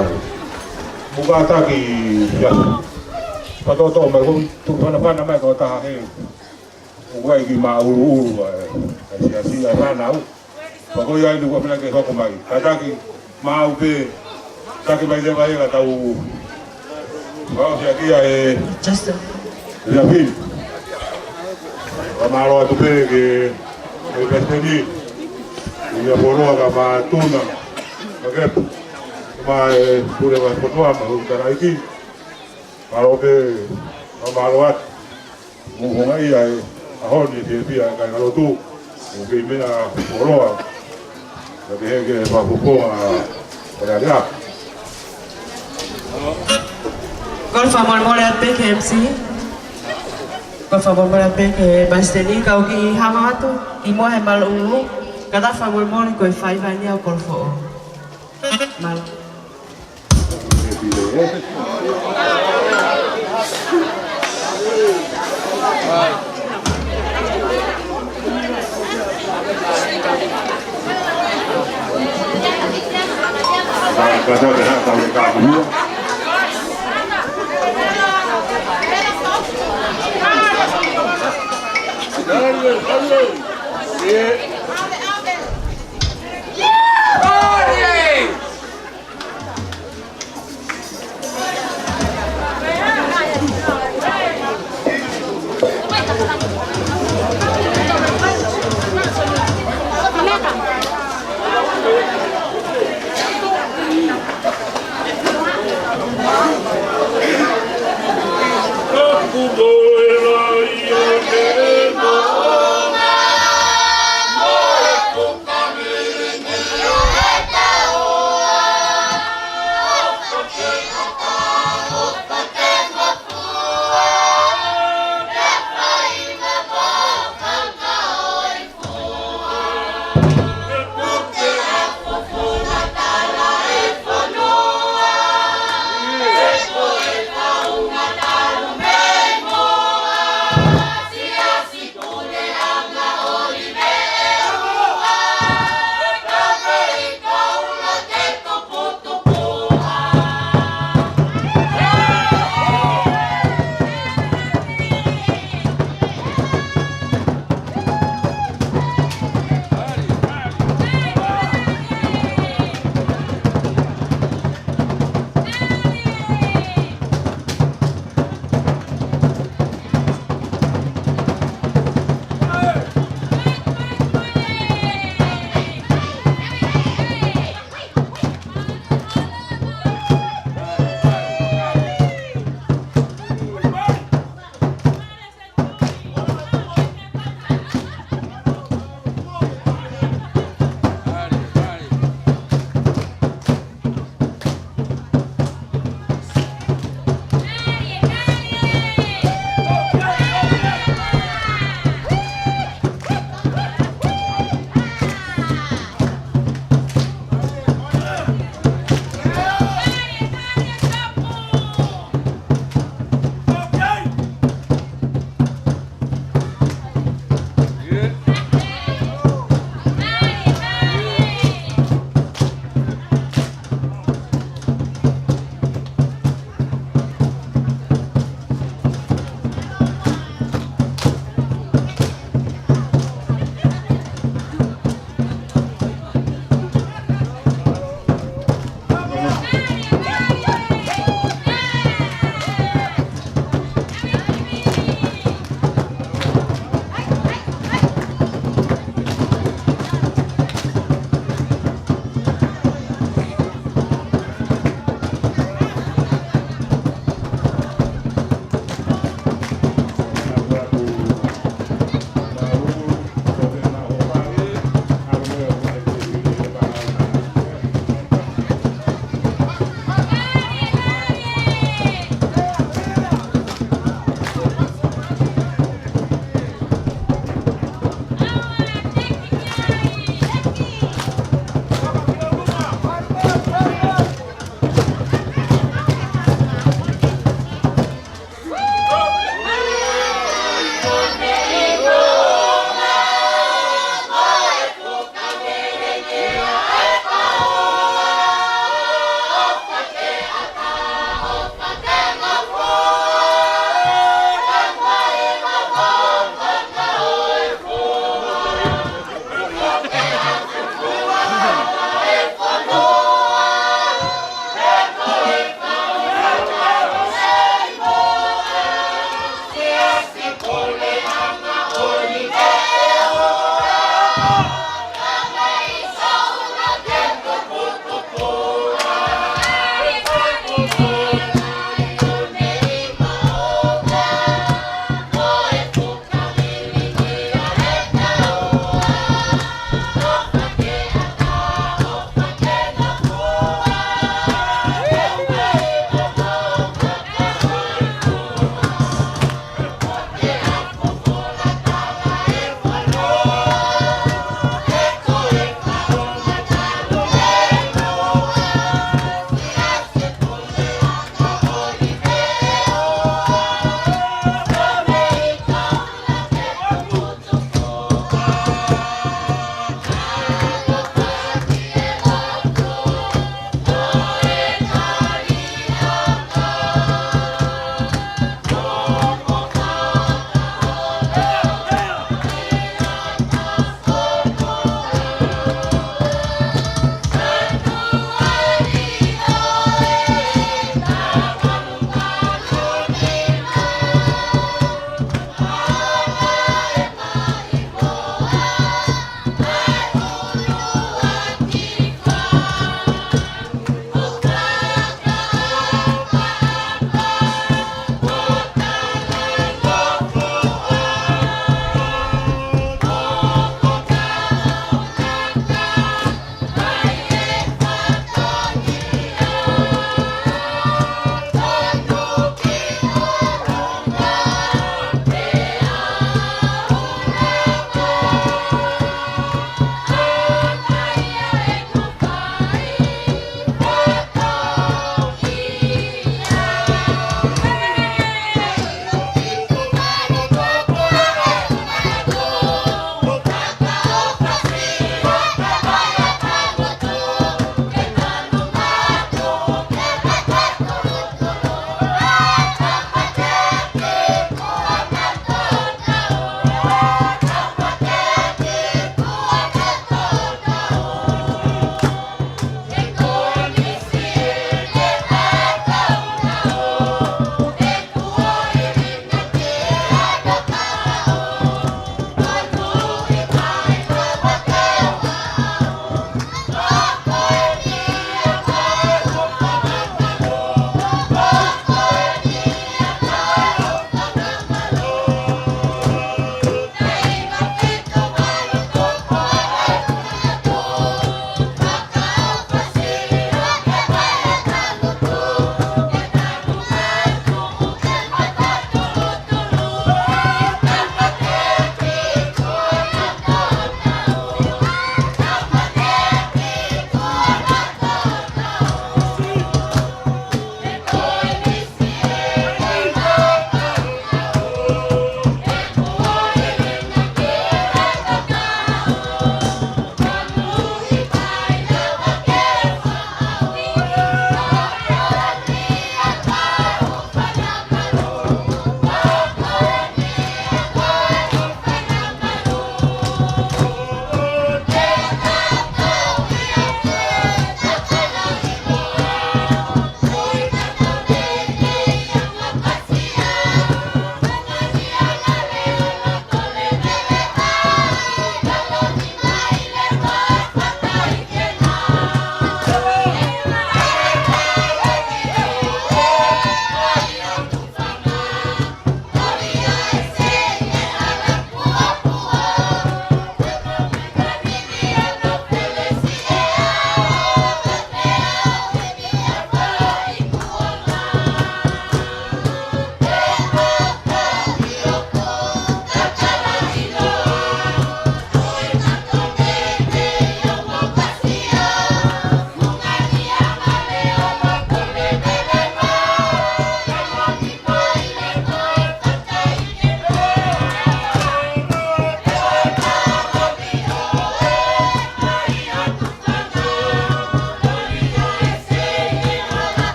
Muka taki, ia. Patoto mai ko tu fanafana mai ko taha he. ʻOku ʻai ki māʻuluʻulu, ʻa e, ʻa e siasi, ʻa e fānau. Pea ko ia inu ko pina ke hoko mai. Kātaki, maʻu pē, taki mai leva ia ka tau. Kau siakia e. Just a. Ia pin. Ka mālō atu pē ke, ke pēseni. Ia poloa ka mātuna. Ka ke, ma e, pule ma potoa ma, hu taraiki. Mālō pē, ka mālō atu. Mo honga ia e, ʻaho ni te pia ka ngalo tu. ʻO ke mena poloa. Ka ke heke pa popoa, ʻo rea rea. Kole fakamolemole atu pē ki he M C. Kole fakamolemole atu pē ki he pēseni, kau ki hama atu, ki muʻa he māʻuluʻulu. Kātaki fakamolemole ko e faiva ni ʻa e kole foʻou. Mālō.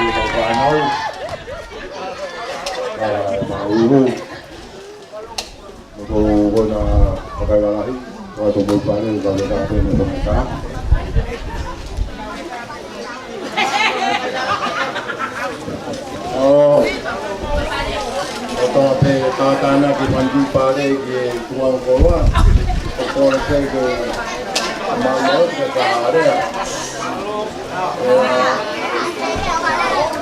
Ka fānau, ka mālō. Mo tō kona fakaivalahi, ka tō mo pale, ka me ka pene kona tā. ʻO, ʻo tō pē tātāna ki Mandu Pale ki Tuʻa Koloa. ʻO kole pē ke mālō ke ka area. ʻE,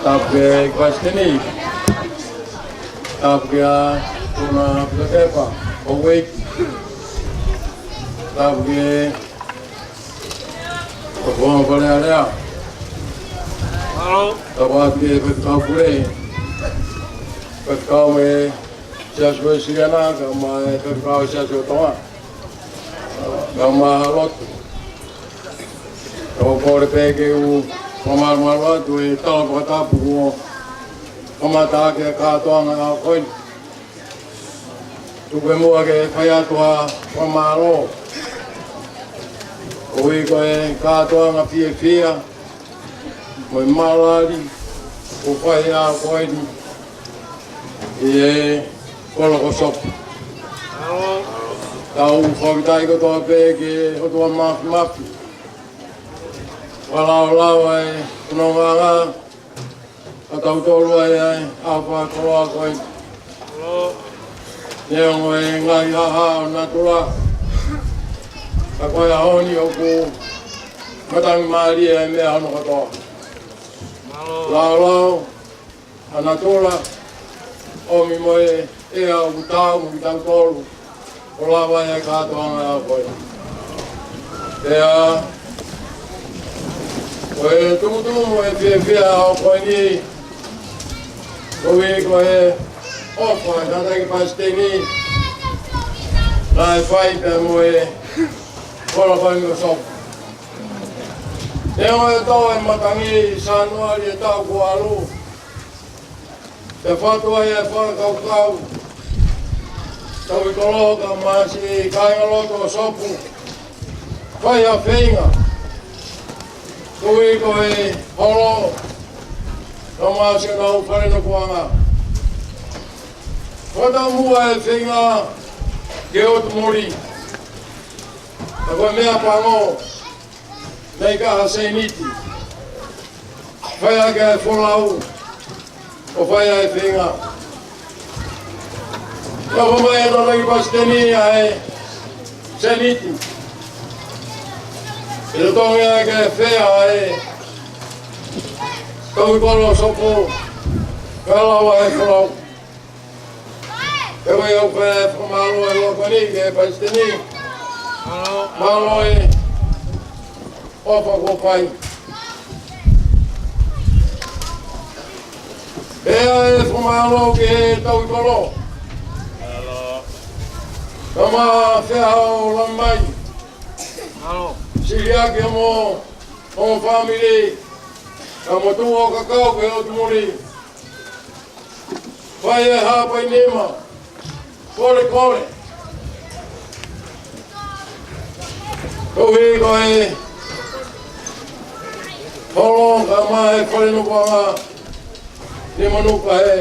tapu ki he Palesiteni. Tapu ki he Tuna Pulekepa, ʻo wei. Tapu ki he ʻOtua Fale Alea. Mālō. Tapu atu ki he Faifekau Pule. Faifekau mei he Siasi Uēsiliana, kae ʻumaʻā e Faifekau Siasi ʻo Tonga. Kae ʻumaʻā e lotu. ʻOku ou kole pē ke u fakamalumalu atu e tala fakatapu kuo kamata ʻaki e kātoanga ʻo e ʻaho ko eni. Tuku muʻa ke fai atu ha fakamālō. Koeʻuhi ko e kātoanga fiefia mo e mālali kuo fai he ʻaho ko eni ʻi he kolo ko Sopu. Tau fakafetaʻi kotoa pē ki he ʻOtua Māfimafi. Fakalaolao e fonongaʻanga ʻa tautolu ʻi he ʻaho fakakoloa ko eni. Neongo e ngaahi haʻahaʻa ʻo natula, ka ko e ʻaho ni ʻoku matangi mālie e meʻa hono kotoa. Laolao ʻa natula, ʻomi mo e ʻea ʻoku taau mo kitautolu, ʻo lava e kātoanga ʻo e ʻaho ko eni. Pea, ko e tumutumu e fiefia ʻo e ʻaho ko eni, koeʻuhi ko e ʻofa ʻa e Tangataʻeiki Palesiteni, naʻe fai pea mo e kolo ko eni ʻo Sopu. Neongo e tō e matangi ʻi Sānuali e taʻu kuo ʻalu, pea fatu ai e fakakaukau, Tauhi Kolo kae ʻumaʻā siʻi kāingalotu ʻo Sopu, fai ha feinga, koeʻuhi ko e holo, kae ʻumaʻā siʻonau fale nofoʻanga. Fakataumuʻa e feinga ki he ʻotu muli. Ka ko e meʻa pango, naʻe ʻikai ha sēniti. Fai ʻaki e folau, ʻo fai ʻa e feinga. Ka ko mai e Tangataʻeiki Palesiteni ʻa e sēniti. ʻE totongi ʻaki e fea ʻa e Tauhi Kolo ʻo Sopu, kae lava e folau. Pea ʻoku ou fai e fakamālō ʻi he ʻaho ko eni ki he Palesiteni. Mālō e ʻofa kuo fai. Pea ʻe fakamālō ki he Tauhi Kolo. Kae ʻumaʻā Feaʻa ʻo Lamai. Siliaki mo hono fāmili. Kae ʻumaʻā e tuʻu ʻo kakau ki he ʻotu muli. Fai e hapai nima, kolekole. Koeʻuhi ko e holo kae ʻumaʻā e fale nofoʻanga ni manu kae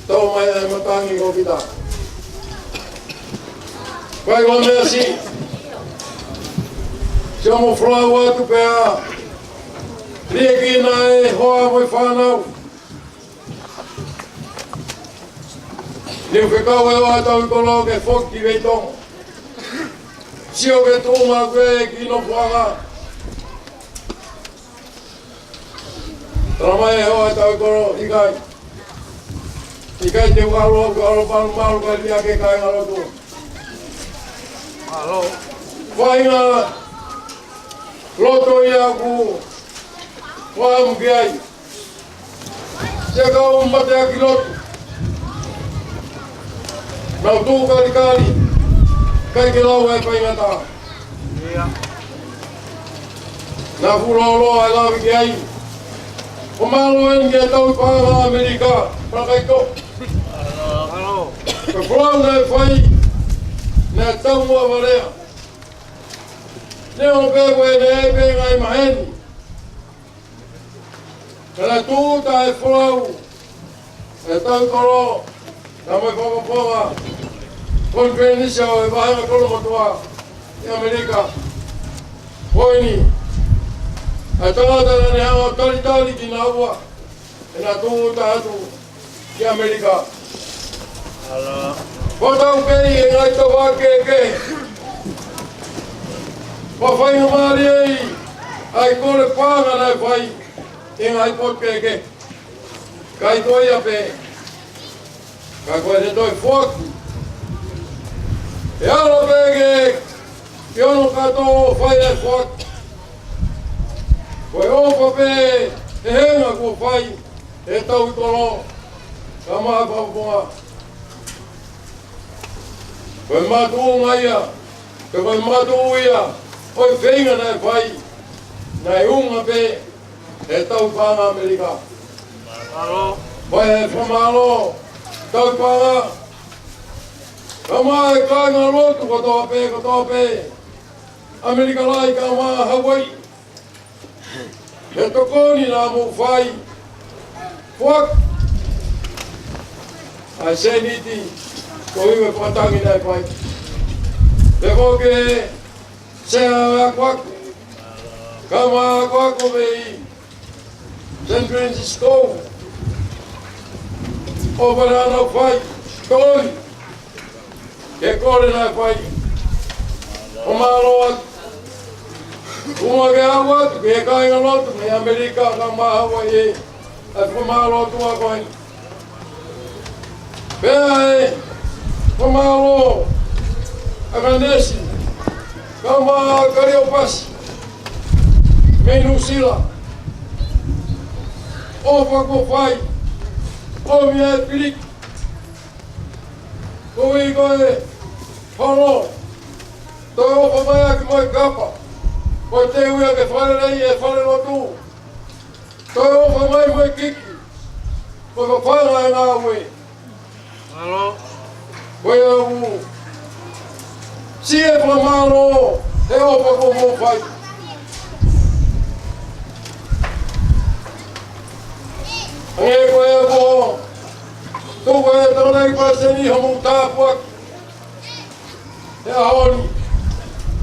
tō mai e matangi ko kita. Kae ʻumaʻā meʻa siʻi, siʻomo folau atu pea liʻekina e hoa mo e fānau. Ni u fekau e hoa Tauhi Kolo ke foki ki Veitongo. Sio ke tuʻunga ko ē ki nofoʻanga. Tala mai e hoa Tauhi Kolo, ʻikai. ʻIkai te u ʻalu au ke ʻalu malumalu ka liʻaki e kāingalotu. Faʻahinga loto ia ʻoku ou fakaʻamu ki ai. Siʻa kau mateaki lotu. Nau tuʻu kalikali, ʻikai ke lau e faingataʻa. Naʻa fuʻu lōloa e lave ki ai. Ko mālō eni ki he Tauhi Paʻanga ʻAmelika, Palakaito. Ko e folau naʻe fai, naʻe taumuʻa valea. Neongo pē ko e naʻe ʻi ai pē ngaahi maheni. Naʻe tūʻuta e folau ʻo e Tau Kolo, naʻe mai fakafofonga Konifelenisi ʻo e Vahenga Kolo Motuʻa ʻi ʻAmelika. Ko eni, ʻa e tangata naʻa ne hanga ʻo talitali kinaua ʻi heʻena tūʻuta atu ki ʻAmelika. Ko e tau pē ʻi he ngaahi tafaʻaki kehekehe. Ko e faingamālie ia ʻa e kole paʻanga naʻe fai ʻi he ngaahi potu kehekehe. ʻIkai ko ia pē, ka ko e toe foaki. ʻE ala pē ke, ke ono kātoa ʻo fai e foaki. Ko e ʻofa pē ʻe henga kuo fai ʻe he Tau Kolo, kae ʻumaʻā e fakafofonga. Ko e makatuʻunga ia, ko e makatuʻu ia ʻo e feinga naʻe fai, naʻe ʻunga pē ʻe he tau paʻanga ʻAmelika. Mālō. Ko e fakamālō, tau paʻanga, kae ʻumaʻā e kāingalotu kotoa pē, kotoa pē, ʻAmelika Lahi kae ʻumaʻā Hauaiʻi, he tokoni naʻa mou fai. Foaki ʻa e sēniti, ko e ʻuhinga e fakatangi naʻe fai. Pea ko e Sea ʻo e Akuaku, kae ʻumaʻā e Akuaku mei San Francisco, ʻofa naʻa nau fai, tokoni ki he kole naʻe fai. Fakamālō atu. ʻOku mau kei ʻalu atu ki he kāingalotu mei ʻAmelika kae ʻumaʻā Hauaiʻi, ʻa e fakamālō atu ʻa koe. Pea ʻe fakamālō ʻa Kanesi, kae ʻumaʻā Kaliopasi mei Nuʻusila. ʻOfa kuo fai, ʻomi e piliki, koeʻuhi ko e holo, toe ʻofa mai ʻaki mo e kapa, ko e teu ia ke fale lei e fale lotu. Toe ʻofa mai mo e kiki, ko e fafanga e ngāue. Mālō. Ko ia ʻoku siʻi e fakamālō he ʻofa kuo mou fai. Hangē ko ia ko, tuku e tangataʻeiki palesiteni hoʻomou tāpuaki he ʻaho ni,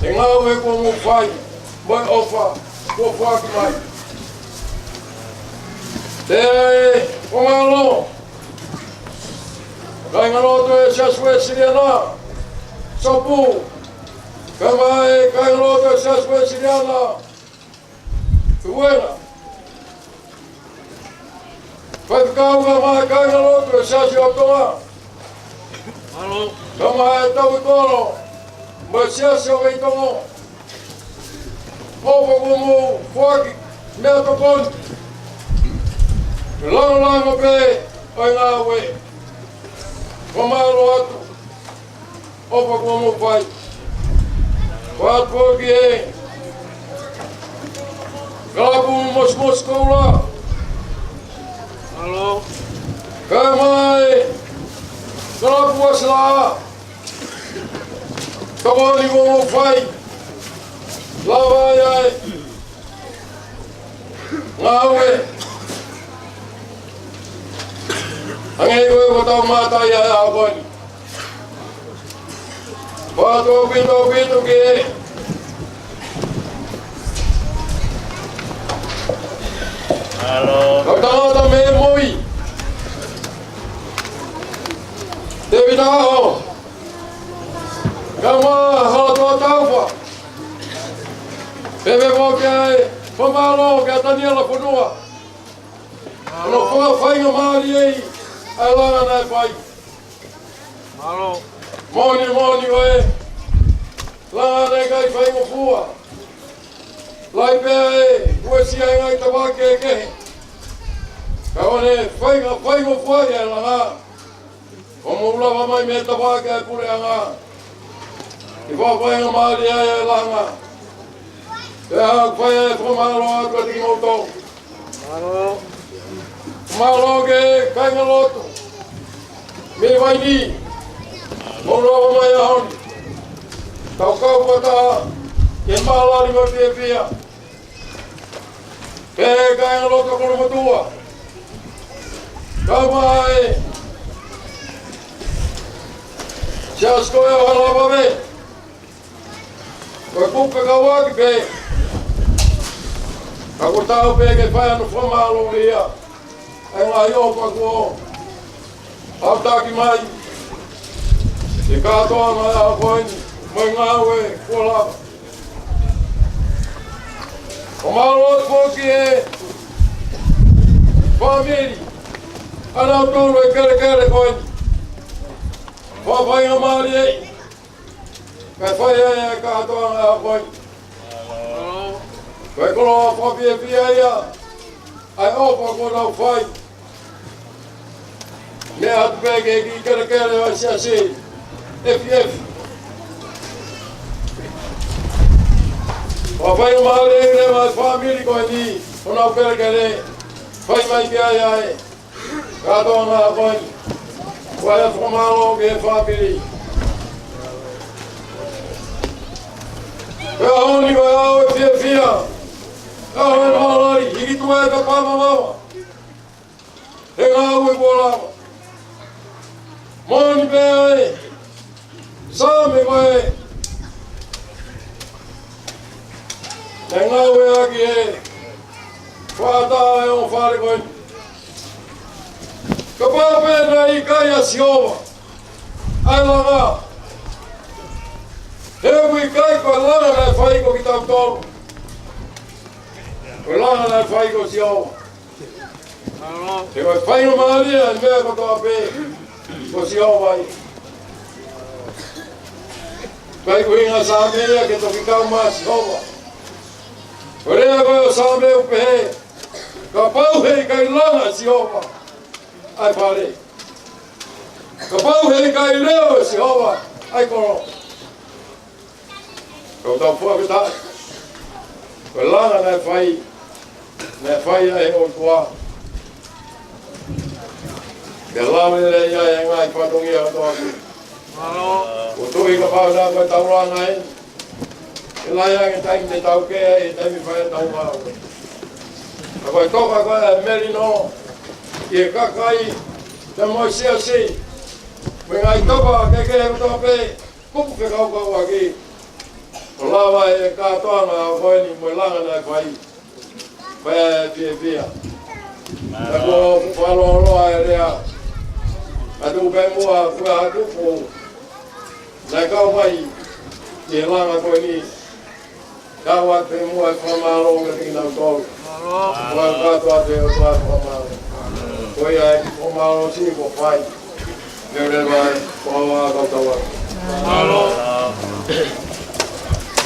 he ngāue kuo mou fai, mo e ʻofa kuo foaki mai. Pea ʻe fakamālō kāingalotu ʻo e Siasi Uēsiliana Sopu, kae ʻumaʻā e kāingalotu ʻo e Siasi Uēsiliana Tuʻuenga. Faifekau kae ʻumaʻā e kāingalotu ʻo e Siasi ʻo Tonga. Mālō. Kae ʻumaʻā e Tau Kolo mo e Siasi ʻo Veitongo. ʻOfa kuo mou foaki meʻatokoni. Langolango pē ʻo e ngāue. Fakamālō atu. ʻOfa kuo mou fai. Fakaʻatu foki e kalapu Mosimosi Koula. Mālō. Kae ʻumaʻā e kalapu Uēsiliana. Tokoni kuo mou fai. Lava ia e ngāue. Hangē ko e ʻoku tau mātā ia he ʻaho ko eni. Fakatōpitopito ke. Mālō. Kau tangata mei Moi. Tēvita Aho. Kae ʻumaʻā Halatoa Taufa. Pea pehē foki ʻa e fakamālō kia Taniela Fonua. Hono fakafaingamālieʻi ʻa e langa naʻe fai. Mālō. Moʻoni, moʻoni ʻoku langa naʻe ʻikai faingofua. Lahi pē ʻa e uesia ʻi he ngaahi tafaʻaki kehekehe. Ka ʻoku ne fainga, faingofua ʻa e langa. ʻOku mou lava mai mei he tafaʻaki ʻa e puleʻanga. Ke fakafaingamālie ai ʻa e langa. Pea ʻoku fai ʻa e fakamālō atu kiate kimoutolu. Mālō. Mālō ki he kāingalotu mei Vainī. Mou lava mai ʻaho ni. Tau kau fakataha ke mālali mo fiefia. Pea kāingalotu Kolomotuʻa, kae ʻumaʻā e Siasi ko ē ʻo Haʻa Laumālie, ko e kupu fekauʻaki pē, ka kuo tau pē ke fai hano fakamālōʻia ʻa e ngaahi ʻofa kuo ʻautaki mai he kātoanga ʻo e ʻaho ko eni mo e ngāue kuo lava. ʻO mālō atu foki e fāmili ʻanautolu e kelekele ko eni. Fakafaingamālieʻi kae fai ai ʻa e kātoanga ʻo e ʻaho ko eni. Ko e koloa fakafiefia ia ʻa e ʻofa kuo nau fai. Meʻa atu pē ki he kiʻi kelekele ʻo e Siasi, efiafi. Fakafaingamālieʻi leva e fāmili ko eni honau kelekele, fai mai ki ai ʻa e kātoanga ʻo e ʻaho ko eni. Ko e fakamālō ki he fāmili. Ko e ʻaho ni ko e ʻaho ʻo e fiefia, ʻaho ʻo e mālali, hiki tuʻu e kapa mamafa he ngāue kuo lava. Moʻoni pē ʻa e Saame ko ē naʻe ngāueʻaki ʻe he fānau ʻo e ongo fale ko eni: Kapau pē naʻe ʻikai ʻa Sihova ʻa e langa, he ʻoku ʻikai ko e langa naʻe fai ko kitautolu, ko e langa naʻe fai ko Sihova. He ʻoku faingamālie ʻa e meʻa kotoa pē ko Sihova ia. Ko e ʻuhinga Saame ia ke toki kau mai ʻa Sihova. Ko e lea ko ē ʻo Saame ʻoku pehē: Kapau he ʻikai langa ʻe Sihova ʻa e fale, kapau he ʻikai leo ʻe Sihova ʻa e kolo, ka ʻoku tau fakafetaʻi ko e langa naʻe fai, naʻe fai ʻe he ʻOtua. Ke lave lelei ai e ngaahi fatongia kotoa pē. ʻOku ou tui kapau naʻe ʻikai ko e taulanga eni, ʻe lahi ange e taimi te tau kē ai he taimi fai ʻetau ngāue. Ka ko e toka ko ē ʻa e melino ʻi he kakai, pea mo e Siasi, mo e ngaahi toka kehekehe kotoa pē, kupu fekaukauʻaki, ʻo lava e kātoanga ko eni mo e langa naʻe fai. Pea fiefia. Ka ko e fakalōloa e lea, ʻa e tuku pē muʻa ko e hā e tupu naʻe kau mai ki he langa ko eni. Kau atu pē muʻa e fakamālō kiate kinautolu. Fakakakato atu e ʻOtua e fakamālō. Ko ia e kiʻi fakamālō siʻi kuo fai. Lelei mai, ko au ʻa e kau tau atu.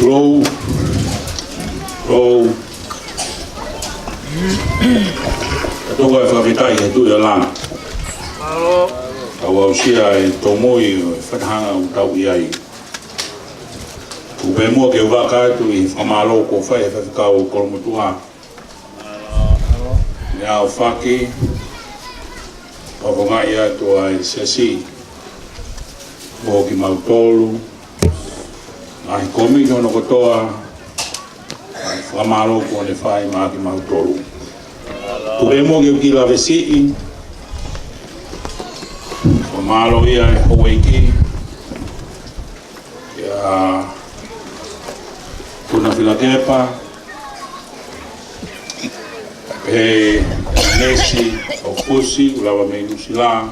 Lou, lou. Ka toko e fakafetaʻi he Tuʻi ʻo e langa. Kau aʻusia e tōmui ʻo e fakatahaʻanga ʻoku tau ʻi ai. Tuku pē muʻa ke u vakai atu ʻi he fakamālō kuo fai ʻe he faifekau ʻo Kolomotuʻa. Meʻa ʻo faki, ʻo kongaʻi atu ʻa e Siasi, mo kimautolu, ngaahi kōmiti hono kotoa, ʻa e fakamālō kuo ne fai maʻa kimautolu. Tuku pē muʻa ke u kiʻi lave siʻi, fakamālō ia e houʻeiki, ʻia Tuna Filakepa, pea mo e Nesi ʻo Fusi, ʻoku lava mei Nuʻusila.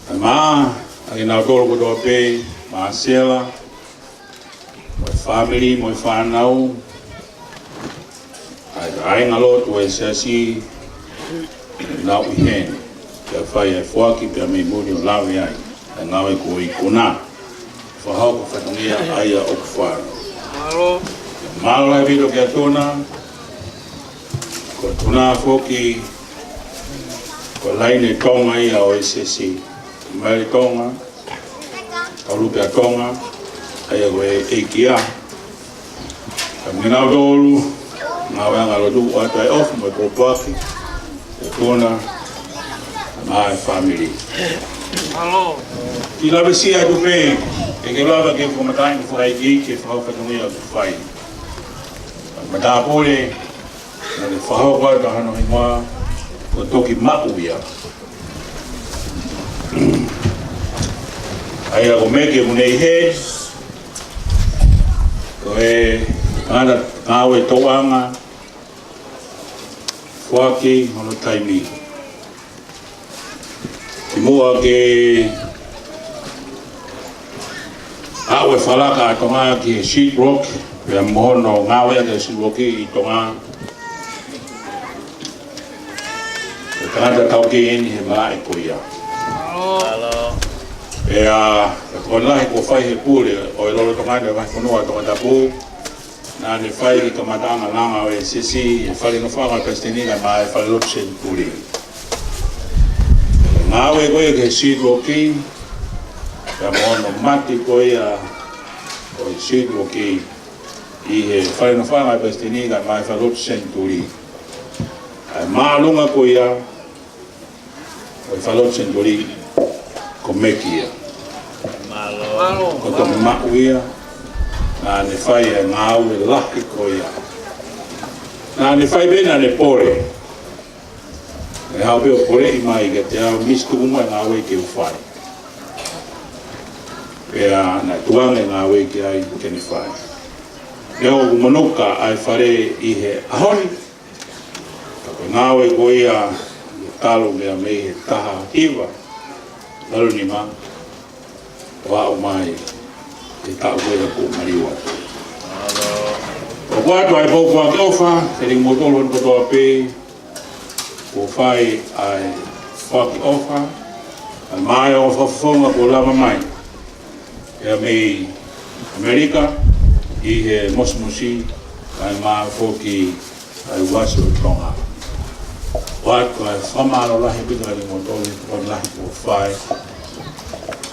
Pea mo kinautolu kotoa pē, Masela, mo e fāmili, mo e fānau, ʻa e kāingalotu ʻo e Siasi, nau ʻi heni, pea fai ʻa e foaki pea mei muli ʻo lave ai ʻa e ngāue kuo ikuna. Fakahoko fatongia ʻa ia ʻoku fai. Mālō ʻaupito kia Tuna, ko Tuna foki, ko e laine Tonga ia ʻo e Siasi. Mai Tonga, kau lupe ʻa Tonga, ʻa ia ko e ʻEiki ia. Ka mo kinautolu, ngāueʻanga lotu ʻoatu ai ʻofa mo e pōpoaki, ʻe Tuna, mo e fāmili. Kiʻi lave siʻi atu pē, ke ke lava ke u fakamataʻi mo fakaikiiki e fakahoko fatongia ʻoku fai. Matāpule, naʻe fakahoko atu ʻa hono hingoa ko Toki Maʻu ia. ʻA ia ko Meke Munei Head, ko e tangata ngāue tauʻanga, foaki hono taimi kimuʻa ke aʻu e fakalaka ʻa Tonga ki he Seed Rock, pea mo hono ngāue ʻaki e Seed Rock ʻi Tonga. Ko e tangata taukei eni he malaʻe ko ia. Pea ko e lahi kuo fai he pule ʻo e lolotonga ni ʻo e vahefonua Tongatapu, naʻa ne fai e kamataʻanga langa ʻo e sesi he fale nofoʻanga Palesiteni kae ʻumaʻā e falelotu Senituli. Ngāue ko ia ki he Seed Rock, pea mo hono mate ko ia ʻo e Seed Rock ʻi he fale nofoʻanga Palesiteni kae ʻumaʻā e falelotu Senituli. ʻA e māʻolunga ko ia ʻo e falelotu Senituli, ko Meke ia. Ko Toki Maʻu ia, naʻa ne fai e ngāue lahi ko ia. Naʻa ne fai pē naʻa ne pole. ʻE haʻu pē ʻo poleʻi mai kiate au, Misi, tuku muʻa e ngāue ke u fai. Pea naʻe tukuange e ngāue ki ai ke ne fai. Pea ʻoku monuka ʻa e fale ʻi he ʻaho ni. Ka ko e ngāue ko ia, ʻi he talu mei he taha hiva valu nima, ʻo aʻu mai ki he taʻu ko ia kuo maliu atu. ʻOku ʻoatu ʻa e pōpoaki ʻofa kiate kimoutolu hono kotoa pē kuo fai ʻa e foaki ʻofa, ʻa e maʻu ʻofa fofonga kuo lava mai ia mei ʻAmelika ʻi he mosimosi, kae ʻumaʻā foki ʻa e uasi ʻo Tonga. ʻOatu ʻa e fakamālō lahi ʻaupito kiate kimoutolu he tokoni lahi kuo fai.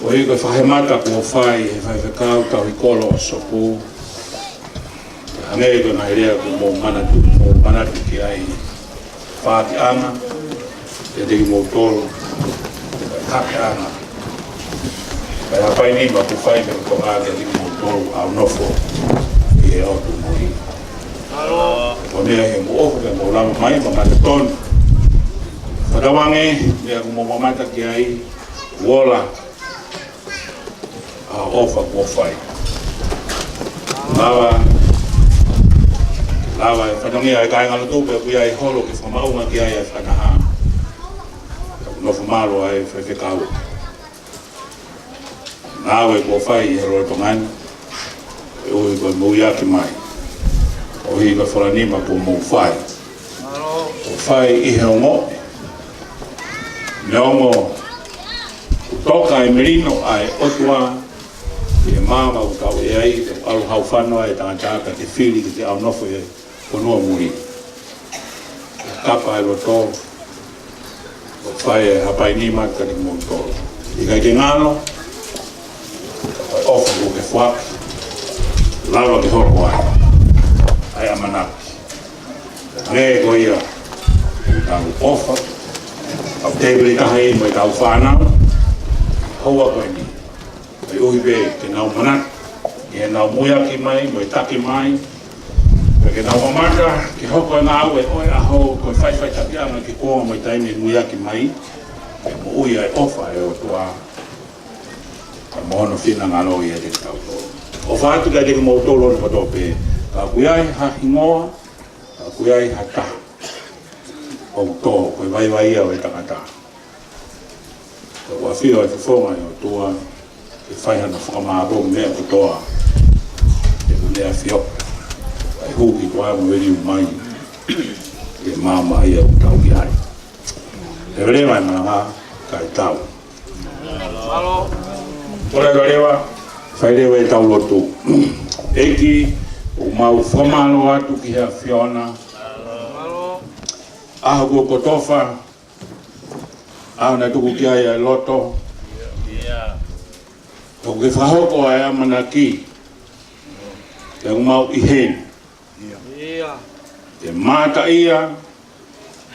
ʻOku ʻi ai e fakaemata kuo fai he faifekau tauhi kolo ʻo Sopu. Hangē ko e ngaahi lea kuo mou manatu, mou manatu ki ai. Fakaʻakiʻanga kiate kimoutolu, fakaʻakiʻanga. Kae hapai nima kuo fai mei Tonga kiate kimoutolu ʻa e nofo ʻi he ʻOtu Moʻui. Ko e meʻa ia mou ʻofa ke mou lava mai, mamata tonu. Fakatauange, meʻa kuo mou mamata ki ai, ʻoku ola ʻa e ʻofa kuo fai. Lava, lava e fatongia e kāingalotu pea ʻoku ʻi ai e holo ke fakamaʻunga ki ai e fakataha. Nofo mālō ai e faifekau. Ngāue kuo fai ʻi he lolotonga ni, ʻuhi ko e muiaki mai. ʻUhi ko e falanima kuo mou fai. Kuo fai ʻi he ongoʻi. Neongo kuo toka e melino ʻa e ʻOtua ʻi he maama ʻoku tau ʻi ai, ʻoku ʻalu hau fano ai e tangata ke fili ke te ʻalu nofo ʻi he fonua muli. Kapa e loto, ʻo fai e hapai nima kiate kimoutolu. ʻIkai ke ngalo, ka ko e ʻofa kuo ke foaki, lava ke hoko ai ʻa e ʻamanaki. Hangē ko ia ʻetau ʻofa, ʻa e tēpile taha ʻi mo ʻetau fānau, houa ko eni. ʻUhi pē ke nau manatu ʻi heʻenau muiaki mai mo e taki mai, pea ke nau mamata ke hoko e ngāue ʻo e ʻaho ko e faʻifaʻitakiʻanga ki he kuonga mo e taimi e muiaki mai, ke moʻui ʻa e ʻofa ʻa e ʻOtua, kae ʻumaʻā hono finangalo ʻiate kitautolu. ʻOfa atu kiate kimoutolu hono kotoa pē, ka ʻoku ʻi ai ha hingoa, ka ʻoku ʻi ai ha taha ʻoku tō, ko e vaivai ia ʻo e tangata. Ka ʻoku ʻafio ʻa e fofonga ʻo e ʻOtua ke fai hano fakamālō meʻa kotoa ʻoku ne ʻafio, ʻa e hū ki tuʻa mo e liliu mai ʻi he maama ia ʻoku tau ʻi ai. Leveleva e malanga kae tau. Kole leveleva, fai leva ʻetau lotu. ʻEiki, ʻoku mau fakamālō atu ki he ʻAfiona. ʻAho kuo kotofa, ʻaho naʻe tuku ki ai ʻa e loto. ʻOku ke fakahoko ʻa e ʻamanaki, pea ʻoku mau ʻi heni. Ke mātaʻia,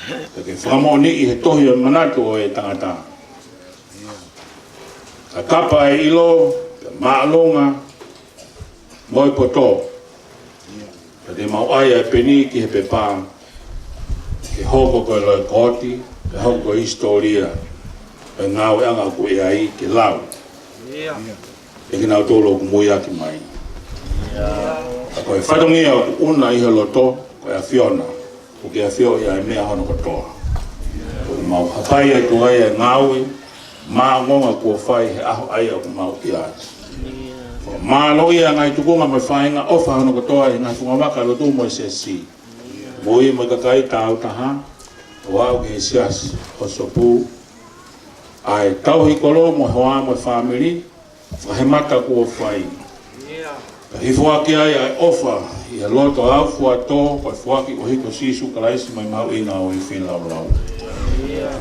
pea ke fakamoʻoniʻi he tohi ʻo e manatu ʻo e tangata. Ka kapa e ʻilo, pea māʻolunga, mo e poto. Te mau ʻai ʻa e peni ki he pepa, ke hoko ko e loekoti, ke hoko ko e hisitōlia ʻo e ngāueʻanga ʻoku ʻi ai ke lau. ʻE kinautolu ʻoku muiaki mai. Ka ko e fatongia ʻoku ʻuna ʻi he loto, ko e ʻAfiona, ʻoku ke ʻafioʻi ʻa e meʻa hono kotoa. ʻOku mau hapai atu ai ʻa e ngāue māʻongoʻonga kuo fai he ʻaho ʻa ia ʻoku mau ʻi ai. Mālō ia ngaahi tukunga mo e fāinga ʻofa hono kotoa ʻi he ngaahi fungavaka lotu mo e siasi. Moʻui mo e kakai tāutaha, ʻo aʻu ki he siasi ʻo Sopu. ʻA e tauhi kolo mo e hoa mo e fāmili, fakahemata kuo fai. Ka hifo ʻaki ai ʻa e ʻofa ʻi he loto au fuatō, ko e foaki ʻo e ʻEiki ko Sīsū Kalaisi mo e mahuʻinga ʻo e feilaulau.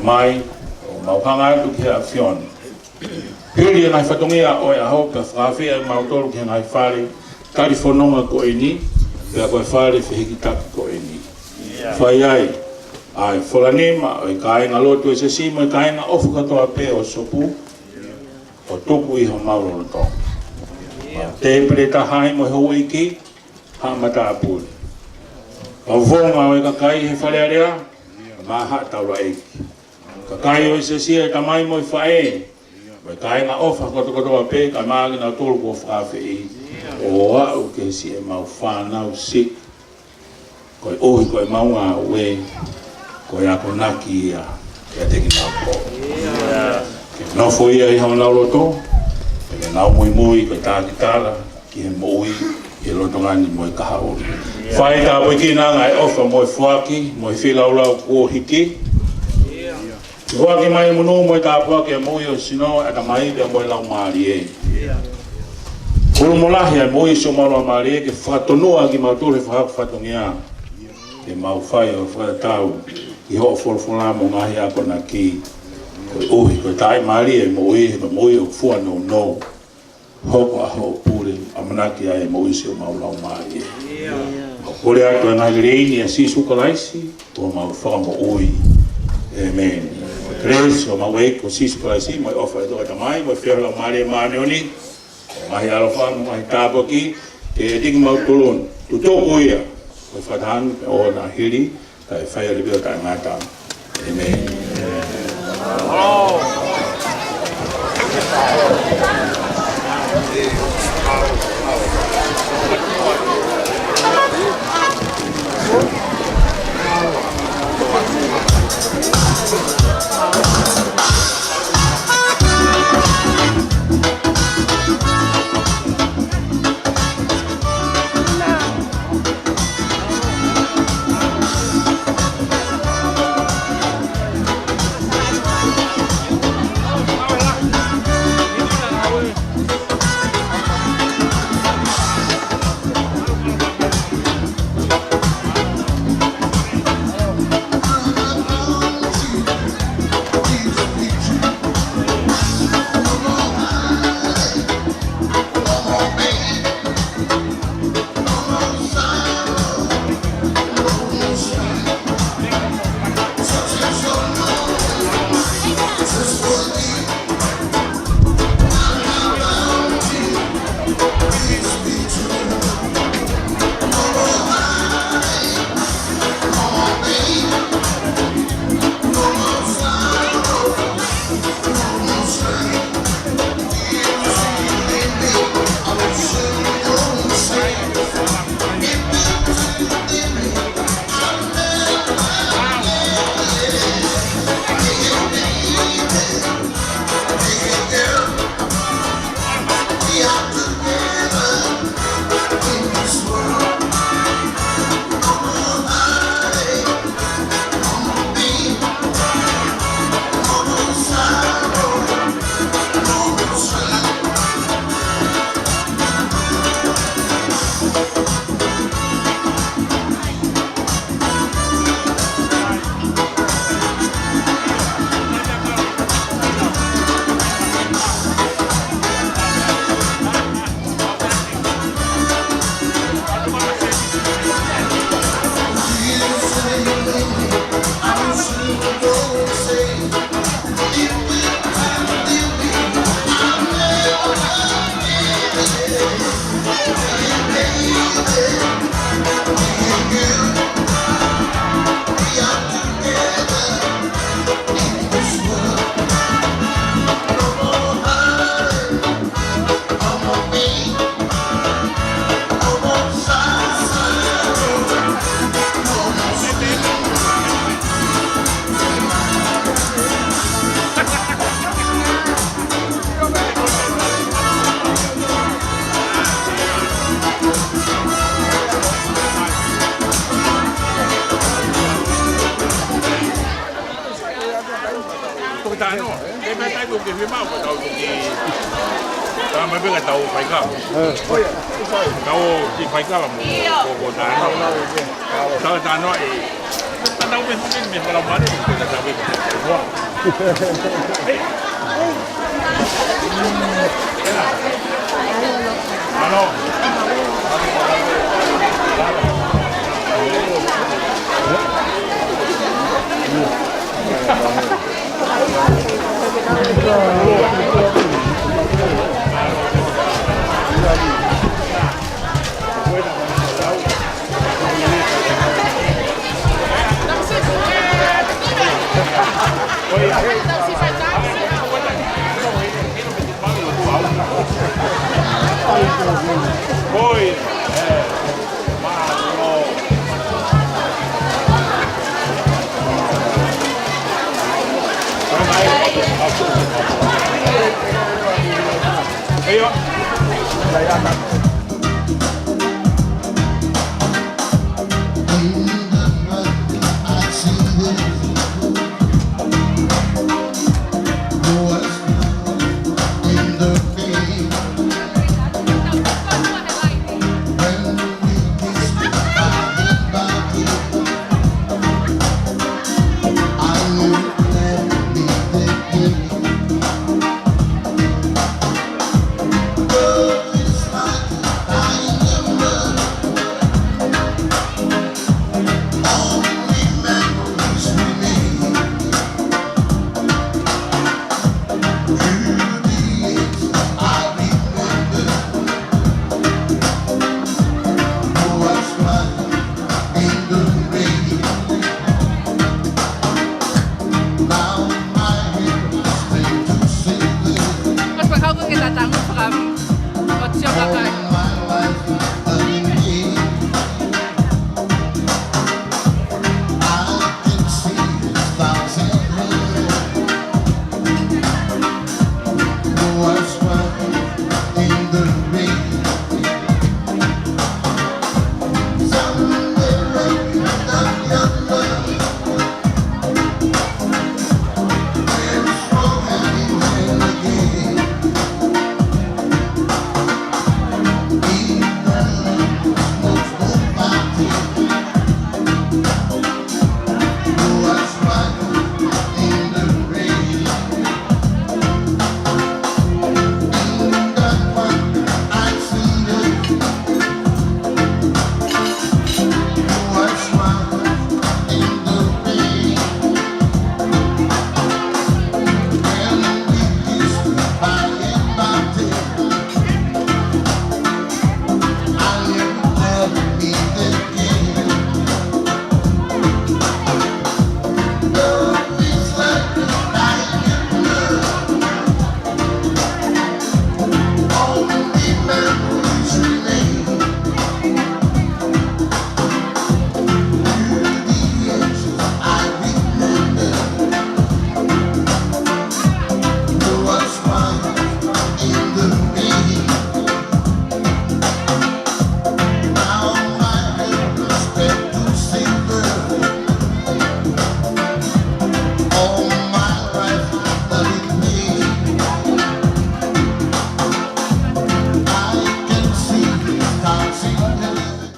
Mai, ʻoku mau hanga atu ki he ʻAfiona. Hili ʻa e ngaahi fatongia ʻo e ʻaho, ka fakaafeʻi ʻa kimautolu ki he ngaahi fale tali fononga ko eni, pea ko e fale fehikitaki ko eni. Fai ai ʻa e folanima ʻo e kāinga lotu ʻo e siasi mo e kāinga ʻofa kotoa pē ʻo Sopu, ʻo tuku ʻi homau lotolotonga. Tēpile taha ai mo e houʻeiki, haʻa matāpule. Kau fononga ʻo e kakai he Fale Alea, mo haʻa taulaʻeiki. Kakai ʻo e siasi, ʻa e tamai mo e faʻē, mo e kāinga ʻofa kotokotoa pē, kae ʻumaʻā kinautolu kuo fakaafeʻi, ʻo aʻu ki he siʻemau fānau siʻi, koeʻuhi ko ʻemau ngāue, ko e akonaki ia kiate kinautolu. Ke nofo ia ʻi honau loto, ke nau muimui ko e takitala ki he moʻui ʻi he lotolotonga ni mo e kahaʻu. Fai tāpuekina ʻa e ʻofa mo e foaki mo e feilaulau kuo hiki. Foaki mai e monū mo e tāpuaki ʻa e moʻui ʻo e sino, ʻatamai pea mo e laumālie. Hulu mo lahi ʻa e moʻui ʻo e sino mo e laumālie, ke fakatonu ʻa kimautolu he fakahoko fatongia. Ke mau fai ʻo fakatatau ki hoʻo folofola mo e ngaahi akonaki. Koeʻuhi ko e taʻimālie ʻo e moʻui, he ko e moʻui ʻoku fua nounou. Hoko ʻa hoʻo pule, ʻamanaki ai e moʻui ʻo e sino mo e laumālie. Mau kole atu ʻa e ngaahi lelei ni ʻia Sīsū Kalaisi, ko homau Fakamoʻui. ʻĒmeni. Kelesi ʻa homau ʻEiki ko Sīsū Kalaisi, mo e ʻofa ʻa e ʻOtua ko e Tamai, mo e feohi ʻa e Laumālie Māʻoniʻoni, mo e ngaahi ʻaloʻofa mo e ngaahi tāpuaki, ke ʻiate kimautolu ni. Tutuku ia, ko e fakatahaʻanga ʻo e ʻaho ni, kae fai ʻo liliu ʻo taʻengata. ʻĒmeni. Mai pē ka tau faikava. Tau ki faikava mo ko ko tano. Tau tano e. Tau pē mungkin me kalau mana ko tau pē. Ano. Kuo pau ke tatau mo fakavi. Ko tio kakai.